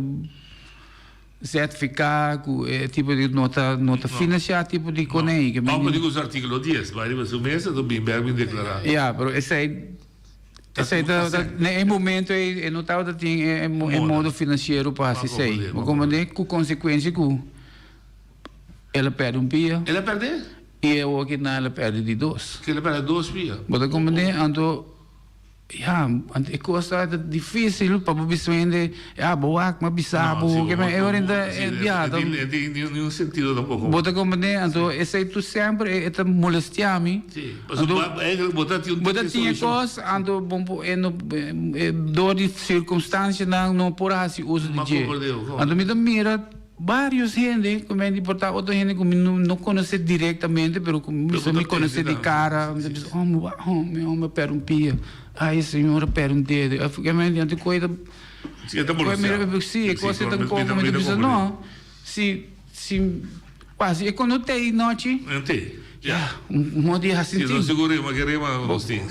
ZVK ku e tipo di no ta no ta financiá tipo di konei. Ke Òf men di usa artíkulo dies, bai riba su mesa ta bin bèk bin deklará. Ya, pero esei esei ta ta na e momento ei e no tabata tin e e mo- e modo finansiero pa hasi esei. Bo komprendé? Ku konsekuensia ku el a pèrdè un pia. El a pèrdè? I awor ki nan el a pèrdè di dos. Ki el a pèrdè dos pia. Bo ta komprendé? Anto, ya, anto e kos ta difísil pa bo bisa hende, ya, bo wak, mi a bisa bo, No, si ke bo men, e ora ta, ya, E tin, e tin niun sentido tampoko. Bo ta komprendé? Anto esei tur semper e ta molestiá mi. Si, pasobra bo, eigenlijk bo ta tin un Bo ta tin e kos, anto bo por, e no, dor di sirkunstansianan no por hasi uso di dje. Anto mi ta mira. Varios hende ku mi por ta otro hende ku mi no konosé direktamente pero ku mi konosé di kara mi ta bisa oh mi wak oh mi homber a pèrdè un pia ai e señor a pèrdè un dedo anto koe ta si e kos ta koko mi ta bisa no si si wak si e kono tei nochi ya un modo di hasi tin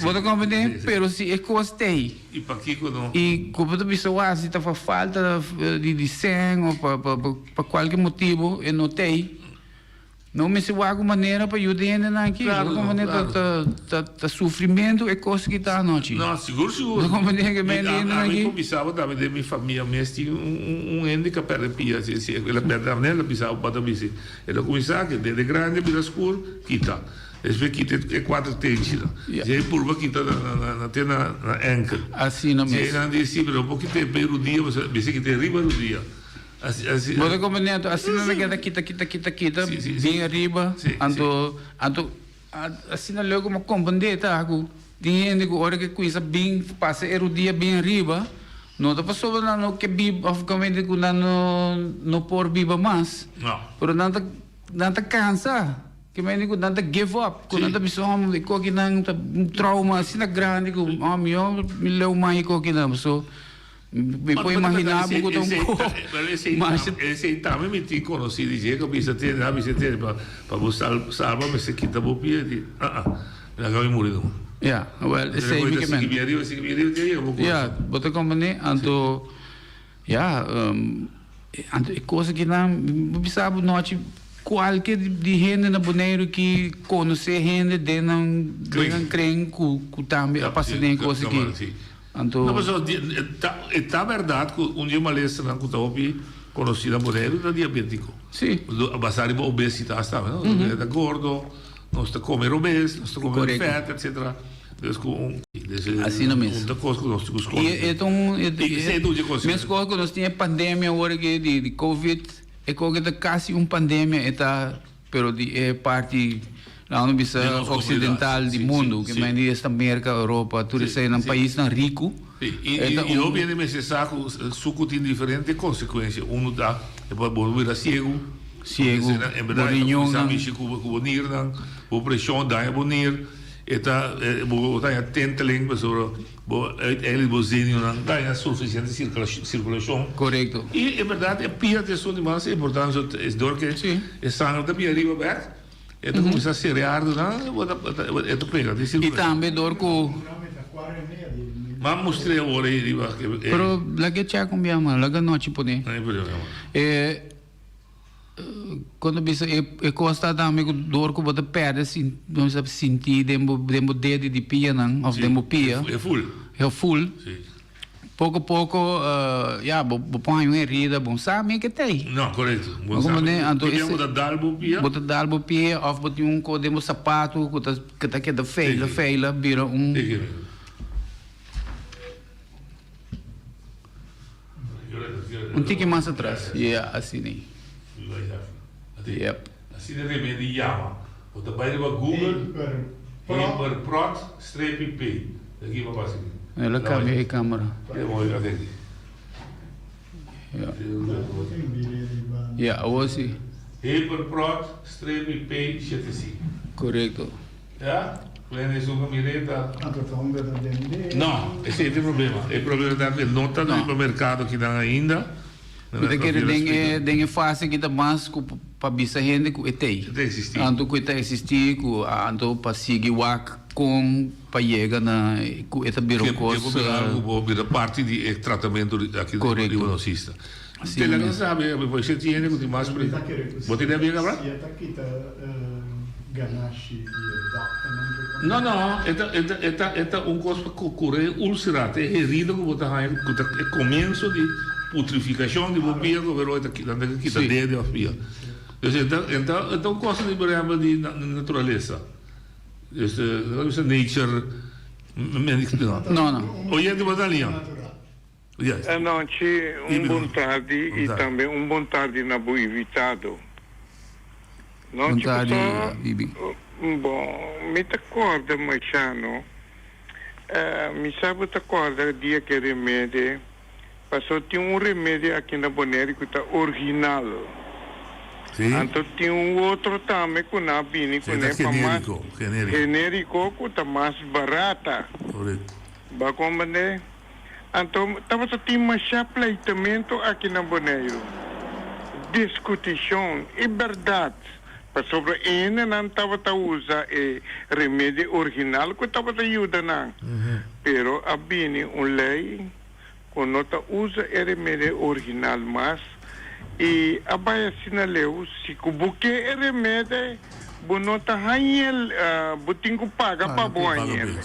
bo ta komprendé pero si e kos tei. I pakiko no? I ku bo ta bisa wak si ta pa falta di di sèn o pa pa pa kualke motibu e no t'ei. No mester wak un manera pa yuda e hendenan aki. Claro, Bo manera claro. ta, ta, ta sufrimentu e kos ki ta anochi. No, sigur, sigur. Bo comprende ke men Mi, a, hendenan ami aki? por bisa bo tambe den mi famia mes tin un, un, un hende ku a pèrdè pia. Si, si el a pèrdè amné, el a bisa bo ta bisi. El a kuminsá ke dede grandi a bira skur, kita. Despues kita e kuater tenchinan. Ja. Dje purba kita na, na, na, na te na, na enkel. Asina Dje mes. nan di si, pero no por kit'é pe rudia, pasobra mester kit'é riba rudia. Bo ta comprende anto asina nan keda kita kita kita kita bien ariba anto anto asina leu ku mi a comprende ta ku tin hende ku ora ke kuminsa bin pasa e rudia bien ariba no ta pasobra nan no ke biba of komente ku nan no no por biba mas pero nan ta nan ta kansa ke mende ku nan ta give up ku nan ta bisa oh e kokinan ta un trauma asina grandi ku oh mihor mi leu mas e kokinan paso Mi por imaginá bo ku ta un ko masha. Esei tambe mi tin konosí di dje ku a bisa tene, a bisa tene pa bo salba mester kita bo pia di ah ah mi laga mi muri numa. Ya, wèl esei mi ke men. Sigui ariba, sigui ariba te yega bo kurason. Ya, bo ta komprendé? Anto ya, anto e kos akinan mi bisa bo nochi kualke di hende na Boneiru ki konosé hende den nan den nan kren ku tambe a pasa den e kos aki. Anto. No, pasobra e ta bèrdat ku un di e malesanan ku ta hopi konosí na Boneiru ta diabétiko. Sí. Basá riba obesitas tambe, no? Nos ta gordo, nos ta kome robes, nos ta kome fèt, etsetera. Dus ku un. Asina mes. Un ta kos ku nos tin ku skonde. I e ta un. I esei ta un di e kos. Meskos ku nos tin e pandemia awor aki di covid, e koke ta kasi un pandemia, e ta. Pero di e parti, laga nos bisa, occidental di mundu, ke men di esta Merka, Europa, tur eseinan paisnan riku. I hopi hende mester sa ku suku tin diferente konsekuensia. Unu ta e por bo bira siegu, Siegu, bo riñonnan. Mishi ku bo nirnan, bo preshon daña bo nir, e ta bo ta haña tenteling pasobra Bo uiteindelijk bo zenuwnan daña sufisiente sirkulashon. Korekto. I en bèrdat e pia ta esun di mas importante so es dor ke e sanger ta bira riba bèk e ta kuminsá serea ardunan bo ta e ta pega den sirkulashon. I tambe dor ku. M'a mustr'é awor ei riba e. Pero laga e chèk un bia mas laga nochi pone. E. Cuando bisa e e cos ta tambe cu door cu bo ta perde sin bo sa sinti den bo den bo dedo di pianan of den bo pia. E ful. E ful. Si. Poco poco ya bo bo por haña un herida bo sa mi ke t'ey. No, corecto. Bo sa mi. Anto Tin bo ta dal bo pia. Bo ta dal bo pia of bo tin un cos den bo sapato cu ta cu ta keda feila feila bira un. Un tiki mas atras. Yeah, asina ei. Yep. Asina remedi yama. Bo ta bai riba Google, Hyperprot strepi P. Aki pa pasa aki. El a cambia e camera. Ja. Ja, awor si. Hyperprot strepi P 75. Corecto. Ya, Glenn esun ku mir'é ta. No, esei ta e problema. E problema ta ku e no ta riba merkado akinan ainda. Mi ta kere den e den e fase aki ta mas ku pa bisa hende ku e t'ei. E ta eksistí. Anto ku e ta eksistí ku anto pa sigui wak kon pa yega na ku e ta bira un kos. Ke por bira algu ku por bira parti di e tratamentu aki riba nos isla. Así Te laga mes. sabi, bo si tin hende ku tin mas pre. Bo tin idea bien abra? Si e ta kita ganashi di e dokternan ke konta. No, no, e ta, e ta, e ta, e ta un kos pa kura e ulcera, ta e herida ku bo ta haña, ku ta e komienso di putrifikashon di bo pia ku pero e ta kita, nan ta kita dede òf pia. Dus e ta, e ta, e ta un kos di por ehèmpel di naturalesa. Dus nan ta bisa nature, No, no. Oyente bo ta liña? Anochi un bon tardi y tambe un bon tardi na bo invitado. Bon tardi Bibi. Bon, mi ta corda Marciano, mi sa bo ta corda dia ke remede, paso tin un remede aki na Bonaire cu ta original. Anto tin un otro tambe cu nan a bini cune pa mas generico cu ta mas barata. Bo a comprende? Anto tabata tin mashá pleitamentu aki na Boneiru, diskutishon i bèrdat, pasobra e hendenan tabata usa e remedi original ku tabata yuda nan. Pero a bini un lei ku no ta usa e remedi original mas. I a bai asina leu, si ku bo ke e remede, bo no ta hañ'el, bo tin ku paga pa bo hañ'el.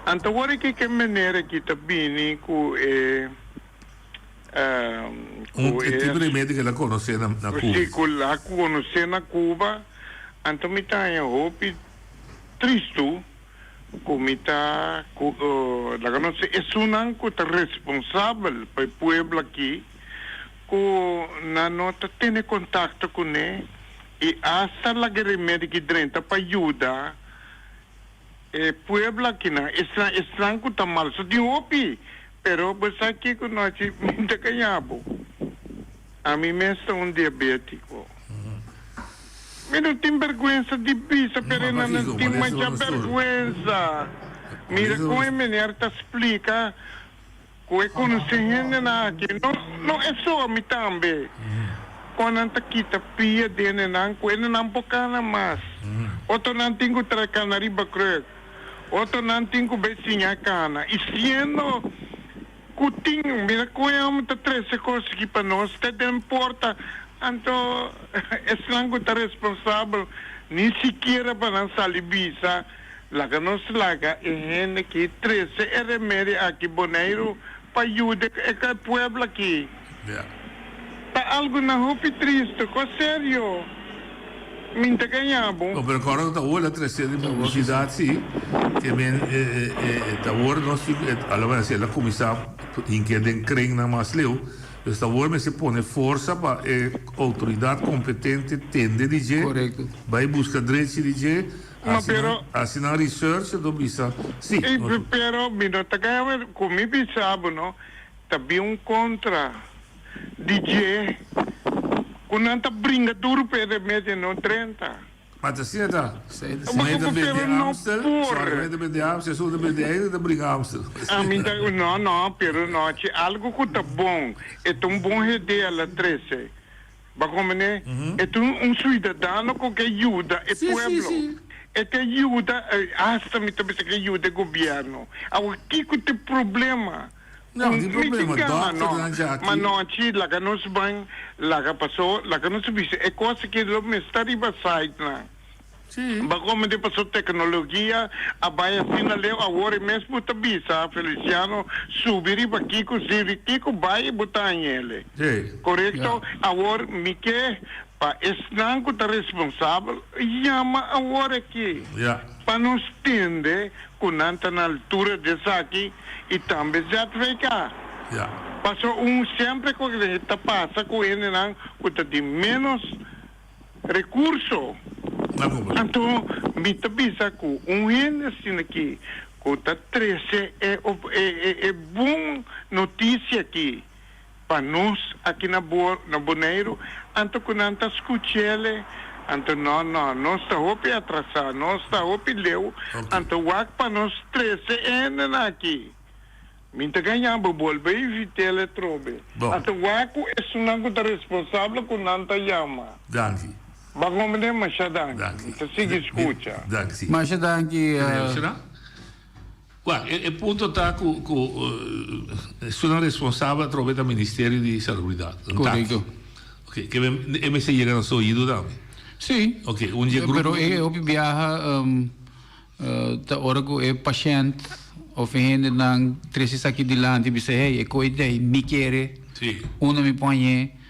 Anto awor aki ke meneer aki ta bini ku e, ku e. Un tipo remede ku el a konosé na Cuba. Si, ku el a konosé na Cuba, anto mi ta haña hopi tristu. Ku mi ta ku laga nos si esunnan ku ta responsabel pa e pueblo aki ku nan no ta tene kontakto kuné i asta laga e remedi ki drenta pa yuda e pueblo akinan esnan esnan ku ta mal so tin hopi pero bo sa kiko no haci mi ta kaña bo. Ami mes ta un diabétiko. Mi no tin bèrgwensa di bisa, pero e nan no tin masha bèrgwensa. Mira kon e meneer ta splika ku e konosé hendenan aki. No, no e so, ami tambe. Kon nan ta kita pia den e nan ku e nan por kana mas. Otronan tin ku trae kana riba kruk. Otronan tin ku bai siña kana. I siendo. Ku tin, mira kon e hòmber ta trese kos aki pa nos, ta den porta, anto esnan ku ta responsabel ni sikiera pa nan sali bisa, laga nos laga e hende aki trese e remedi aki Boneiru pa yuda e pueblo aki. Ta algu nan hopi tristu, kos serio. Mi n'ta gaña bo. No, pero kòrda ku ta awor el a trese den publisidat si, ke men ta awor nos tin ku, a lo mehor si el a kuminsá hink'é den krennan mas leu, pues ta awor mester pone forsa pa e outoridat kompetente tende di dje, bai buska drechi di dje, hasi nan research anto bisa si. Pero mi no ta gaña bo, ku mi bisa bo no, ta bin un kontra. Di dje ku nan ta bringa duru pa e remedio no drenta. Ma ta asina ta. Mei ta bende Amstel, sorry, mei ta bende Amstel, esun ta bende Heineken ta bringa Amstel. Ami ta, no, no, pero no, ci algo ku ta bon, e ta un bon idea la trese. Bo a komprende? E ta un suidadano ku ke yuda e pueblo. E ke yuda, hasta mi ta bisa ke yuda e gobierno. Awor kiko ta e problema? No, tin problema, dokternan dja aki. Ma nochi laga nos ban, laga paso, laga nos bisa e kos aki lo mester riba site nan. Si. Ba como di paso tecnologia a bay asina leu awor e mes bo ta bisa Feliciano subi riba kico sirbi kico bay bo ta hañele. Si. Corecto? Awor mi ke pa esnan cu ta responsabel yama awor aki. Ya. Pa nos tende cu nan ta na altura di esaki y tambe ZVK. Ya. Paso un semper cu ta pasa cu hendenan cu ta di menos recurso. Anto mi ta bisa cu un hende asina aki cu ta trece e e bon noticia aki pa nos aki na na Boneiru, anto cu nan ta scuchele, anto no no, nos ta hopi atrasa, nos ta hopi leu, anto wak pa nos trece e hendenan aki. Mi ta gaña bo bolbe invit'el atrobe. Anto wak cu esunnan cu ta responsable cu nan ta yama. Danki. Ba comprende? Masha danki. Mi ta sigui scucha. Danki. Masha danki. Wak, e punto ta ku ku esunnan responsabel atrobe ta Ministerio di Salubridat. Korekto. Ok, ke men e mester yega na su oido tambe. Sí. Ok, un dje grupo. Pero e hopi biaha ta ora ku e pashènt òf e hendenan trese esaki dilanti bisa hey e koi dei mi kere, unda mi por hañ'é.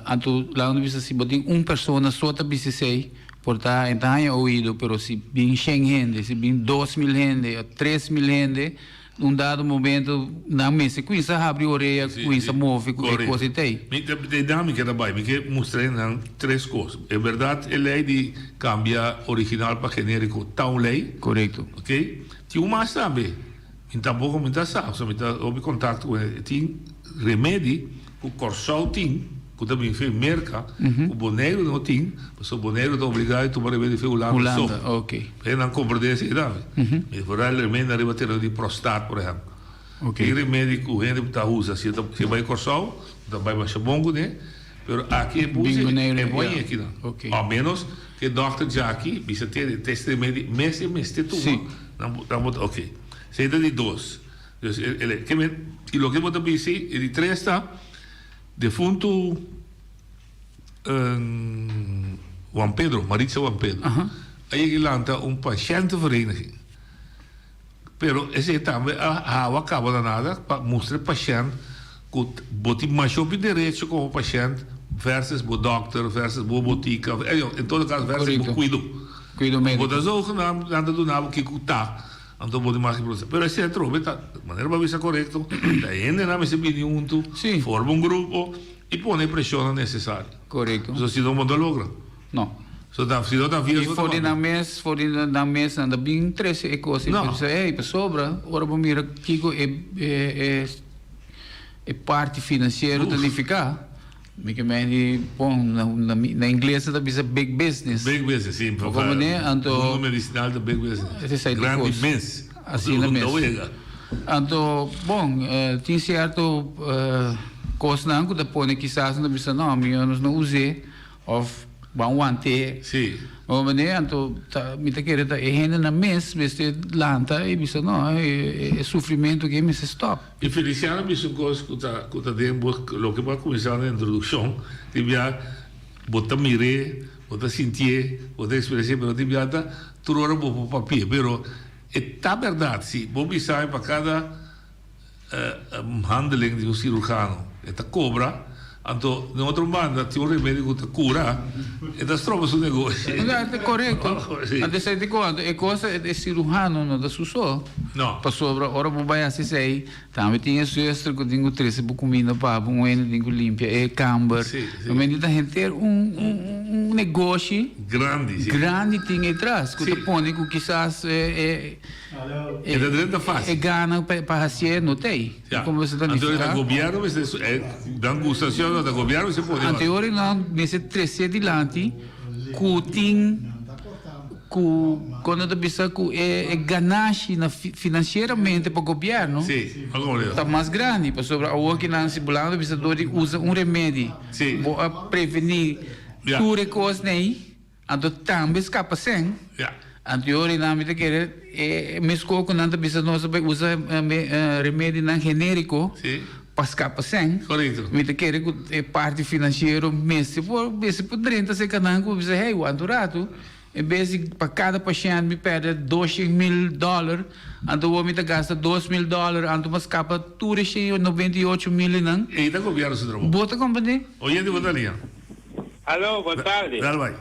Anto laga nos bisa si bo tin un persona so ta bisa esei por ta e ta haña oido pero si bin shen hende si bin 2000 hende o 3000 hende un dado momento nan mester cuminsa habri orea cuminsa move cu e cos ei. Mi ta dami ke ta bay mi ke mustra nan tres cos en berdad e ley di cambia original pa generico ta un ley. Corecto. Ok tin un mas tambe mi tampoco mi ta sa mi ta hopi contacto cu e tin remedi. Ku Kòrsou tin, ku ta bin fe Merka, ku Boneiru no tin, pasobra Boneiru ta obligá di tuma remedi fe Hulanda so. Hulanda, ok. P'e nan komprendé esei tambe. Mi vooral remedi nan riba tereno di prostat, por ehèmpel. Ok. Tin remedi ku hende ta usa si e ta si e bai Kòrsou, ta bai masha bon kuné, pero aki e puse Bin Boneiru, e bon ya. aki nan. Ok. A menos ku e dòkter djaki bisa tene test remedi mes e mester tuma, Si. nan bo nan bo ta ok. Esei ta di dos. Dus el e ke men, i loke bo ta bisi, e di tres ta, Defuntu Juan Pedro, Maritza Juan Pedro, a yega i lanta un patiëntenvereniging. Pero esei tambe a hawa kaba na nada pa mustra e pashènt ku bo tin masha hopi derecho komo pashènt versus bo dòkter, versus bo botika, en todo kaso versus bo kuido. Kuido médiko. Bo ta zogenaamd nan ta duna bo kiko ta, anto bo tin mas ki Pero esei atrobe ta, manera bo a bisa korekto, ta hendenan mester bini huntu, forma un grupo i pone e preshonnan nesesario. Korekto. Pasobra si no bo no ta logra. No. So ta si no ta via I for di nan mes, for di nan mes nan ta bin trese e kos i No. bisa ey pasobra ora bo mira kiko e e e e parti finansiero ta nifiká mi ke men di bon na na na ingles nan ta bisa big business. Big business si. Bo komprendé? Anto Mundo medisinal ta big business. Esei ta Grandi kos. mes. Asina mes. No wega. Anto bon tin sierto kosnan ku ta pone kisas nan ta bisa no mi nos no us'é. Of ban want'é. Sí. Bo mende, anto ta mi ta kere ta e hendenan mes mester lanta i bisa no, e sufrimentu aki mester stòp. I Feliciano bisa un kos ku ta ku ta den bo loke bo a kuminsá na introdukshon, tin bia bo ta mir'é, bo ta sintié, bo ta eksperensi'é, pero tin bia ta tur ora bo por papi'é. Pero e ta bèrdat si bo bisa mi pa kada. Handeling di un cirujano e ta cobra, anto den otro banda tin un remedio cu ta cura, e ta stroba su negoshi. No, ta corecto. Anto esey ta cu e cosa e cirujano no ta su so. No. Pasobra ora bo bay haci esey, tambe tin e zuster cu tin cu trece bo cuminda pa bo, un hende tin cu limpia e camber. Si, si. Bo ta henter un un negoshi. Grandi, si. Grandi tin etras, cu ta pone cu kisas e. E ta drenta fácil. E gana pa hacié no t'ey. Ja. Como esei ta Anto nifica? e gobierno mester e dan gustacion no ta gobierno mester pone. Anto e ora nan mester trece dilanti cu tin cu cuando ta bisa cu e e ganashi na financieramente pa gobierno Si, ta mas grandi pasobra awor ki nan si bo ta bisa door di usa un remedi Si. bo a preveni Ja. tur e cosnan Anto tambe skapa sèn. Ja. Anto e ora nan mi ta kere e meskos ku nan ta bisa nos ta bai usa remedinan generiko Si. pa skapa sèn. Korekto. Mi ta kere ku e parti finansiero mester por mester por drenta serka nan ku bisa hey wanta un ratu en bes di pa kada pashènt mi pèrdè 200.000 dòler anto awor mi ta gasta 2.000 dòler anto mi a skapa tur e shen 98.000 nan. Ei ta gobièrnu su trabou. Bo ta komprendé? Oyente bo ta liña. Aló, bon tardi. Dal bai.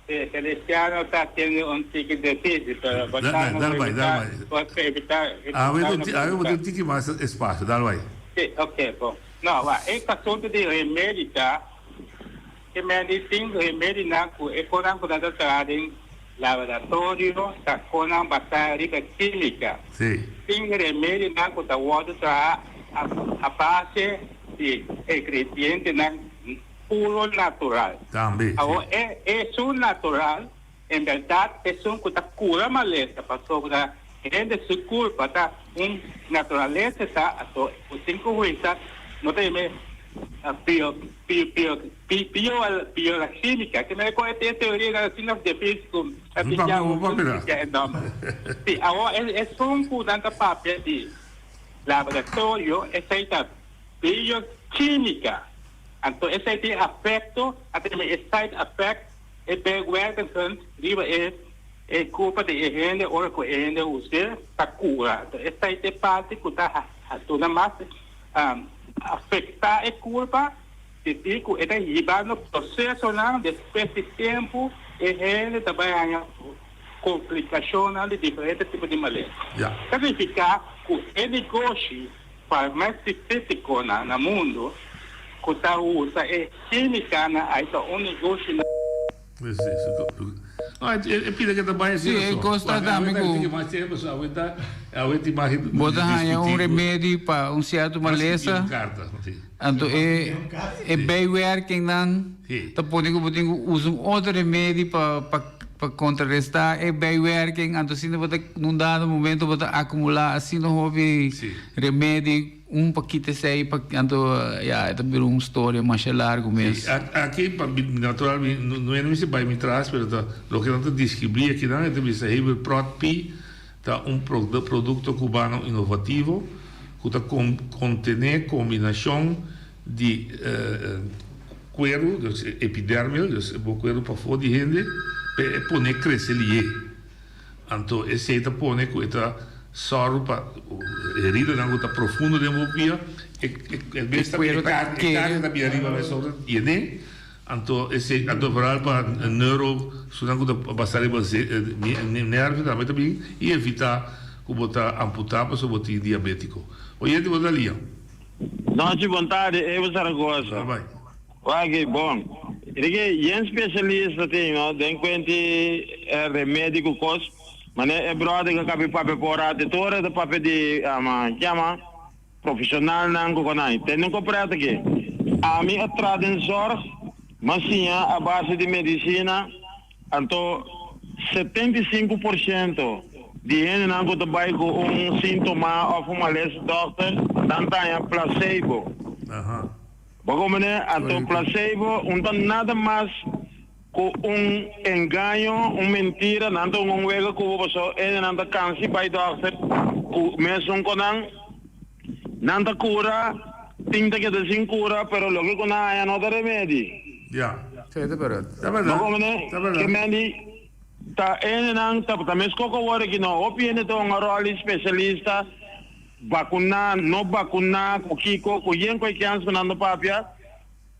Si, Feliciano ta haciendo un tiki dificil, pero bo ta no Dal bai, dal bai. Bo ta evita. Awe bo tin un tiki mas espacio, dal bai. Si, ok, bon. No, wak, e asunto di remedi ta, ke men di tin remedinan ku e konan ku nan ta traha den laboratorio ta konan basá riba kímika. Si. Tin remedinan ku ta wòrdu traha a base di ingredientenan puro natural. Tambe, si. Awor, e esun natural, en berdad, esun cu ta cura malesa, pasobra hende su culpa ta un naturalesa ta, ato cu tin cu huisa, no ta yama bio, bio, bio, bio, biolachimica. Ke mira con e teoria nan asina difícil cu ta picá un picá e nomber. Si, awor, esun cu nan ta papia di laboratorio, esey ta bioquímica. Anto esei tin afekto, a tene e side effect, e bijwerkingen riba e e kurpa di e hende ora ku e hende us'é pa kura. Anto esei ta e parti ku ta duna mas afektá e kurpa debí ku e ta hibando prosesonan despues di tempu e hende ta bai haña komplikashonnan di diferente tipo di malesa. Ta nifiká ku e negoshi. Farmacéuticonan na mundo cu ta usa e quimicanan ay ta un negoshi na. Sí, e cos ta tambe cu bo ta haña un remedi pa un cierto malesa, anto e e bijwerkingnan ta pone cu bo tin cu usa un otro remedi pa pa contraresta e bijwerking, anto asina bo ta nun dado momento bo ta acumula asina hopi remedi un pa kita esey pa anto ya e ta bira un storia masha largo mes. Si, aki pa mi natural mi no e mester bay mi tras pero ta loke nan ta describi aki nan e ta bisa Heber Prot P ta un producto cubano innovativo cu ta contene combinacion. di kueru, dus epidermil, dus bo kueru pafó di hende, pa e pone krese lihé. Anto esei ta pone ku e ta sòru pa heridanan ku ta profundo den bo pia, e mes ta e karni ta bira riba mesora yené. Anto esei anto vooral pa neuro sunan ku ta basa riba nervio tambe ta bin i evitá ku bo ta amputá pasobra bo tin diabétiko. Oyente bo ta lia. Nochi bon tardi Evo Zaragoza. Bai. Wak bon. Rike yen specialista tin no den kuenti remedi ku kos mane e brother ku kabi papia por ora tur ora ta papia di kiama Profesionalnan ku konai tende un kopret aki. Ami a tra den zorg, m'a siña a base di medisina, anto 75 por shento di hendenan ku ta bai ku un sintoma òf un malesa dòkter, nan ta haña placebo. Bo komprende? Anto placebo un ta nada mas ku un engaño, un mentira, nan ta hunga un wega ku bo pasobra hendenan ta kansa i bai dòkter ku mesun ku nan, nan ta kura, tin ta keda sin kura, pero loke ku nan haña no ta remedi. Ya. Sí, ta bèrdat. Ta bèrdat. Bo komprende? Ta bèrdat. Ke men di ta hendenan ta ta mes koko wòrdu aki no, hopi hende ta hunga ròl di spesialista, bakuná, no bakuná, ku kiko, ku yen ku e kèns ku nan ta papia.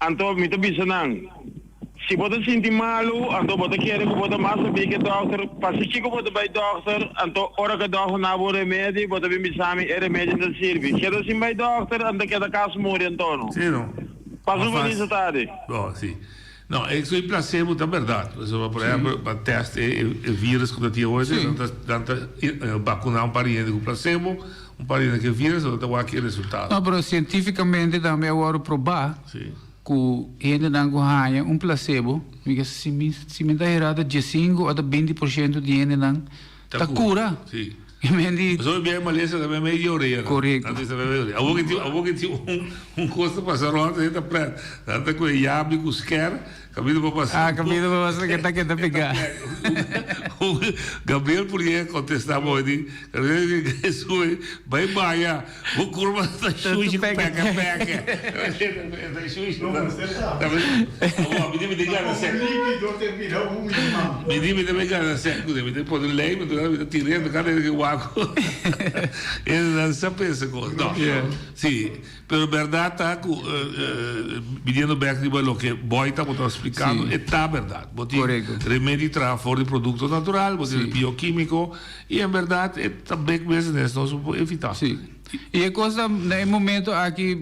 Anto mi ta bisa nan, Si bo ta sinti malu, anto bo ta kere ku bo ta mas sabí ku e dòkter. Pasi kiko bo ta bai dòkter, anto ora ku e dòkter na bo remedi, bo ta bin bisa mi e remedi no ta sirbi. Keda sin bai dòkter, anto keda kas muri anto no. Sí, no. Pasa un felis tardi. No, sí. No, e soy placebo ta berdad. Pasobra, por ehempel, pa test e virus ku ta tin awor, nan ta nan ta bakuná un par di hende ku placebo, Un par di hende ke virus lo ta wak e resultado. No, pero sientífikamente tambe a wòrdu probá ku hendenan ku haña un plasebo, mi ke si mi si mi ta hera ta diesinku òf ta binti por shento di hendenan ta kura. Sí. I men di. Pasobra bia e malesa ta mei di orea. Korekto. Nan ta mei di orea. Awor ke tin awor ke tin un un kos ta pasa rònt ta prèt. Nan ta ku e yabri ku skèr. Camino pa pasa. Ah, camino pa pasa que ta que ta pega. Gabriel Purier contesta bo di, Gabriel di Jesús, bai baya, bo curva ta shushi peke peke. Ta shushi. Mi di mi di gana sek. Mi di mi di gana sek, mi di pone lei, mi ta tire, mi kada ke wako. E nan sa pensa kos. No. Si. Pero berdad ta cu biniendo bek riba loke Boy tabata splicando, e ta berdad. Bo tin remedi traha for di producto natural, bo tin bioquimico y en berdad e ta big business, nos no por evita. Sí. Y e cos ta na e momento aki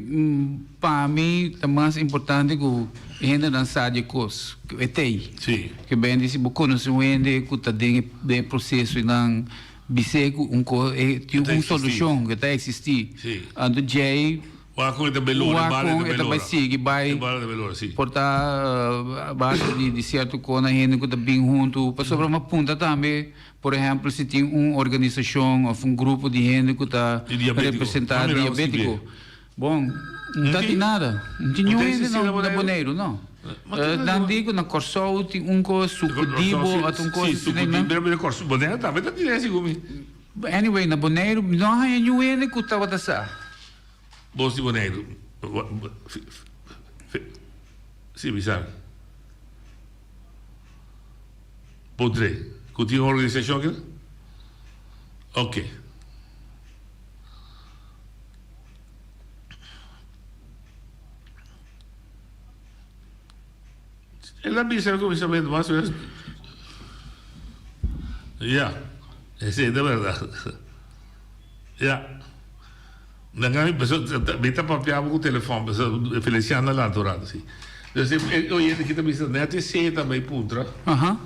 pa mi ta mas importante cu e hendenan sa di e cos, cu e t'ey. Sí. Ke ben di si bo conoce un hende cu ta den e proceso y nan. Bis'é ku un ko e tin un solushon ku ta eksistí. Anto djei Wak kon e ta belora, e bala e ta wak kon e ta bai belora. sigui bai E bala ta belora, sí. por ta a base di di sierto kona hende ku ta bin huntu pasobra mi a punta tambe por ehèmpel si tin un organisashon òf un grupo di hende ku ta Di diabétiko. representá M'a mira un diabétiko. sibi. Bon, no ta tin nada. No tin No niun ta hende existi na na na Boneiru? Boneiru, no. Ma tin Nan na di ku na Kòrsou tin un kos, Sukudibo òf un kos Sí, asina Sukudi, nan. pero pero Kòrsou, Boneiru tambe ta tin esi ku mi. Anyway, na Boneiru no a haña niun hende ku tabata sa. Bos di Boneiru. Sí, mi sabi. Puntr'é, ku tin un organisashon akí? Oké. El a bisa kuminsamentu mas o menos. Ya, esei ta bèrdat. Ya. Nan a mi mi ta papia bo ku telefòn, pasobra Feliciano a lanta un rato si. Dus e oyente aki ta bisa nèt esei ta bai puntra. Aha.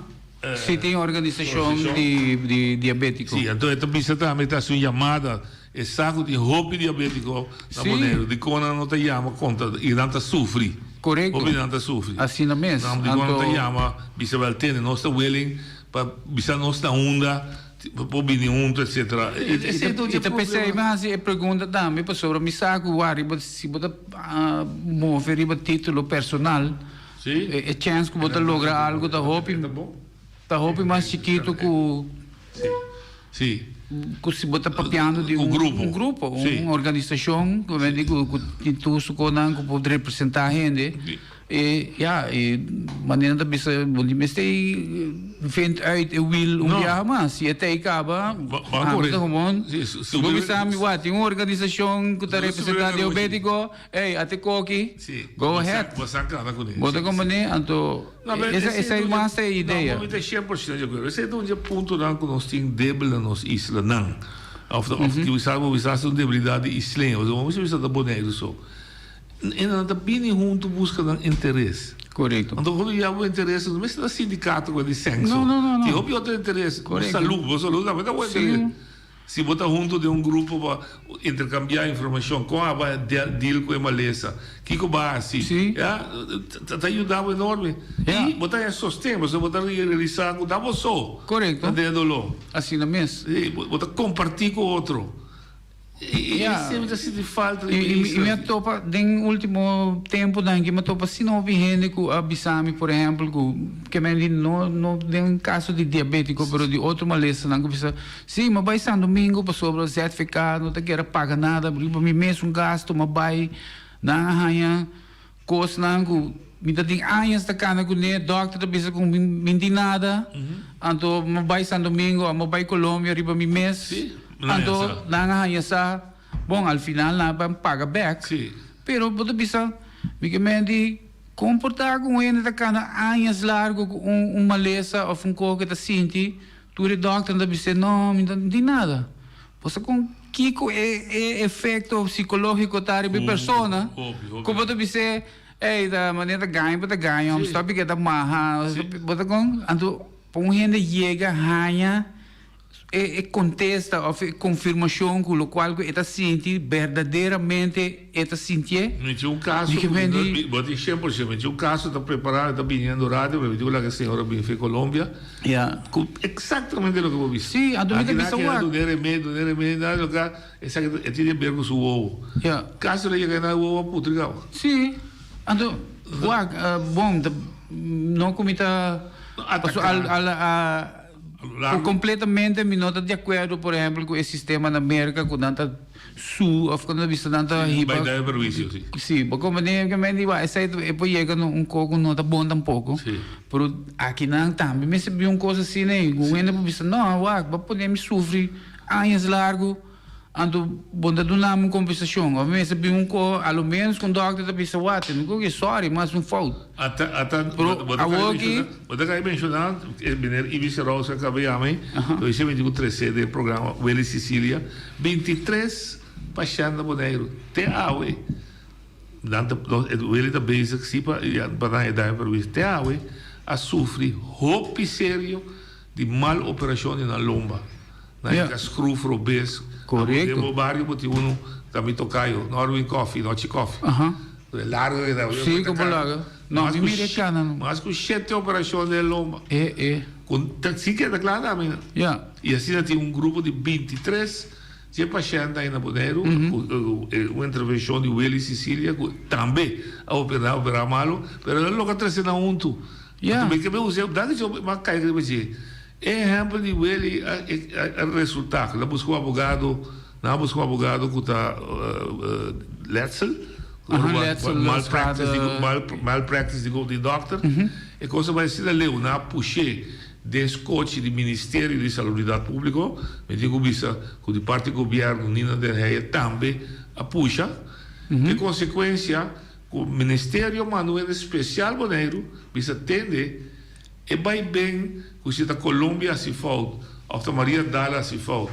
Si tin organisashon di di diabétiko. Si, anto e ta bisa tambe ta hasi un yamada. E sa ku tin hopi diabétiko na Boneiru, dikon nan no ta yama kontra i nan ta sufri. Korekto. Hopi nan ta sufri. Asina mes. Nan dikon nan ta yama bisa wèl tende nos ta willing pa bisa nos na unda por bini huntu etsetera. I ta p'esei mi hasi e pregunta tambe pasobra mi sa ku wak riba si bo ta move riba titulo personal e chèns ku bo ta logra algu ta hopi ta hopi mas chikitu ku. Si. ku si bo ta papiando di un grupo, un grupo, un organisashon ku men di ku ku tin tur su konan ku por representá hende. E ya, e manera nan ta bisa bo di mester vind uit e wiel un biaha mas. Si e ta ei kaba, ami ta gewoon, si bo bisa mi wak tin un organisashon ku ta representá diabétiko, ey, ate koki, go ahead. Bo ta komprendé? Anto esei mas ta e idea. No, mi ta shen por shento di akuerdo. Esei ta un dje puntonan ku nos tin débil na nos islanan. Òf kisas bo bisa ta un debilidat di isleño. Bo bisa ta Boneiru so. E nan ta bini huntu buska nan interes. Korekto. Anto hopi bia bo interes no mester ta sindikato ku di senso. No, no, no, no. Tin hopi otro interes. Korekto. Bo salú, bo salú tambe ta bo interes. Si. Si bo ta huntu den un grupo pa interkambiá informashon, kon a bai deal ku e malesa, kiko bo a hasi. Si. Ya, ta yuda bo enorme. Ya. I bo ta haña sosten, pasobra bo ta realisá ku ta bo so. Korekto. Ta den e doló. Asina mes. Si, bo ta kompartí ku otro. Ya, E ta sinti falta di i minister. mi a topa den ultimo temponan aki mi a topa asina hopi hende ku a bisa mi por ehempel ku ke men di no no den kaso di diabetiko pero di otro malesanan ku bisa si mi a bai San Domingo pasobra ZVK no ta kere paga nada riba mi mesun gasto mi a bai nan a haña Kosnan ku mi ta tin añas ta kana kuné, dòkter ta bisa ku mi mi tin nada, anto mi bai San Domingo òf mi bai Colombia riba mi mes, anto nan a haña sa, bon al final nan a ban paga bèk, pero bo ta bisa mi ke men di kon por ta ku un hende ta kana añas largu ku un un malesa òf un kos ke ta sinti, tur e dòkternan ta bis'é no mi no tin nada. Bo sa kon kiko e e efekto psikológiko ta riba e persona ku bo ta bis'é, ey ta manera ta gaña bo ta gaña òf stòp ke ta maha, bo ta kon? Anto pa un hende yega haña e e kontesta òf e konfirmashon ku lokual ku e ta sinti berdaderamente e ta sintié. Mi tin un kaso, Di ke di. bo tin shen por shen, mi tin un kaso ta prepará, ta biniendo radio, pero mi tin ku laga e señora bin fe Colombia. Ya. Ku eksaktamente loke bo bisa. Sí, anto mi ta Aki bisa nan a wak. keda dun'é remedi, dun'é remedi, nada loke a, esaki e tin di ber ku su wowo. Ya. Kasi lo yega na e wowo a putri kaba. Sí, anto wak, bon, ta, no ku mi ta, paso al, al a, ku kompletamente mi no ta di akuerdo, por ehempel, ku e sistema na Merka ku nan ta su of ku nan ta bisa nan ta hiba. Bai daño perhuisio, si. Si, bo komprende ke men di wak esei e por yega na un kos ku no ta bon tampoko. Si. Pero akinan tambe mester bin un kos asina ei ku un hende por bisa no wak bo a pone mi sufri añas largu anto bo no ta duna mi un kompensashon of mester bin un kos a lo menos ku un dòkter ta bisa wak tene ku sòri mas un fout. Ata ata Pero bo ta awor kai aki menshoná bo ta kai menshoná e meneer Ibis Rosa a kaba yama ei lo hise binti ku trese den programa Willy Cicilia 23 pashènt na Boneiru te awe. Nan ta, nos, e Willy ta bezig si pa, ya, pa nan e daño perhuis. Te awe a sufri hopi serio di mal operacion di nan lomba. Nan Ja. hinca schroef robes. Correcto. Den bo bario bo tin uno ta mi tocayo, Norwin Coffee, Nochi Coffee. Aha. E largo que ta. Sí, como largo. No, Mas mi cu mira e cana no. Mas cu shete operacion den lomba. E, e. Cu ta, si keda cla tambe. Ja. Y asina tin un grupo di 23 Dje pashènt ai na Boneiru ku un intervenshon di Willy Cicilia ku tambe a operá, operá malu, pero el a logra trese nan huntu. Ya. Anto mi ke bin usa, dal di mi a kai riba dje. E ehèmpel di Willy a a resultá ku el a buska un abogado, nan a buska un abogado ku ta letsel, Aha, letsel, malpractice di schade. malpractice di dòkter. E kos a bai asina leu, nan a push'é. Den skochi di Ministerio di Salubridat Públiko, mi tin ku bisa ku di parti gobièrnu Nina den Heyer tambe a pusha. E konsekuensia ku Ministerio manda un hende spesial Boneiru bisa tende e bai ben ku si ta Colombia hasi fout òf ta Maria Dal hasi fout.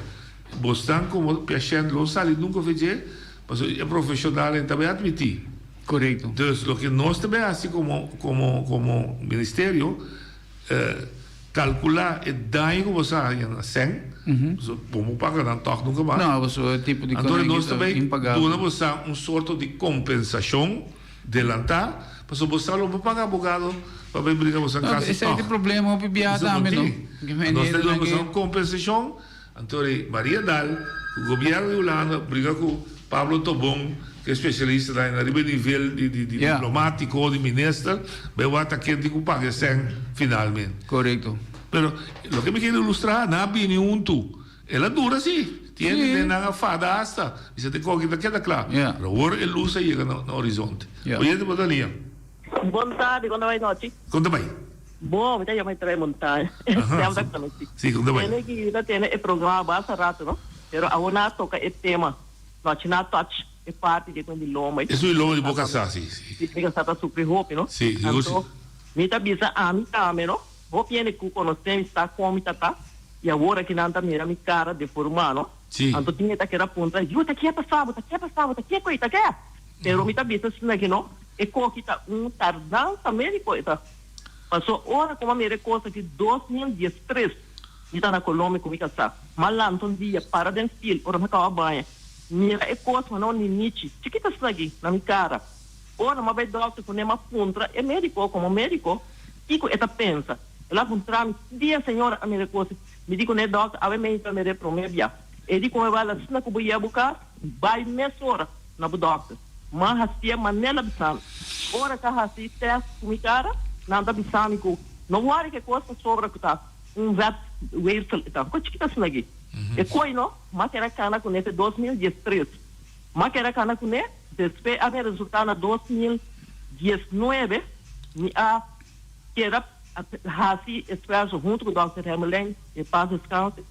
Bosnan komo pashènt lo sali nunka fe dje pasobra e profeshonalnan ta bai atmití. Korekto. Dus loke nos ta bai hasi komo komo komo ministerio. Kalkulá e daño ku bo sa haña na sèn, pasobra bo no paga nan tòg nunka mas. No, pasobra e tipo di Anto kos nos ta ta bai impagabel. duna bo sa un sorto di kompensashon delantá, pasobra bo sa lo por paga abogado pa bai bringa bo sa No, kasi esei tòg. ta e problema hopi bia Pasobra tambe, bo no? tin. Nos ta duna bo sa un kompensashon. Anto di Maria Daal ku gobièrnu di Hulanda briga ku Pablo Tobon ku e spesialista na riba e nivel di di diplomátiko di minister bai wak ta ken tin ku paga e sèn finalmente. Korekto. Pero loke mi kere ilustrá nan a bini huntu. El a dura si. Tin hende den nan a fada asta. Bisa te koki ta keda kla. Pero awor e lus a yega na horizonte. Oyente bo ta lia. Bon tardi, kon ta bai nochi? Kon ta bai? Bon, mi ta yama Trae Montaña. Sem ta konosi. Si, kon ta bai? Tene ki ta tene e programa basta rato, no? Pero awor nan a toka e tema. Nochi nan a touch e parti di kon di lomba. Esun di lomba di bo kasá, si. Si, mi kasá ta sufri hopi, no? Si, sigur si. Anto, mi ta bisa ami tambe, no? Hopi hende ku konosé mi sa kon mi ta ta, i awor aki nan ta mira mi kara deformá, no? Si. Anto tin e ta keda puntra, Yu, ta ke a pasá bo? Ta ke a pasá bo? Ta ke ku ei ta ke? Pero mi ta bisa asina ki no, e koki ta un tardansa médiko e ta. Paso ora ku mi a mira e kos aki 2013, mi ta na Colombia ku mi kasá. Mi a lanta un dia, para den spil, ora mi a kaba baña, mira e kos manera un ninichi chikito asina aki na mi kara. Ora mi a bai dòkter kuné, mi a puntra e médiko komo médiko kiko e ta pensa. El a puntra mi, Ki dia señora a mira e kos? Mi di kuné, Dòkter, awe meinta a mira e promé bia. E di ku mi bai asina ku bo yega bo kas, bai mesora na bo dòkter. Mi a hasié manera el a bisa mi. Ora ku a hasi tèst ku mi kara, nan ta bisa mi ku no wòri ku e kos pasobra ku ta un vet weefsel e ta. Ku chikito asina aki. E koi no, mi a keda kana kuné te 2013. Mi a keda kana kuné, despues a mi resultá na 2019 mi a keda hasi esfuerso huntu ku dòkter Hermelijn, en paz descanse.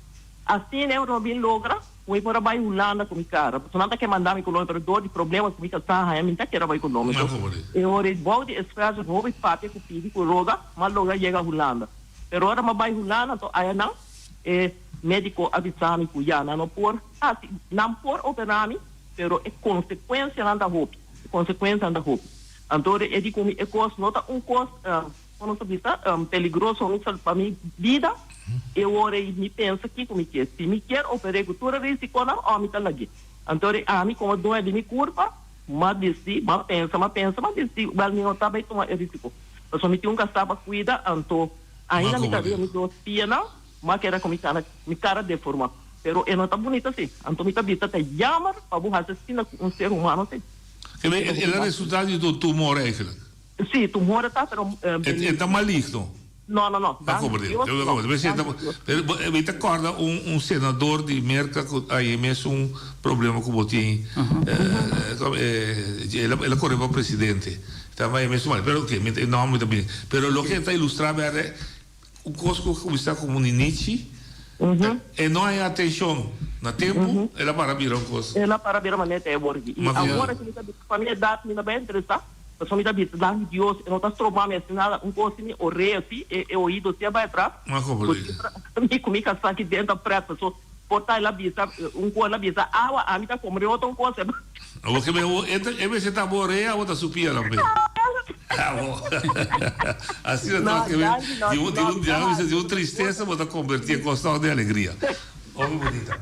Asina e no bin logra ku mi por a bai Hulanda ku mi kara. Pasobra nan ta ke manda mi Colombia, pero dor di problema ku mi kasá haña mi no ta kere bai Colombia. Enton e ora ei bou di esfuerso hopi papia ku pidi ku roga m'a logra yega Hulanda. Pero ora m'a bai Hulanda anto aya nan e medico a bisa mi ku ya nan no por hasi, nan por opera mi pero e konsekuensianan ta hopi, e konsekuensianan ta hopi. Anto e di ku mi e kos no ta un kos. Kon nos ta bisa, peligroso mi sal pa mi bida, e ora ei mi pensa kiko mi kier. Si mi kier oper'é ku tur e risikonan òf mi ta lag'é. Anto ora ami komo dueño di mi kurpa, m'a disdi, m'a pensa, m'a pensa, m'a disdi, wèl mi no ta bai tuma e risiko. Pasobra mi tin un kasá pa kuida, anto ainda mi ta riba mi dos pianan, m'a keda ku mi kara, mi kara deformá. Pero e no ta bunita así. Anto mi ta bisa ta yammer pa bo hasi asina ku un ser humano así. El a resultá di un tumor eigenlijk. Sí, tumor ta, pero. E ta maligno? No, no, no. Ta como di. Pero mi ta corda un un senador di Merca cu a e mesun problema cu bo tin. El a corre pa presidente. Ta e mesun mal. Pero oke, e nomber ta bini. Pero loke e ta ilustra berde. Un kos ku a kuminsá komo un inichi, e no haña atenshon na tempu, el a para bira un kos. El a para bira manera ta e wordi. I awor aki mi ta bisa, pa mi edat mi no bai interesá, pasobra mi ta bisa, danki Dios, e no ta stroba mi hasi nada. Un kos si mi orea si, e oido si a bai atras, ku mi ku mi kasá aki den ta prèt, pasobra por ta el a bisa, un kos el a bisa awa, ami ta komprende otro un kos. Awor ke e mester ta bo orea, bo ta su pia tambe. Asina ta ke di un di un di un tristesa bo ta konvertí e kos tòg den alegria. Hopi bunita.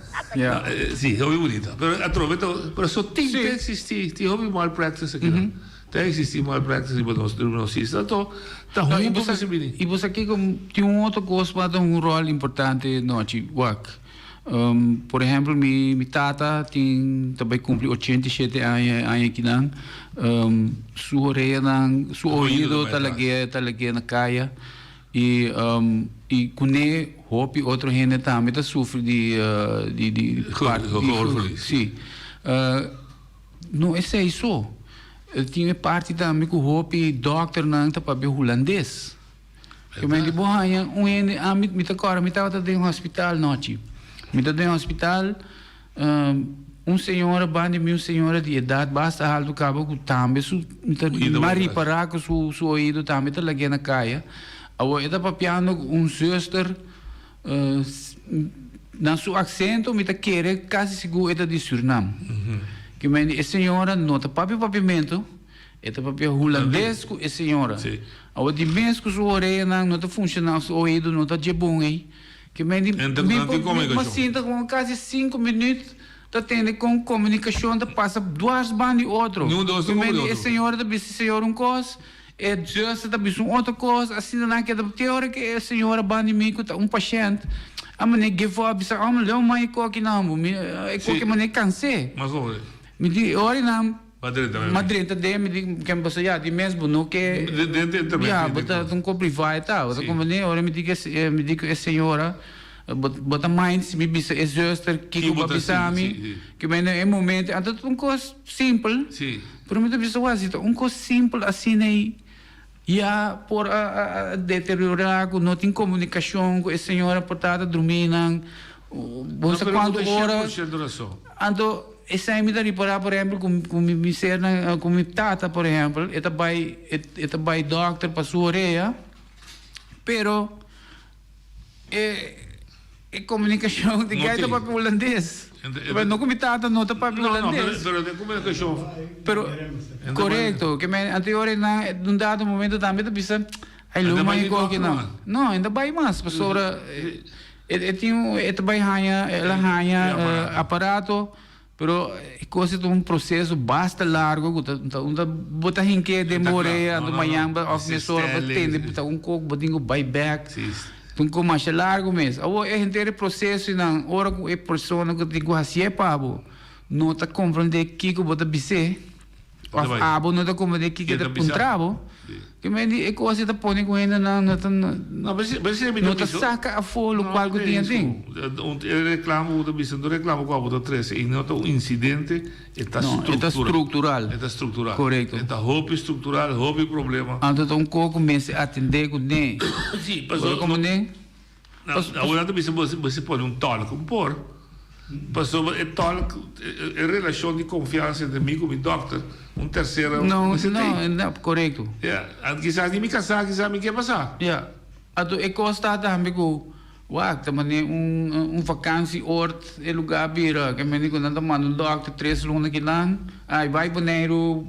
Si, hopi bunita. Pero atrobe ta, pero so tin ta eksistí, tin hopi malpractice aki nan. Ta eksistí malpractice riba nos, riba nos isla. Anto ta huntu mester bini. I bo sa kiko, tin un otro kos ku a ta un ròl importante nochi, wak. Por ehempel mi mi tata tin ta bai cumpli 87 aña e aña akinan. Su oreanan, su oido ta lag'é ta lag'é na caya y y cune hopi otro hende tambe ta sufri di di di Gehoorverlies. Si. No esey so, tin e parti tambe cu hopi dokternan ta papia hulandes. Ke men di bo haña un hende ami mi ta kòrda mi tabata den hospital nochi mi ta den hospital un señora banda di mi un señora di edat basta alto kaba ku tambe su mi ta mi a ripará ku su su oido tambe ta lag'é na kaya awor e ta papiando ku un zuster na su aksento mi ta kere kasi sigur e ta di Surnam ke men di e señora no ta papia papiamentu. E ta papia hulandes ku e señora. Awor di mes ku su oreanan no ta funshoná, su oido no ta dje bon ei. Ke men di mi por mi por sinta komo kasi sinku minüt ta tende kon komunikashon ta pasa duars ban di otro. Ke men di e señora ta bisa e señor un kos, e zuster ta bisa un otro kos, asina nan keda te ora ke e señora ban di mi ku ta un pashènt a manera give up bisa ome leu mai e koki nan bo mi e koki manera kans'é. Mi di ora nan. M'a drenta mi. M'a drenta den mi di ken pasobra ya di mes bo no ke. Den den Ya bo ta un ko privá e ta. Bo ta komprendé? Ora mi di ku e mi di ku e señora. Bo ta mind si mi bisa e zuster kiko bo a bisa mi? Ke men den e momento anto ta un kos simpel. Pero mi ta bisa wak si ta un kos simpel asina ei ya por a deteriora ku no tin komunikashon ku e señora por ta ta drumi nan bo sa kuantu ora. Anto esei mi ta ripará por ehempel ku mi sernan ku mi tata por ehempel e ta bai e ta bai dòkter pa su orea pero. E e komunikashon di gai ta papia hulandes. Pero no ku mi tata no ta papia hulandes. No, no, pero den komunikashon. Pero, korekto. Ke men anterior nan un dado momento tambe ta bisa, ai lo mai koki nan. No, e ta bai mas pasobra e tin e ta bai haña el a haña aparato. Pero e kos ta un proseso basta largo ku ta ta bo ta hink'é den bo orea anto mañan bo òf mesora bo tende ta un kos ku bo tin ku bai bèk ta un kos masha largo mes. Awor e henter e prosesonan ora ku e persona ku tin ku hasié pa bo no ta komprendé kiko bo ta bis'é Of abo no ta comprende kiko ta puntra bo. Ke men di e kos ta pone ku hendenan no ta no ta saka afó lokual ku tin aden. E reklamo ku ta bisa no reklamo ku abo ta trese i no ta un insidente e ta struktural. E ta struktural. E ta struktural. Korekto. E ta hopi struktural, hopi problema. Anto ta un kos ku mester atendé kuné. Si, pasobra. Bo ta comprende? Awor nan ta bisa bo si pone un tolk. Un por. Pasobra e tolk, e relashon di konfiansa entre mi ku mi dòkter, un tersera No, no, no, korekto. Ya, kisas ni mi kasá, kisas mi ke pasá. Ya. Anto e kos ta tambe ku, wak, ta manera un un vakansi oort e lugá bira, ke mende ku nan ta manda un dòkter tres luna kinan, ai bai Boneiru,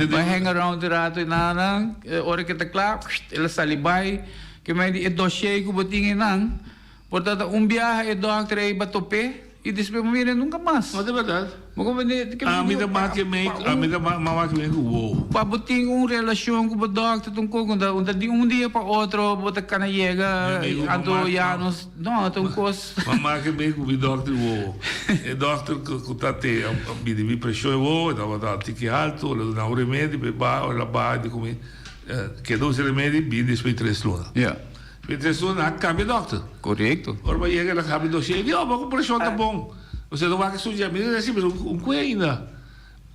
bai hang around un rato i nan, ora ke ta kla, el a sali bai. Ke mei di e dossier ku bo tin einan, por ta ta un biaha e dòkter ei ba top'é i despues bo mira nunka mas. No ta bèrdat. Bo komprendé? Ke Ami ta mak e mei, ami ta mak e mei ku wowo. Pa bo tin un relashon ku bo dòkter ta un kos ku ta un ta di un dia pa otro bo ta kana yega anto ya nos, no ta un kos. Mi mak e mei ku mi dòkter wowo. E dòkter ku ta te a midi mi preshon e wowo, e tabata tiki haltu, el a duna un remedi pa e baha, ora el a baha e di ku mi. Keda usa remedi bin despues di tres luna. Ja. Despues di tres luna a cambia dokter. Correcto. Ora bo yega el a cambia dossier e di oh bo preshon ta bon. Bo no wak esun dje. Mi ta si un cue ainda.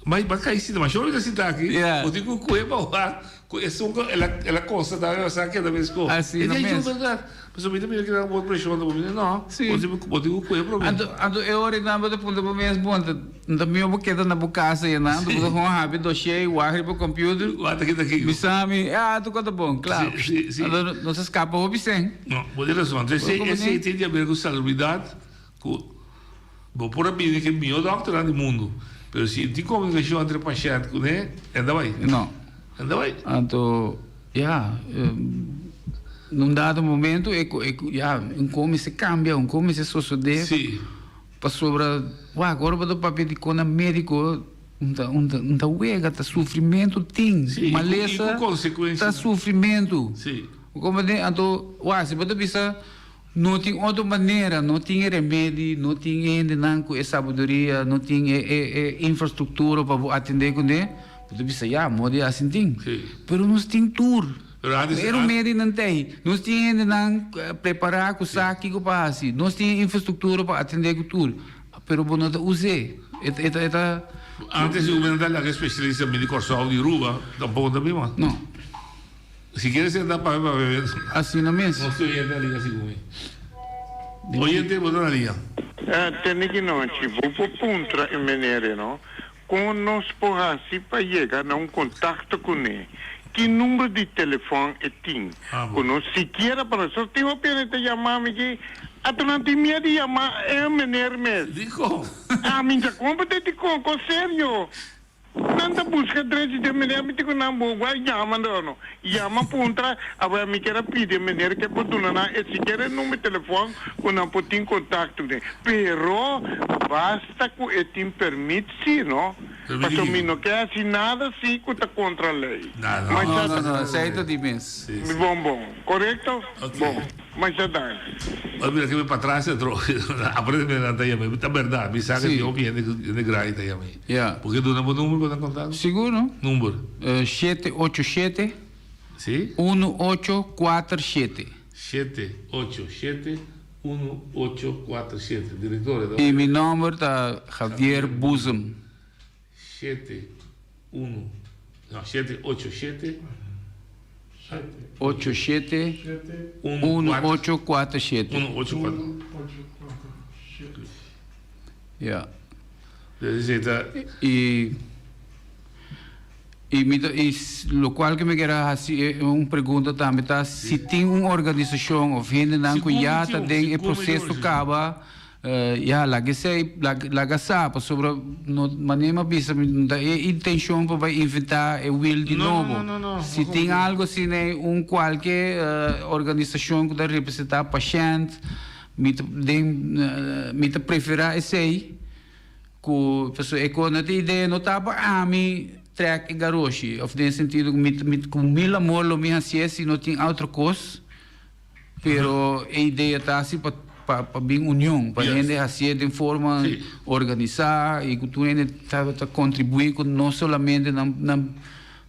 Ma bo a cay sinta ma shor mi ta sinta aki. Ja. Bo tin cu cue pa wak cu esun cu el a constata mi a sa keda mesco. Asi no mes. E di berdad. Pasobra mi ta mira keda bo preshon ta bon. Mi di no. Si. Bo tin cu cue prome. Anto anto e ora nan bo ta puntra bo mes bon ta ta mihor bo keda na bo casa ya nan bo ta gewoon habi dossier wak riba computer. Wak ta kita kiko. Bisa mi ah tu kos ta bon kla. Si si si. Anto nos a scapa hopi sen. No bo tin razon. Anto esey esey tin di haber cu salubridad cu bo por a bini cu e mihor dokternan di mundo pero si tin comunicacion entre pashent cu ne e ta bay. No. E ta bay. Anto ya. Nun dado momento e ku e ku ya un kon mester kambia, un kon mester sosodé. Sí. Pasobra wak ora bo ta papia di kona médiko un ta un ta un ta wega, ta sufrimentu tin. Sí, i ku i Malesa ku konsekuensia. ta sufrimentu. Sí. Bo komprendé? Anto wak si bo ta bisa no tin otro manera, no tin e remedi, no tin e hendenan ku e sabiduria, no tin e e e infrastruktura pa bo atendé kuné, bo ta bisa ya, moda di hasi tin. Sí. Pero nos tin tur. Pero antes, E remedinan ta ei. Nos tin hendenan prepará ku sa kiko pa hasi. Nos tin e infrastruktura pa atendé ku tur. Pero bo no ta us'é. E ta, e ta, e ta. Antes di gobierno ta laga e spesialista bini Kòrsou di Aruba, tampoko ta bin mas. No. Si kere senta papia papia Asina mes. Nos tin oyente na liga segun mi. Oyente bo ta na liga. Tende ki nochi bo por puntra e meneer no Kon nos por hasi pa yega na un kontakto kuné? Ki number di telefòn e tin? Ku nos sikiera pa nos tin hopi hende ta yama mi ki ata nan tin miedu di yama e meneer mes. Dikon? Ami ta kompra dikon? Kon serio? Nan ta buska drechi den meneer mi tin ku nan bo bai yama no no. Yama puntra awe mi kier a pidi e meneer ke por duna nan e sikiera e number di telefòn ku nan por tin kontakto kuné. Pero basta ku e tin permit si no. Pasobra mi no ke hasi nada si ku ta kontra lei. No, no, no, esei ta di mes. Bon, bon. Korekto? Bon. Masha danki. Ora mira ke mi patras e tro aparentemente nan ta yama mi. Ta bèrdat, mi sa ke tin hopi hende hende grandi ta yama mi. Ya. Por ke duna bo number pa nan kontakto? Sigur no. Number. 787. Si. 1847. 787. 1847. Director, e ta I mi nomber ta Javier Boezem. Shete, unu, no, shete, ocho, shete. Ocho, shete, unu, ocho, kuater, shete. Unu, ocho, kuater. Ja. Dus esei ta. I, i mi ta, i lokual ku mi kier a hasi un pregunta tambe ta si tin un organisashon òf hendenan ku ya ta den e proseso kaba. Ya, laga esei, laga sa, pasobra no, manera mi a bisa, no ta e intencion pa bai inventa e wiel di nobo. Si tin algo asina ei, un cualke organisacion cu ta representa pashent, mi ta den, mi ta prefera esei cu, pasobra e cos no ta idea, no ta pa ami trek e garoshi, of den e sentido cu mi, mi cu mil amor lo mi hacié si no tin otro cos. Pero e idea ta asi pa pa bin union, pa hende hacié den forma organisá y cu tur hende ta ta contribuí cu no solamente nan nan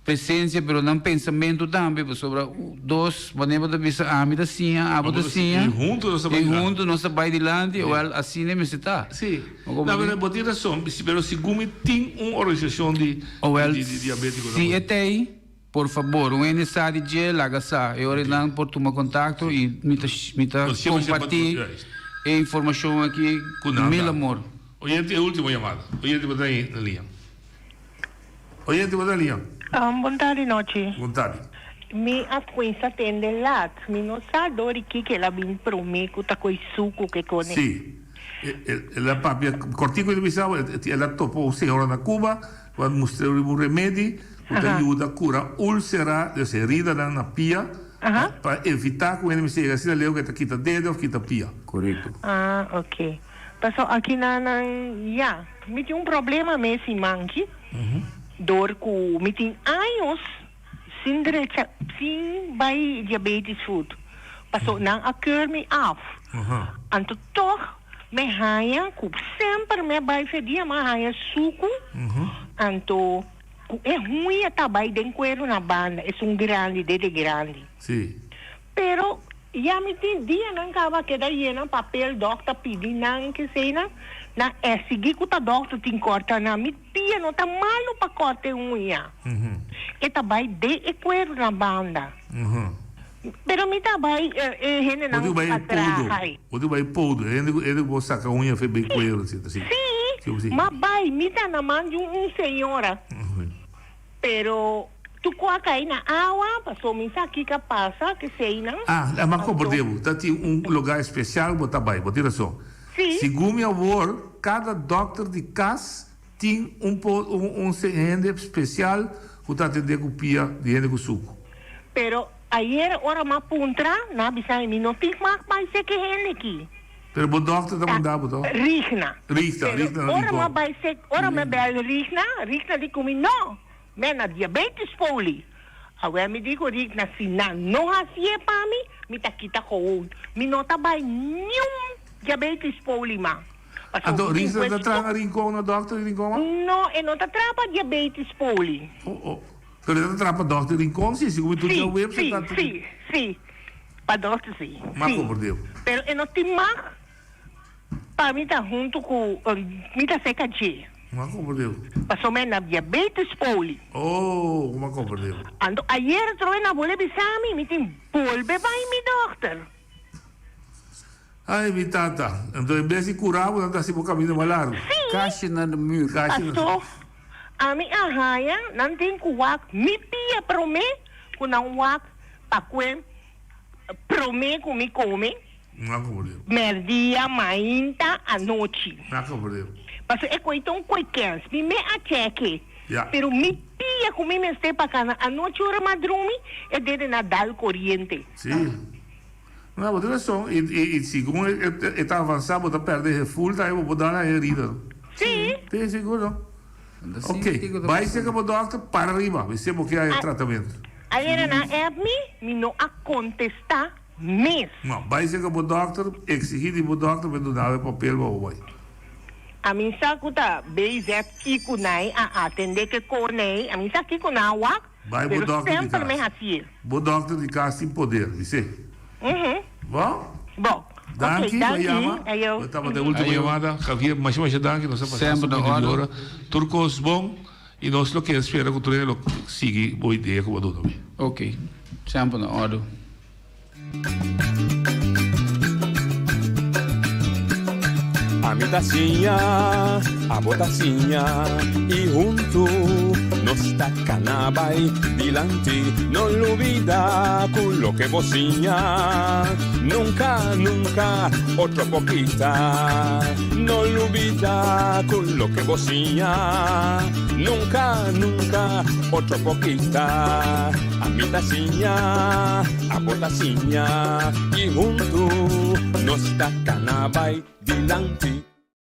presencia pero nan pensamento tambe pasobra dos manera bo ta bisa ami ta siña abo ta siña Y hunto nos ta bay y hunto nos ta bay dilanti wel asina mester ta. Sí, na verdad bo tin razon pero segun mi tin un organisacion di di diabetico. Si e ta ey. Por fabor, un hende sa di dje, laga sa. E ora nan por tuma kontakto i mi ta mi ta kompartí e informashon aki ku mil amor. Oyente, e ultimo yamada. Oyente, bo ta na liña. Oyente, bo ta na liña. Bon tardi nochi. Bon tardi. Mi a cuinsa tende laat. Mi no sa dor di kiko el a bin prome cu ta coy sucu ke cone. Si. El a papia cortico el a bisa bo, el a topa un señora na Cuba cu a mustr'e riba un remedi cu ta yuda cura ulcera, dus heridanan na pia, pa evita cu hende mester yega asina leu cu e ta kita dede of kita pia. Correcto. Ah, ok. Paso aki na nan, ya, mi tin un problema mes siman aki, door cu mi tin años sin drecha, sin bay diabetes food, paso nan a keur mi af. Anto toch mi haña cu semper mi a bay fe dia mi a haña sucu, anto cu e huña ta bay den cuero na banda, esun grandi, dede grandi. Sí. Pero ya mi tin dianan caba keda yena papel dokter pidi nan keseynan, nan exigi cu ta dokter tin corta nan, mi pia no ta malo pa corta e uña, e ta bay den e cuero na banda, pero mi ta bay e hendenan Bo tin bay pa e poudo, traha ey. bo tin bay poudo, e hende cu e bo saca uña fe bay cuero si, si. Si, ma bay mi ta na man di un señora. Pero tu ku a kai na awa, paso mi sa kiko a pasa keseinan. Ah, ma komprendé bo. Ta tin un lugá espesial bo ta bai. Bo tin rason. Sí. Segun mi awor, kada dòkter di kas tin un po un un hende spesial ku ta atendé ku pia di hende ku suku. Pero ayer ora m'a puntra, nan a bisa mi, mi no tin mag bai seki hende aki. Pero bo dòkter ta manda bo tòg? Rigna. Rigna, Pero Rigna na ora Rincon. m'a bai sek, ora m'a bel Rigna, Rigna di ku mi, no, mi na diabetes poli. Awel mi di ku Rigna, si nan no hasié pa mi, mi ta kita gewoon. Mi no ta bai niun diabetes poli mas. Pasobra Anto mi tin Rigna ta kues traha na Rincon, na dòkter di Rincon mas? No, e no ta traha pa diabetes poli. Oh, oh. Pero e ta traha pa dòkter di Rincon si, segun mi tur Sí, dja website sí, ta. sí, sí. Pa dòkter sí, M'a sí. komprendé. Pero e no tin mag pa mi ta huntu ku mi ta seka dje. M'a komprendé. Pasobra mi na diabetes poli. Oh, m'a komprendé. Anto ayer troe nan bolbe bisa mi, mi tin bolbe bai mi dòkter. Ai, mi tata. Anto en bes di kura bo, nan ta hasi bo kaminda mas largu. Sí. Kashi na de muur. Kashi na. Pasto, ami a haña nan tin ku wak mi pia promé ku nan wak pa kue promé ku mi kome. No a komprendé. Mèrdia, mainta, anochi. No a komprendé. Pasobra e koi ta un koi kèns. Mi me a chèk'e. Ya. Pero mi pia ku mi mester pa kana anochi ora m'a drumi, e dede na dal koriente. Sí. No, bo tin rason. I, i, i segun e, e, e ta avansá, bo ta pèrdè e gevoel tambe, bo por dal na herida. Sí. Sí, sigur no. Ok, bai serka bo dòkter, para riba, bis'é bo ke haña tratamentu. Ayera nan app mi, mi no a kontestá mes. No, bai serka bo dòkter, eksigí di bo dòkter pa e duna bo e papel pa bo bai. A mi sa ku ta BZ kiko nan a atendé ke konei, a mi sa kiko nan a wak, Bai bo Pero dokter di semper mi kas. hacié. Bo dokter di kas tin poder, bis'é. Mhm. Bo? Bo. Danki, Ok, danki. Guayama. Ayo. Bo tabata e ultimo Ayo. yamada. Javier, masha masha danki. Nos a pasa Semper na un orde. hora. Tur kos bon y nos lo ke spera ku tur hende lo sigui bo idea ku bo a duna mi. Ok, semper na orde. Ami ta siña, abo ta siña y huntu nos ta cana bay dilanti. No lubida cu loke bo siña nunca, nunca otro por kita. No lubida cu loke bo siña nunca, nunca otro por kita. Ami ta siña, abo ta siña y huntu nos ta cana bay dilanti.